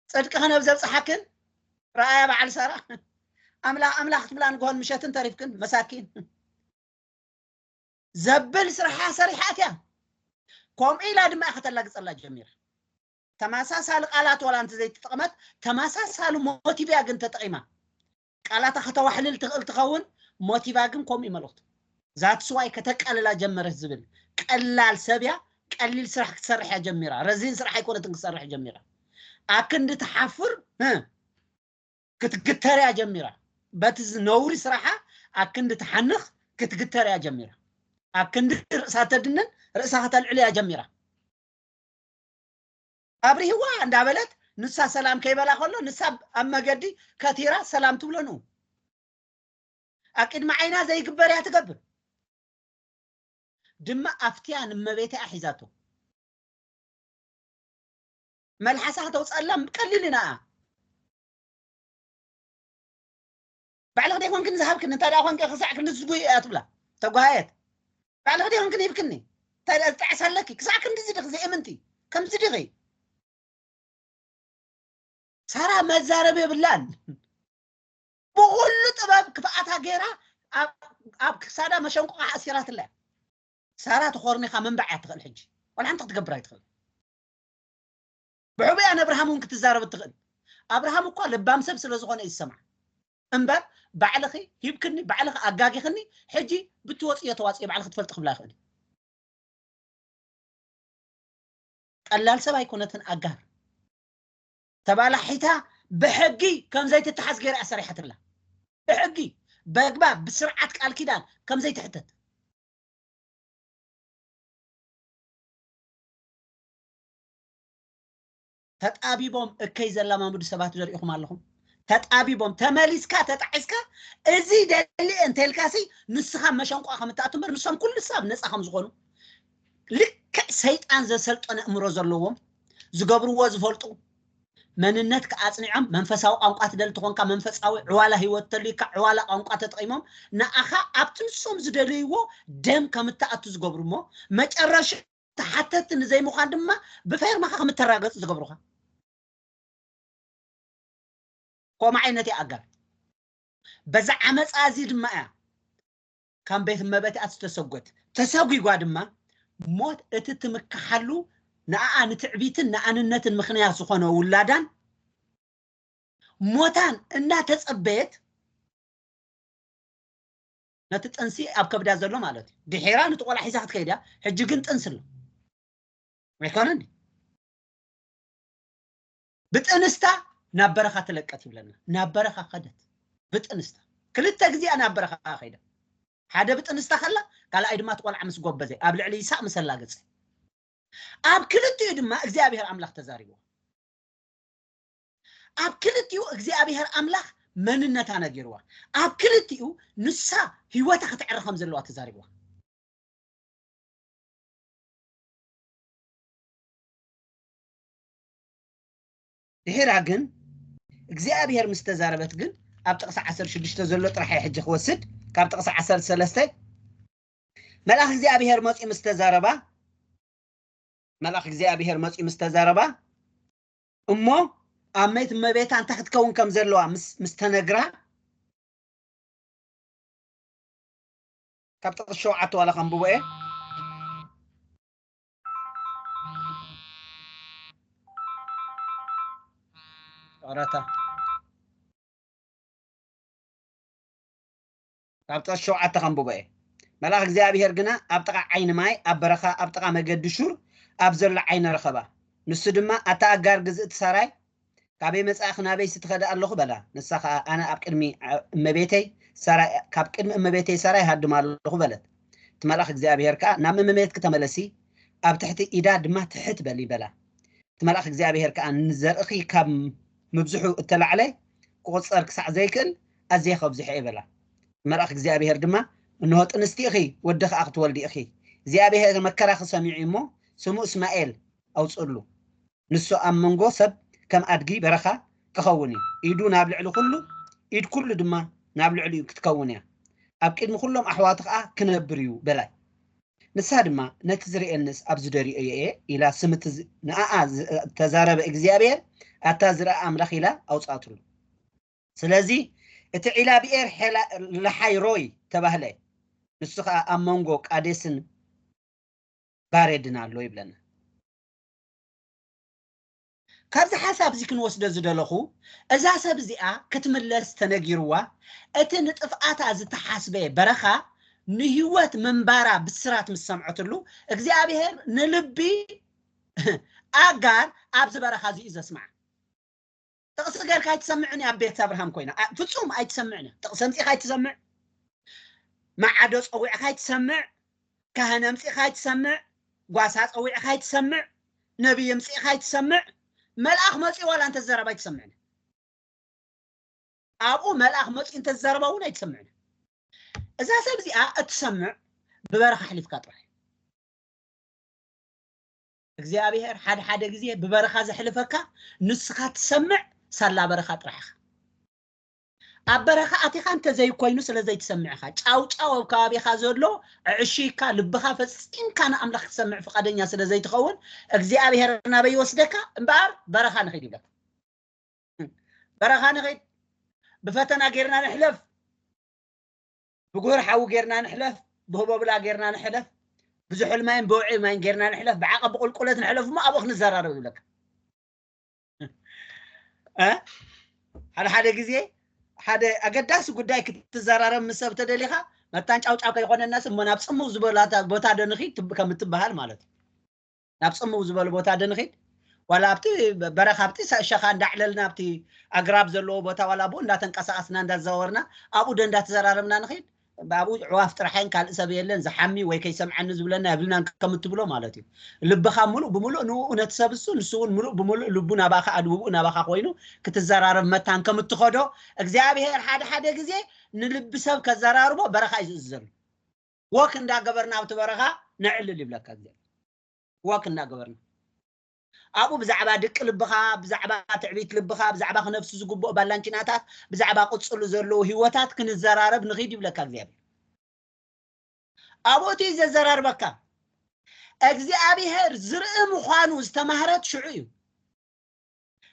ፅድቂ ክነብ ዘብፅሓክን ረኣያ በዓል ሳራ ኣምላኽ ኣምላኽ ክትብላ ንግሆን ምሸትን ተሪፍክን መሳኪን ዘብል ስርሓ ሰሪሓት እያ። ከምኡ ኢላ ድማ እያ ከተላግፀላ ጀሚራ። ተመሳሳሊ ቃላት ዋላ እንተ ዘይተጠቕመት ተመሳሳሊ ሞቲቭ እያ ግን ተጠቒማ። ቃላታ ከተዋሕልል ትኽእል ትኸውን፣ ሞቲቫ ግን ከምኡ እዩ መልእኽቱ። ዛትስ ዋይ ከተቃልላ ጀመረት ዝብል ቀላል ሰብ እያ። ቀሊል ስራሕ ክትሰርሕ እያ ጀሚራ። ረዚን ስራሕ ኣይኮነትን ክትሰርሕ ጀሚራ። ኣክንዲ ትሓፍር እ፣ ክትግተር እያ ጀሚራ። በቲ ዝ- ነውሪ ስራሓ ኣክንዲ ትሓንኽ ክትግተር እያ ጀሚራ። ኣክንዲ ርእሳ ተድንን ርእሳ ከተልዕል እያ ጀሚራ። ኣብሪህዋ እንዳበለት ንሳ ሰላም ከይበላ ከሎ ንሳ ኣብ መገዲ ከቲራ ሰላም ትብሎ ንኡ ኣብ ቅድሚ ዓይና ዘይግበር እያ ትገብር። ድማ ኣፍትያ ንመቤታ እያ ሒዛቶ። መልሓሳ ከተውፀላ ቀሊል ኢና። ባዕልኺ ደይኮንክን ዝሃብክኒ እንታይ ደኣ ኮንኪ ክሳዕ ክንዲ ዝጉይ እያ ትብላ ተጓሃየት። ባዕልኺ ደይኮንክን ሂብክኒ እንታይ ደኣ ዝጠዕስ ኣለኪ ክሳዕ ክንዲ ዝድኺ ዘይእምንቲ ከምዚ ድኺ። ሳራ መዛረቢ የብላን። ብኹሉ ጥበብ ክፍኣታ ገይራ ኣብ- ኣብ ክሳዳ መሸንቆ ኣሲራትላ እያ። ሳራ ተኾርኒኻ ምንባዕ እያ ትኽእል ሕጂ ዋላ ሓንቲ ክትገብር ኣይትኽእል። ብሕቡያ ንኣብርሃም እውን ክትዛረብ እትኽእል ኣብርሃም እኳ ለባም ሰብ ስለ ዝኾነ እዩ ዝሰምዓ እምበር ባዕልኺ ሂብክኒ ባዕልኺ ኣጋጊኽኒ ሕጂ ብትወፅዮ ተዋፅዮ ባዕልኺ ትፈልጢ ክብላ ይኽእል እዩ። ቀላል ሰብ ኣይኮነትን ኣጋር ተባላሒታ ብሕጊ ከም ዘይትተሓዝ ገይራ እያ ሰሪሓትላ ብሕጊ በግባብ ብስርዓት ቃል ኪዳን ከም ዘይትሕተት ተጣቢቦም እከይ ዘላማምዱ ሰባት ዘሪኢኹም ኣለኹም። ተጣቢቦም ተመሊስካ ተጣዒስካ እዚ ደሊ እንተልካሲ ንስኻ መሸንቋ ከም እትኣቱ እምበር ንሶም ኩሉ ሰብ ነፃ ከም ዝኾኑ ልክዕ ሰይጣን ዘሰልጠነ እምሮ ዘለዎም ዝገብርዎ ዝፈልጡ መንነትካ ኣጽኒዖም፣ መንፈሳዊ ቋንቋ ትደሊ ተኾንካ፣ መንፈሳዊ ዕዋላ ህይወት ተልዩካ፣ ዕዋላ ቋንቋ ተጠቒሞም፣ ንኣኻ ኣብቲ ንሶም ዝደለይዎ ደም ከም እትኣቱ ዝገብሩ እሞ፣ መጨረሻ ተሓተቲ ንዘይምዃን ድማ ብፌርማኻ ከም እተራገጽ ዝገብሩኻ። ከምኡ ዓይነት እያ ኣጋር። በዛ ዓመፃ እዚ ድማ እያ ካብ ቤት እመቤትኣ ዝተሰጎት። ተሰጒጓ ድማ ሞት እቲ ትምክሓሉ ንኣኣ ንትዕቢትን ንኣንነትን ምኽንያት ዝኾነ ውላዳን ሞታን እናተጸበየት ነቲ ጥንሲ ኣብ ከብዳ ዘሎ ማለት እዩ። ድሒራ ነቲ ቆልዓ ሒዛ ክትከይድ እያ። ሕጂ ግን ጥንሲ ኣሎ። ኣይኮነን ድዩ? ብጥንስታ ናብ በረኻ ተለቀት ይብለና። ናብ በረኻ ከደት። ብጥንስታ። ክልተ ግዜ እያ ናብ በረኻ ከይዳ። ሓደ ብጥንስታ ከላ፣ ካልኣይ ድማ እቲ ቆልዓ ምስ ጎበዘ፣ ኣብ ልዕሊ ይስሐቅ ምስ ኣላገጸ። ኣብ ክልቲኡ ድማ እግዚኣብሔር ኣምላኽ ተዛሪብዋ። ኣብ ክልቲኡ እግዚኣብሔር ኣምላኽ መንነታ ነጊርዋ። ኣብ ክልቲኡ ንሳ ህይወታ ክትዕረ ከም ዘለዋ ተዛሪብዋ። ድሒራ ግን እግዚኣብሔር ምስ ተዛረበት ግን ኣብ ጥቕሲ ዓሰርተ ሽዱሽተ ዘሎ ጥራሕ እየ ሕጂ ክወስድ። ካብ ጥቕሲ ዓሰርተ ሰለስተ መልኣኽ እግዚኣብሔር መጺኡ ምስ ተዛረባ፣ መልኣኽ እግዚኣብሔር መጺኡ ምስ ተዛረባ፣ እሞ ኣብ ቤት እመቤታ እንታይ ክትከውን ከም ዘለዋ ምስ፣ ምስ ተነግራ፣ ካብ ጥቕሲ ሸውዓተ ዋላ ከንብቦ እየ። ጨረታ። ካብ ጥቕሲ ሸውዓተ ከንብቦ እየ። መልኣኽ እግዚኣብሔር ግና ኣብ ጥቓ ዓይኒ ማይ፣ ኣብ በረኻ፣ ኣብ ጥቓ መገዲ ሹር ኣብ ዘሎ ዓይኒ ረኸባ። ንሱ ድማ፣ ኣታ ኣጋር ግዝእቲ ሳራይ፣ ካበይ መጻእኺ ናበይሲ ትኸዲ ኣለኹ በላ። ንሳ ኸኣ፣ ኣነ ኣብ ቅድሚ እመቤተይ ሳራይ፣ ካብ ቅድሚ እመቤተይ ሳራይ ሃድም ኣለኹ በለት። እቲ መልኣኽ እግዚኣብሔር ከኣ፣ ናብ እመቤትኪ ተመለሲ፣ ኣብ ትሕቲ ኢዳ ድማ ትሕት በሊ በላ። እቲ መልኣኽ እግዚኣብሔር ከኣ፣ ንዘርእኺ ካብ ምብዝሑ እተላዕለ ክቑጸር ክሳዕ ዘይክእል ኣዝየ ከብዝሖ እየ በላ። እቲ መልኣኽ እግዚኣብሔር ድማ፣ እንሆ ጥንስቲ ኢኺ፣ ወዲ ኸኣ ክትወልዲ ኢኺ። እግዚኣብሔር መከራኺ ሰሚዑ እሞ ስሙ እስማኤል ኣውጽእሉ። ንሱ ኣብ መንጎ ሰብ ከም ኣድጊ በረኻ ክኸውን እዩ። ኢዱ ናብ ልዕሊ ኩሉ፣ ኢድ ኩሉ ድማ ናብ ልዕሊኡ ክትከውን እያ። ኣብ ቅድሚ ኩሎም ኣሕዋቱ ኸኣ ክነብር እዩ በላይ። ንሳ ድማ፣ ነቲ ዝርእየንስ ኣብዚ ደሪኦ እየ ኢላ ስም እቲ ዝ-፣ ንኣኣ ዝ-፣ እተዛረበ እግዚኣብሔር፣ ኣታ ዝረኣ ኣምላኽ ኢላ ኣውጻእትሉ። ስለዚ እቲ ዒላ ብኤር ሔላ-፣ ለሓይ ሮይ ተባህለ። ንሱ ኸኣ ኣብ መንጎ ቃዴስን ባሬድን ኣሎ ይብለና። ካብዚ ሓሳብ እዚ ክንወስዶ ዝደለኹ፣ እዛ ሰብ እዚኣ ክትምለስ ተነጊርዋ፣ እቲ ንጥፍኣታ ዝተሓስበ በረኻ ንህይወት ምንባራ ብስራት ምስ ሰምዐትሉ፣ እግዚኣብሔር ንልቢ ኣጋር ኣብዚ በረኻ እዚ እዩ ዘስምዓ። ጥቕሲ ጌርካ ኣይትሰምዕን እያ ኣብ ቤት ኣብርሃም ኮይና። ኣ-፣ ፍጹም ኣይትሰምዕን እያ። ጥቕሲ ኣምጺእካ ኣይትሰምዕ። መዓዶ ጸዊዕካ ኣይትሰምዕ። ካህን ኣምጺእካ ኣይትሰምዕ። ጓሳ ጸዊዕካ ኣይትሰምዕ። ነቢይ ኣምጺእካ ኣይትሰምዕ። መልኣኽ መጺኡ ዋላ እንተዘረባ ኣይትሰምዕን። ኣብኡ መልኣኽ መጺኡ እንተዘረባ እውን ኣይትሰምዕን። እዛ ሰብ እዚኣ እትሰምዕ ብበረኻ ኣሕሊፍካ ጥራሕ። እግዚኣብሔር ሓደ ሓደ ግዜ ብበረኻ ዘሕልፈካ ንስኻ ትሰምዕ ሳላ በረኻ ጥራሕ ኢኻ። ኣብ በረኻ ኣቲኻ እንተዘይኮይኑ ስለ ዘይትሰምዕ ኢኻ። ጫው ጫው ኣብ ከባቢኻ ዘሎ ኣዕሺካ ልብኻ ፈጺምካ ንኣምላኽ ክትሰምዕ ፍቓደኛ ስለ ዘይትኸውን እግዚኣብሔር ናበይ ይወስደካ እምበኣር በረኻ ንኺድ ይብለካ። በረኻ ንኺድ፣ ብፈተና ጌርና ንሕለፍ፣ ብጉህር ሓዊ ጌርና ንሕለፍ፣ ብህቦብላ ጌርና ንሕለፍ፣ ብዝሑል ማይን ብውዑይ ማይን ጌርና ንሕለፍ፣ ብዓቐብ ብቁልቁለት ንሕለፍ እሞ ኣብኡ ክንዘራረብ ይብለካ። እ? ሓደ ሓደ ግዜ ሓደ ኣገዳሲ ጉዳይ ክትዘራረብ ምስ ሰብ ተደሊኻ መታን ጫውጫው ከይኾነናስ እሞ ናብ ጽምው ዝበላታ ቦታ ዶ ንኺድ ትብ-፣ ከም እትበሃል ማለት እዩ። ናብ ጽምው ዝበለ ቦታ ዶ ንኺድ፣ ዋላ ኣብቲ በረኻ ኣብቲ ሰ-፣ ሸኻ እንዳዕለልና ኣብቲ ኣግራብ ዘለዎ ቦታ ዋላ ኣብኡ እንዳተንቀሳቐስና እንዳዘዋወርና ኣብኡ ዶ እንዳተዘራረብና ንኺድ፣ ኣብኡ ኣዕዋፍ ጥራሕ እየን ካልእ ሰብ የለን ዝሓሚ ወይ ከይሰምዓኒ ዝብለና የብልናን ከም እትብሎ ማለት እዩ። ልብኻ ምሉእ ብምሉእ ንኡ ነቲ ሰብ እሱ ንሱ እውን ምሉእ ብምሉእ ልቡ ናባኻ ኣድውኡ ናባኻ ኮይኑ ክትዘራረብ መታን ከም እትኸዶ እግዚኣብሔር ሓደ ሓደ ግዜ ንልቢ ሰብ ከዘራርቦ በረኻ እዩ ዝእዝዘሉ። ወክ እንዳገበርና ኣብቲ በረኻ ነዕልል ይብለካ እግዚኣብሔር። ወክ እናገበርና ኣብኡ ብዛዕባ ድቂ ልብኻ፣ ብዛዕባ ትዕቢት ልብኻ፣ ብዛዕባ ክነፍሱ ዝግብኦ ባላንቺናታት፣ ብዛዕባ ቅጽሉ ዘለዉ ህይወታት ክንዘራረብ ንኺድ ይብለካ እግዚኣብሔር። ኣብኡ እቲ ዘዘራርበካ እግዚኣብሔር ዝርኢ ምዃኑ ዝተማህረት ሽዑ እዩ።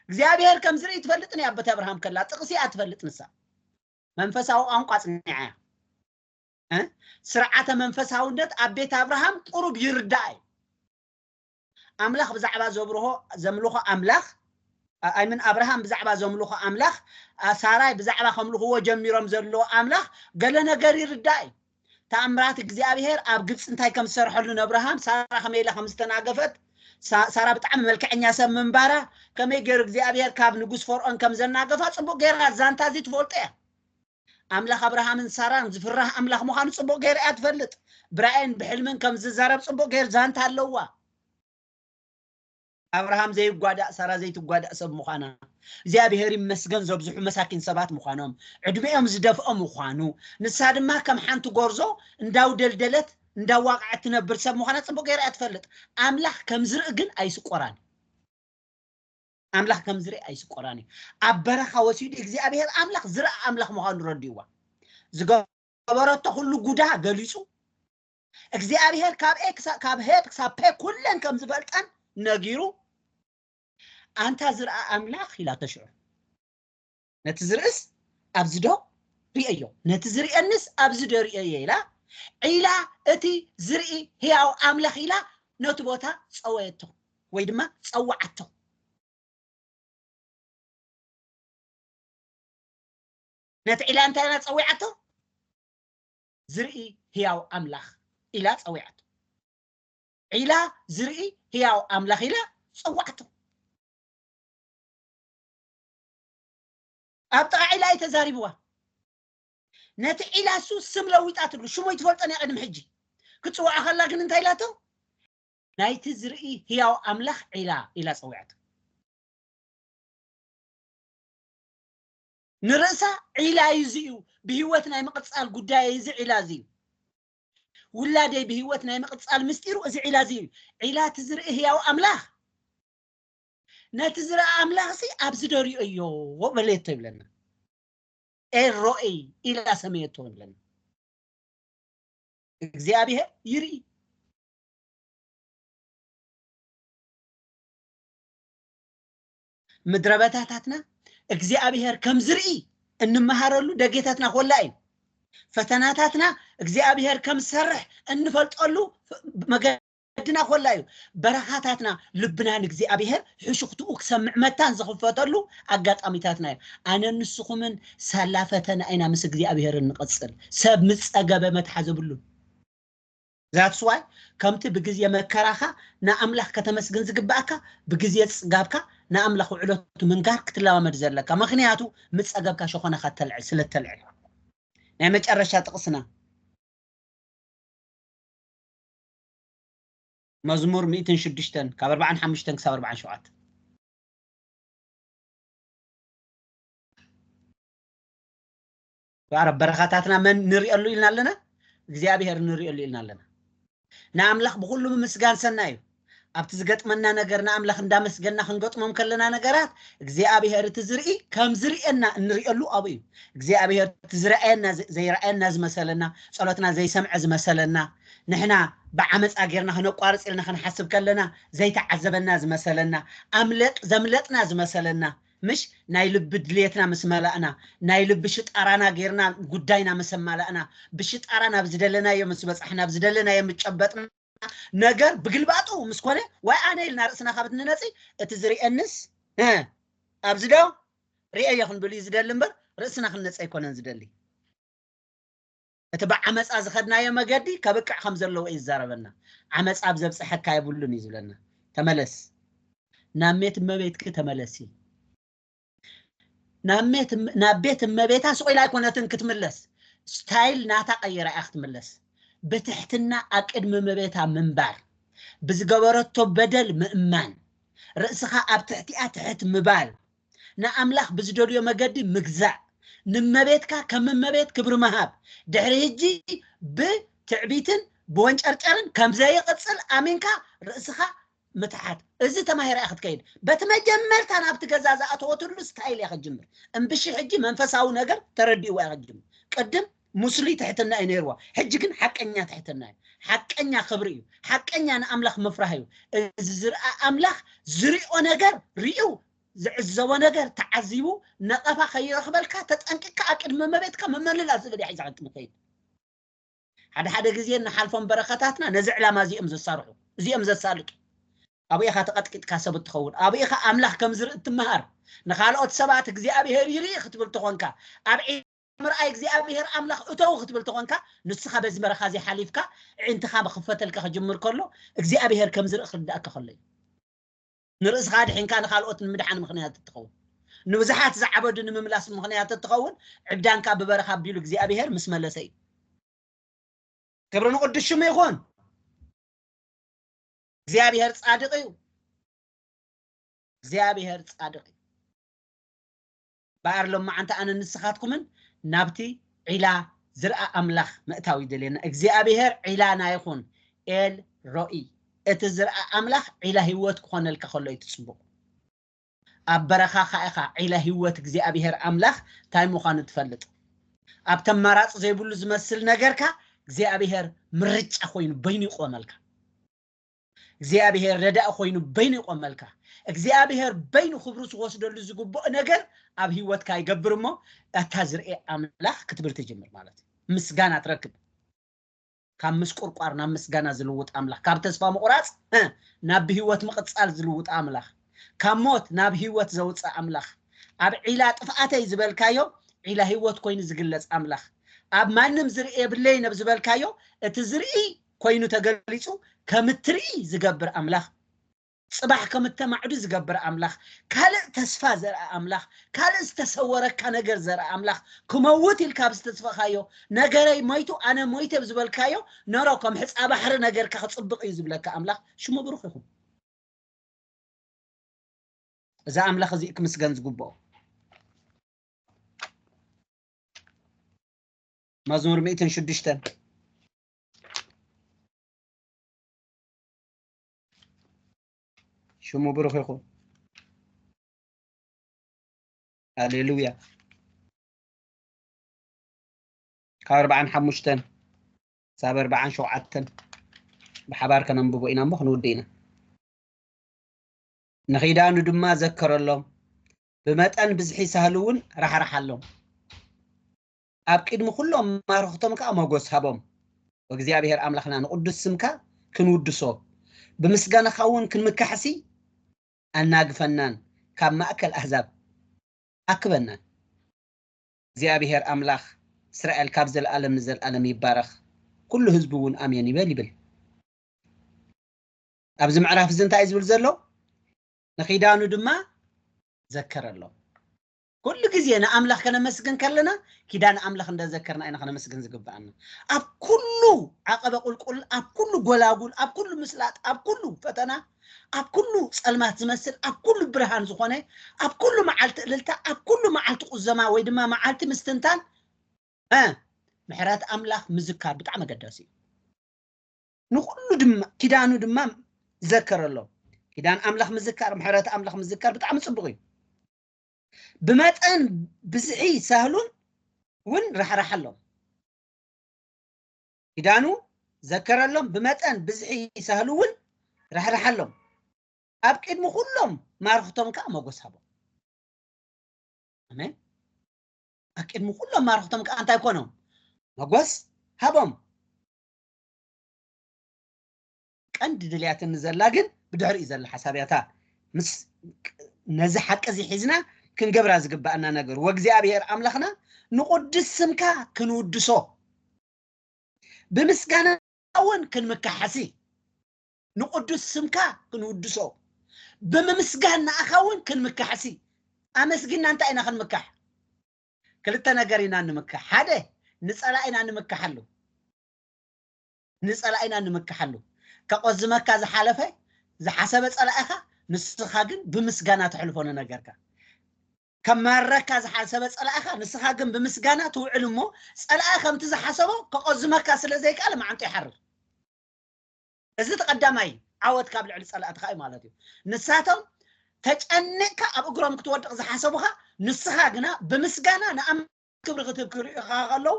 እግዚኣብሔር ከም ዝርኢ ትፈልጥን እያ ኣቦት ኣብርሃም ከላ ጥቕሲ እያ ትፈልጥ ንሳ። መንፈሳዊ ቋንቋ ጽኒዓ እያ። እ? ስርዓተ መንፈሳውነት ኣብ ቤት ኣብርሃም ቁሩብ ይርዳእ እዩ። ኣምላኽ ብዛዕባ ዘብርሆ ዘምልኾ ኣምላኽ ኣይምን ኣብርሃም ብዛዕባ ዘምልኾ ኣምላኽ ሳራይ ብዛዕባ ከምልኽዎ ጀሚሮም ዘለዎ ኣምላኽ ገለ ነገር ይርዳእ እዩ። ተኣምራት እግዚኣብሔር ኣብ ግብፂ እንታይ ከም ዝሰርሐሉ ንኣብርሃም ሳራ ከመይ ኢላ ከም ዝተናገፈት ሳራ ብጣዕሚ መልክዐኛ ሰብ ምንባራ ከመይ ገይሩ እግዚኣብሔር ካብ ንጉስ ፈርኦን ከም ዘናገፋ ፅቡቅ ገይራ ዛንታ እዚ ትፈልጦ እያ። ኣምላኽ ኣብርሃምን ሳራን ዝፍራህ ኣምላኽ ምዃኑ ፅቡቅ ገይራ እያ ትፈልጥ። ብራእይን ብሕልምን ከም ዝዛረብ ፅቡቅ ገይር ዛንታ ኣለዋ። ኣብርሃም ዘይጓዳእ ሳራ ዘይትጓዳእ ሰብ ምዃና እግዚኣብሔር ይመስገን ዘብዝሑ መሳኪን ሰባት ምዃኖም ዕድሜኦም ዝደፍኦ ምዃኑ ንሳ ድማ ከም ሓንቲ ጎርዞ እንዳውደልደለት እንዳዋቅዐት ትነብር ሰብ ምዃና ፅቡቅ ገይራ እያ ትፈልጥ። ኣምላኽ ከም ዝርኢ ግን ኣይስቆራን። ኣምላኽ ከም ዝርኢ ኣይስቆራን እዩ። ኣብ በረኻ ወሲዱ እግዚኣብሔር ኣምላኽ ዝርኢ ኣምላኽ ምዃኑ ረዲእዋ። ዝገበረቶ ኩሉ ጉዳ ገሊጹ እግዚኣብሔር ካብ ኤ ክሳ- ካብ ሄ ክሳብ ፔ ኩለን ከም ዝፈልጠን ነጊሩ ኣንታ ዝረኣ ኣምላኽ ኢላ ተሽዑ ነቲ ዝርእስ ኣብዚ ዶ ርእዮ ነቲ ዝርእየንስ ኣብዚ ዶ ርእዮ ኢላ ዒላ እቲ ዝርኢ ህያው ኣምላኽ ኢላ ነቲ ቦታ ጸወየቶ ወይ ድማ ጸዋዓቶ። ነቲ ዒላ እንታይ ኢላ ጸዊዓቶ? ዝርኢ ህያው ኣምላኽ ኢላ ጸዊዓቶ። ዒላ ዝርኢ ህያው ኣምላኽ ኢላ ጸዋዕቶ። ኣብ ጥቓ ዒላ እዩ ተዛሪብዋ። ነቲ ዒላ እሱ ስም ለዊጣትሉ ሽሙ ይትፈልጦን እያ ቅድሚ ሕጂ ክጽውዓ ከላ ግን እንታይ ኢላቶ? ናይቲ ዝርኢ ህያው ኣምላኽ ዒላ ኢላ ጸዊዓቶ። ንርእሳ ዒላ እዩ እዚ እዩ ብህይወት ናይ ምቕጻል ጉዳይ እዚ ዒላ እዚ እዩ። ውላደይ ብህይወት ናይ ምቕጻል ምስጢሩ እዚ ዒላ እዚ እዩ። ዒላ እቲ ዝርኢ ህያው ኣምላኽ ነቲ ዝረኣ ኣምላኽሲ ኣብዚ ደሪኦ እዮ በለየቶ ይብለና። ኤሮኤይ ኢላ ሰመየቶ ይብለና። እግዚኣብሔር ይርኢ። ምድረ በታታትና እግዚኣብሔር ከም ዝርኢ እንመሃረሉ ደጌታትና ኮላ እዩ። ፈተናታትና እግዚኣብሔር ከም ዝሰርሕ እንፈልጠሉ መገድና ኮላ እዩ። በረኻታትና ልብና ንእግዚኣብሔር ሕሹኽትኡ ክሰምዕ መታን ዝኽፈተሉ ኣጋጣሚታትና እዩ። ኣነ ንስኹምን ሳላ ፈተና ኢና ምስ እግዚኣብሔር እንቐጽል። ሰብ ምስ ጸገበ መትሓዚ የብሉን። That's why ከምቲ ብግዜ መከራኻ ንኣምላኽ ከተመስግን ዝግባእካ ብግዜ ጽጋብካ ንኣምላኽ ውዕለቱ ምንጋር ክትለማመድ ዘለካ። ምኽንያቱ ምስ ጸገብካ ሸኾነኻ ተልዕል ስለ ተልዕል። ናይ መጨረሻ ጥቕስና መዝሙር ሚእትን ሽዱሽተን ካብ ኣርባዓን ሓሙሽተን ክሳብ ኣርባዓን ሸውዓተን። ኣብ በረኻታትና መን ንሪእሉ ኢልና ኣለና? እግዚኣብሔር ንሪእሉ ኢልና ኣለና። ንኣምላኽ ብኹሉ ምምስጋን ሰናይ እዩ። ኣብቲ ዝገጥመና ነገር ንኣምላኽ እንዳመስገና ክንገጥሞም ከለና ነገራት እግዚኣብሔር እቲ ዝርኢ ከም ዝርእየና እንርእየሉ ኣብኡ እዩ። እግዚኣብሔር እቲ ዝረኣየና ዘይረኣየና ዝመሰለና ጸሎትና ዘይሰምዐ ዝመሰለና ንሕና ብዓመፃ ጌርና ክነቋርፅ ኢልና ክንሓስብ ከለና ዘይተዓዘበና ዝመሰለና ኣምለጥ ዘምለጥና ዝመሰለና ምሽ ናይ ልቢ ድልየትና ምስ መላእና ናይ ልቢ ሽጣራና ጌርና ጉዳይና ምስ ኣማላእና ብሽጣራ ናብ ዝደለናዮ ምስ በፃሕና ኣብ ዝደለናዮ ምስ ጨበጥና ነገር ብግልባጡ ምስ ኮነ ዋይ ኣነ ኢልና ርእስና ካብ ንነፂ እቲ ዝርእየንስ ኣብዚ ዶ ርእየዮ ክንብል እዩ ዝደሊ እምበር ርእስና ክንነፂ ኣይኮነን ዝደሊ። እቲ ብዓመፃ ዝኸድናዮ መገዲ ከብቅዕ ከም ዘለዎ እዩ ዝዛረበና። ዓመፃ ኣብ ዘብፅሐካ የብሉን እዩ ዝብለና። ተመለስ፣ ናብ ቤት እመቤትኪ ተመለሲ። ናብ ቤት እመ- ናብ ቤት እመቤታ ስቕ ኢላ ኣይኮነትን ክትምለስ፣ ስታይል ናታ ቀይራ እያ ክትምለስ። ብትሕትና ኣብ ቅድሚ እመቤታ ምንባር፣ ብዝገበረቶ በደል ምእማን፣ ርእስኻ ኣብ ትሕቲኣ ትሕት ምባል፣ ንኣምላኽ ብዝደልዮ መገዲ ምግዛእ፣ ንመቤትካ ከም እመቤት ክብሪ ምሃብ፣ ድሕሪ ሕጂ ብትዕቢትን ብወንጨርጨርን ከም ዘይቕጽል ኣሚንካ ርእስኻ ምትሓት። እዚ ተማሂራ እያ ክትከይድ። በቲ መጀመርታ ናብቲ ገዛ ዝኣተወትሉ ስታይል እያ ክትጅምር። እምብሺ ሕጂ መንፈሳዊ ነገር ተረዲእዋ እያ ክትጅምር። ቅድም ሙስሊ ትሕትና እዩ ነይርዋ። ሕጂ ግን ሓቀኛ ትሕትና እዩ። ሓቀኛ ክብሪ እዩ። ሓቀኛ ንኣምላኽ ምፍራህ እዩ። እዚ ዝርኣ ኣምላኽ ዝሪኦ ነገር ርእዩ፣ ዝዕዘቦ ነገር ተዓዚቡ፣ ነቐፋ ከይረኽበልካ ተጠንቂቕካ ኣብ ቅድሚ እመቤትካ መመልላ ዝብል እያ ሒዛ ክትመኸይድ። ሓደ ሓደ ግዜ እንሓልፎም በረኸታትና ነዚ ዕላማ እዚኦም ዘሳርሑ፣ እዚኦም ዘሳልጡ። ኣብኡ ኢኻ ተቐጥቂጥካ ሰብ እትኸውን። ኣብኡ ኢኻ ኣምላኽ ከም ዝርኢ እትመሃር። ንኻልኦት ሰባት እግዚኣብሔር ይርኢ ክትብል ተኾንካ፣ ኣብ ዒላ ምርኣይ እግዚኣብሔር ኣምላኽ እተው ክትብል ተኾንካ፣ ንስኻ በዚ በረኻ እዚ ሓሊፍካ፣ ኣዒንትኻ ክኽፈተልካ ክጅምር ከሎ እግዚኣብሔር ከም ዝርኢ ክርዳእካ ከሎ እዩ። ንርእስኻ ድሒንካ ንኻልኦት ንምድሓን ምኽንያት እትኸውን። ንብዙሓት ዝዓበዱ ንምምላስ ምኽንያት እትኸውን። ዕብዳንካ ብበረኻ ኣቢሉ እግዚኣብሔር ምስ መለሰ እዩ። ክብሪ ንቕዱስ ሽሙ ይኹን። እግዚኣብሔር ጻድቕ እዩ። እግዚኣብሔር ጻድቕ እዩ። በኣር ሎማዓንቲ ኣነ ንስኻትኩምን ናብቲ ዒላ ዝርኣ ኣምላኽ ምእታው ይደልየና። እግዚኣብሔር ዒላና ይኹን። ኤል ሮኢ፣ እቲ ዝርኣ ኣምላኽ ዒላ ህይወት ክኾነልካ ከሎ እዩ እቲ ጽቡቕ። ኣብ በረኻኻ ኢኻ ዒላ ህይወት እግዚኣብሔር ኣምላኽ እንታይ ምዃኑ ትፈልጥ። ኣብቲ ኣማራጺ ዘይብሉ ዝመስል ነገርካ እግዚኣብሔር ምርጫ ኮይኑ በይኑ ይቆመልካ። እግዚኣብሔር ረዳኢ ኮይኑ በይኑ ይቆመልካ። እግዚኣብሔር በይኑ ክብሩ ዝወስደሉ ዝግብኦ ነገር ኣብ ህይወትካ ይገብር እሞ፣ ኣታ ዝርኤ ኣምላኽ ክትብል ትጅምር ማለት እዩ። ምስጋና ትረክብ። ካብ ምስቁርቋር ናብ ምስጋና ዝልውጥ ኣምላኽ፣ ካብ ተስፋ ምቑራጽ፣ እ፣ ናብ ብህይወት ምቕጻል ዝልውጥ ኣምላኽ፣ ካብ ሞት ናብ ህይወት ዘውጽእ ኣምላኽ፣ ኣብ ዒላ ጥፍኣተይ ዝበልካዮ ዒላ ህይወት ኮይኑ ዝግለጽ ኣምላኽ፣ ኣብ ማንም ዝርኢ የብለይን ኣብ ዝበልካዮ እቲ ዝርኢ ኮይኑ ተገሊጹ ከም እትርኢ ዝገብር ኣምላኽ፣ ጽባሕ ከም እተማዕዱ ዝገብር ኣምላኽ፣ ካልእ ተስፋ ዘርኢ ኣምላኽ፣ ካልእ ዝተሰወረካ ነገር ዘርኢ ኣምላኽ፣ ክመውት ኢልካ ኣብ ዝተስፋኻዮ ነገረይ ሞይቱ ኣነ ሞይተ ኣብ ዝበልካዮ ነሮ ከም ሕጻ ባሕሪ ነገርካ ክጽብቕ እዩ ዝብለካ ኣምላኽ ሽሙ ብሩኽ ይኹን። እዚ ኣምላኽ እዚ ክምስገን ዝግብኦ። መዝሙር ሚእትን ሽዱሽተን። ሽሙ ብሩኽ ይኹን። ሃሌሉያ። ካብ ኣርባዓን ሓሙሽተን ክሳብ ኣርባዓን ሸውዓተን ብሓባር ከነንብቦ ኢና እሞ ክንውድእ ኢና። ንኺዳኑ ድማ ዘከረሎም፣ ብመጠን ብዝሒ ሳህሉ እውን ራሕራሓሎም። ኣብ ቅድሚ ኩሎም ማርኽቶም ከኣ ሞጎስ ሃቦም። እግዚኣብሔር ኣምላኽና ንቕዱስ ስምካ ክንውድሶ፣ ብምስጋናኻ እውን ክንምካሕሲ ኣናግፈናን ካብ ማእከል ኣህዛብ ኣክበናን። እግዚኣብሔር ኣምላኽ እስራኤል ካብ ዘለኣለም ንዘለኣለም ይባረኽ። ኩሉ ህዝቡ እውን ኣሜን ይበል ይብል። ኣብዚ ምዕራፍ እዚ እንታይ እዩ ዝብል ዘሎ? ንኺዳኑ ድማ ዘከረሎም። ኩሉ ግዜ ንኣምላኽ ከነመስግን ከለና ኪዳን ኣምላኽ እንዳዘከርና ኢና ከነመስግን ዝግብኣና። ኣብ ኩሉ ዓቐበ ቁልቁል፣ ኣብ ኩሉ ጎላጉል፣ ኣብ ኩሉ ምስላጥ፣ ኣብ ኩሉ ፈተና፣ ኣብ ኩሉ ጸልማት ዝመስል ኣብ ኩሉ ብርሃን ዝኾነ፣ ኣብ ኩሉ መዓልቲ እልልታ፣ ኣብ ኩሉ መዓልቲ ቁዘማ ወይ ድማ መዓልቲ ምስትንታን፣ እ፣ ምሕረት ኣምላኽ ምዝካር ብጣዕሚ ኣገዳሲ እዩ። ንኹሉ ድማ ኪዳኑ ድማ ዘከረሎም። ኪዳን ኣምላኽ ምዝካር፣ ምሕረት ኣምላኽ ምዝካር ብጣዕሚ ጽቡቕ እዩ። ብመጠን ብዝሒ ሳህሉን እውን ራሕራሓሎም። ኪዳኑ ዘከረሎም፣ ብመጠን ብዝሒ ሳህሉ እውን ራሕራሓሎም። ኣብ ቅድሚ ኩሎም ማርኽቶም ከኣ ሞጎስ ሃቦም። ኣሜን። ኣብ ቅድሚ ኩሎም ማርኽቶም ከኣ እንታይ ኮኖም? ሞጎስ ሃቦም። ቀንዲ ድልያትኒ ዘላ ግን ብድሕሪኡ ዘላ ሓሳብ እያ። እታ ምስ ነዚ ሓቂ እዚ ሒዝና ክንገብራ ዝግብኣና ነገር፣ ወእግዚኣብሔር ኣምላኽና ንቕዱስ ስምካ ክንውድሶ፣ ብምስጋና እውን ክንምካሓሲ፣ ንቕዱስ ስምካ ክንውድሶ፣ ብምምስጋን ንኣኻ እውን ክንምካሓሲ። ኣመስጊንና እንታይ ኢና ክንምካሕ? ክልተ ነገር ኢና ንምካሕ። ሓደ፣ ንጸላኢና ንምካሓሉ። ንጸላኢና ንምካሓሉ። ከቆዝመካ ዝሓለፈ፣ ዝሓሰበ ጸላኢኻ፣ ንስኻ ግን ብምስጋና ተሕልፎ ንነገርካ። ከማረካ ዝሓሰበ ጸላኢኻ፣ ንስኻ ግን ብምስጋና ትውዕል እሞ፣ ጸላኢ ከምቲ ዝሓሰቦ ከቆዝመካ ስለ ዘይከኣለ መዓንጡ ይሓርር። እዚ እቲ ቀዳማይ። ዓወት ካብ ልዕሊ ጸላእትኻ እዩ ማለት እዩ። ንሳቶም ተጨኒቕካ ኣብ እግሮም ክትወድቕ ዝሓሰቡኻ፣ ንስኻ ግና ብምስጋና ንኣምላኽ ክብሪ ክትህብ ክርእዩኻ ከለዉ፣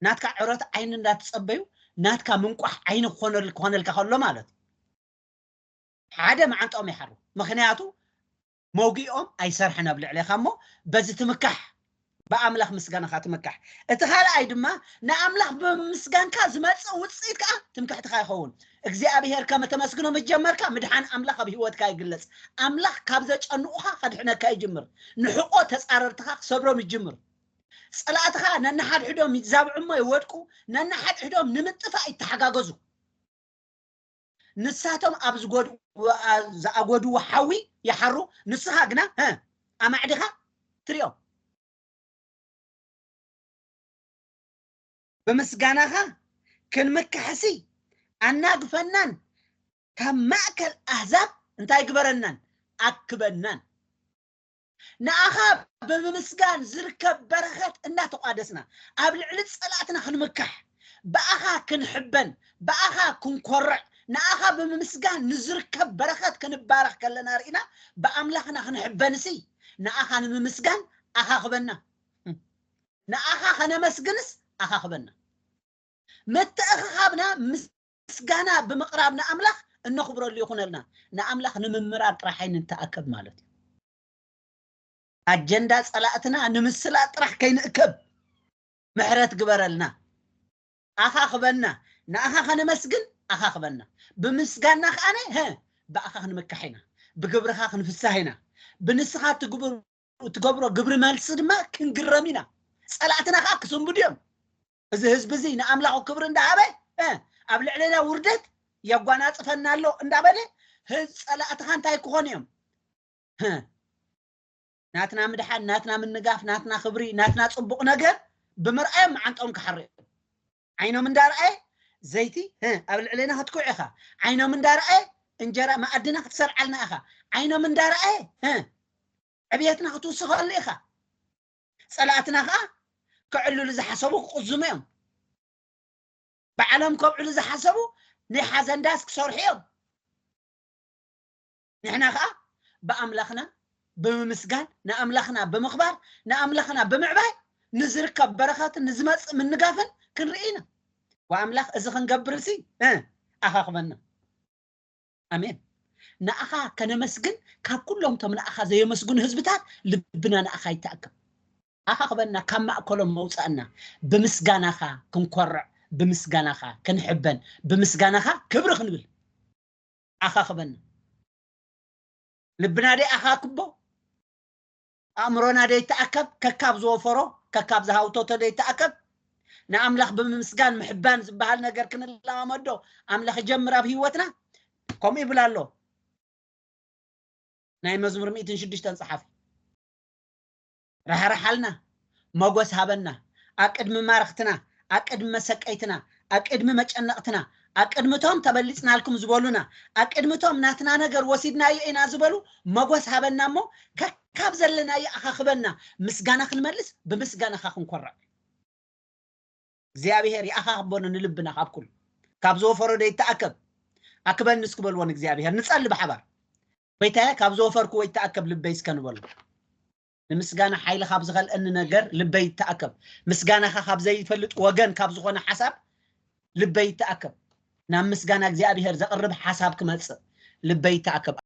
ናትካ ዕረት ዓይኒ እንዳተጸበዩ፣ ናትካ ምንቋሕ ዓይኒ ክኾነል-፣ ክኾነልካ ከሎ ማለት እዩ። ሓደ መዓንጣኦም ይሓሩ። ምኽንያቱ መውጊኦም ኣይሰርሐን ኣብ ልዕሌኻ እሞ፣ በዚ ትምካሕ፣ ብኣምላኽ ምስጋናኻ ትምካሕ። እቲ ካልኣይ ድማ ንኣምላኽ ብምምስጋንካ ዝመጽእ ውጽኢት ከኣ ትምክሕትኻ ይኸውን። እግዚኣብሔር ከም እተመስግኖ ምስ ጀመርካ፣ ምድሓን ኣምላኽ ኣብ ህይወትካ ይግለጽ። ኣምላኽ ካብ ዘጨንቑኻ ከድሕነካ ይጅምር። ንሕቖ ተጻረርትኻ ክሰብሮም ይጅምር። ጸላእትኻ ነንሓድሕዶም ይዛብዑ እሞ ይወድቁ፣ ነንሓድሕዶም ንምጥፋእ ይተሓጋገዙ። ንሳቶም ኣብ ዝጎድ-፣ ዋ-፣ ዝኣጎድዎ ሓዊ ይሓሩ፣ ንስኻ ግና፣ እ፣ ኣማዕዲኻ ትሪኦም። ብምስጋናኻ ክንምካሕሲ ኣናግፈናን ካብ ማእከል ኣህዛብ እንታይ ግበረናን? ኣክበናን። ንኣኻ ብምምስጋን ዝርከብ በረኸት እናተቋደስና፣ ኣብ ልዕሊ ጸላእትና ክንምካሕ፣ ብኣኻ ክንሕበን፣ ብኣኻ ክንኮርዕ፣ ንኣኻ ብምምስጋን ንዝርከብ በረኸት ክንባረኽ ከለና ርኢና፣ ብኣምላኽና ክንሕበንሲ፣ ንኣኻ ንምምስጋን ኣኻ ክበና። ንኣኻ ከነመስግንስ ኣኻ ክበና። ምትእኽኻብና ምስጋና ብምቕራብ ንኣምላኽ እነኽብረሉ ይኹነልና። ንኣምላኽ ንምምራር ጥራሕ ኣይንተኣከብ ማለት እዩ። ኣጀንዳ ጸላእትና ንምስላጥ ጥራሕ ከይንእከብ ምሕረት ግበረልና። ኣኻ ክበና፣ ንኣኻ ከነመስግን ኣኻ ክበና። ብምስጋና ከኣነ፣ ሀ፣ ብኣኻ ክንምካሕ ኢና። ብግብርኻ ክንፍሳህ ኢና። ብንስኻ ትግብር-፣ ትገብሮ ግብሪ መልሲ ድማ ክንግረም ኢና። ጸላእትና ከኣ ክስንብዱ እዮም። እዚ ህዝቢ እዚ ንኣምላኹ ክብሪ እንዳሃበ፣ እ፣ ኣብ ልዕሌና ውርደት የጓናጽፈና ኣሎ እንዳበለ፣ ህዝ-፣ ጸላእትኻ እንታይ ክኾኑ እዮም? ህ፣ ናትና ምድሓን፣ ናትና ምንጋፍ፣ ናትና ክብሪ፣ ናትና ጽቡቕ ነገር ብምርኣዮም መዓንጦም ክሓሩ እዮም። ዓይኖም እንዳረኣየ ዘይቲ፣ ህ፣ ኣብ ልዕሌና ክትኩዕ ኢኻ። ዓይኖም እንዳረኣየ እንጀራ መኣድና ክትሰርዓልና ኢኻ። ዓይኖም እንዳረኣየ፣ ህ፣ ዕብየትና ክትውስኸሉ ኢኻ። ጸላእትና ኸኣ ክዕልሉ ዝሓሰቡ ክቕዝሙ እዮም። ባዕሎም ከብዕሉ ዝሓሰቡ ናይ ሓዘን ዳስ ክሰርሑ እዮም። ንሕና ኸኣ ብኣምላኽና ብምምስጋን፣ ንኣምላኽና ብምኽባር፣ ንኣምላኽና ብምዕባይ፣ ንዝርከብ በረኸትን ንዝመጽእ ምንጋፍን ክንርኢ ኢና። ወኣምላኽ እዚ ክንገብርሲ፣ እ፣ ኣኻኽበና። ኣሜን። ንኣኻ ከነመስግን፣ ካብ ኩሎም እቶም ንኣኻ ዘየመስግኑ ህዝብታት ልብና ንኣኻ ይተኣከብ። ኣኻኽበና፣ ካብ ማእከሎም መውጻእና፣ ብምስጋናኻ ክንኮርዕ፣ ብምስጋናኻ ክንሕበን፣ ብምስጋናኻ ክብሪ ክንብል። ኣኻኽበና። ልብና ደይ ኣኻክቦ፣ ኣእምሮና ደይተኣከብ፣ ከካብ ዝወፈሮ፣ ከካብ ዝሃውተቶ ደይተኣከብ፣ ንኣምላኽ ብምምስጋን ምሕባን ዝበሃል ነገር ክንለማመዶ ኣምላኽ ይጀምር ኣብ ህይወትና። ከምኡ ይብል ኣሎ ናይ መዝሙር ሚእትን ሽዱሽተን ጸሓፊ። ራሕርሓልና፣ መጎስ ሃበና፣ ኣብ ቅድሚ ማረኽትና፣ ኣብ ቅድሚ መሰቀይትና፣ ኣብ ቅድሚ መጨነቕትና፣ ኣብ ቅድሚ እቶም ተበሊጽናልኩም ዝበሉና፣ ኣብ ቅድሚ እቶም ናትና ነገር ወሲድናዮ ኢና ዝበሉ መጎስ ሃበና እሞ፣ ከካብ ዘለናዮ ኣኻኽበና፣ ምስጋና ክንመልስ ብምስጋናኻ ክንኮርዕ። እግዚኣብሔር ይኣኻኽቦ ንልብና ካብ ኩሉ። ካብ ዝወፈሮ ደይተኣከብ። ኣክበኒ እስኪ በልዎ ንእግዚኣብሔር። ንጸሊ ብሓባር። ጎይታየ፣ ካብ ዝወፈርኩዎ ይተኣከብ ልበይ እስከ ንበሎ። ንምስጋና ሓይሊ ካብ ዝኸልአኒ ነገር ልበይ ይተኣከብ። ምስጋናኻ ካብ ዘይፈልጥ ወገን ካብ ዝኾነ ሓሳብ ልበይ ይተኣከብ። ናብ ምስጋና እግዚኣብሔር ዘቕርብ ሓሳብ ክመጽእ ልበይ ይተኣከብ።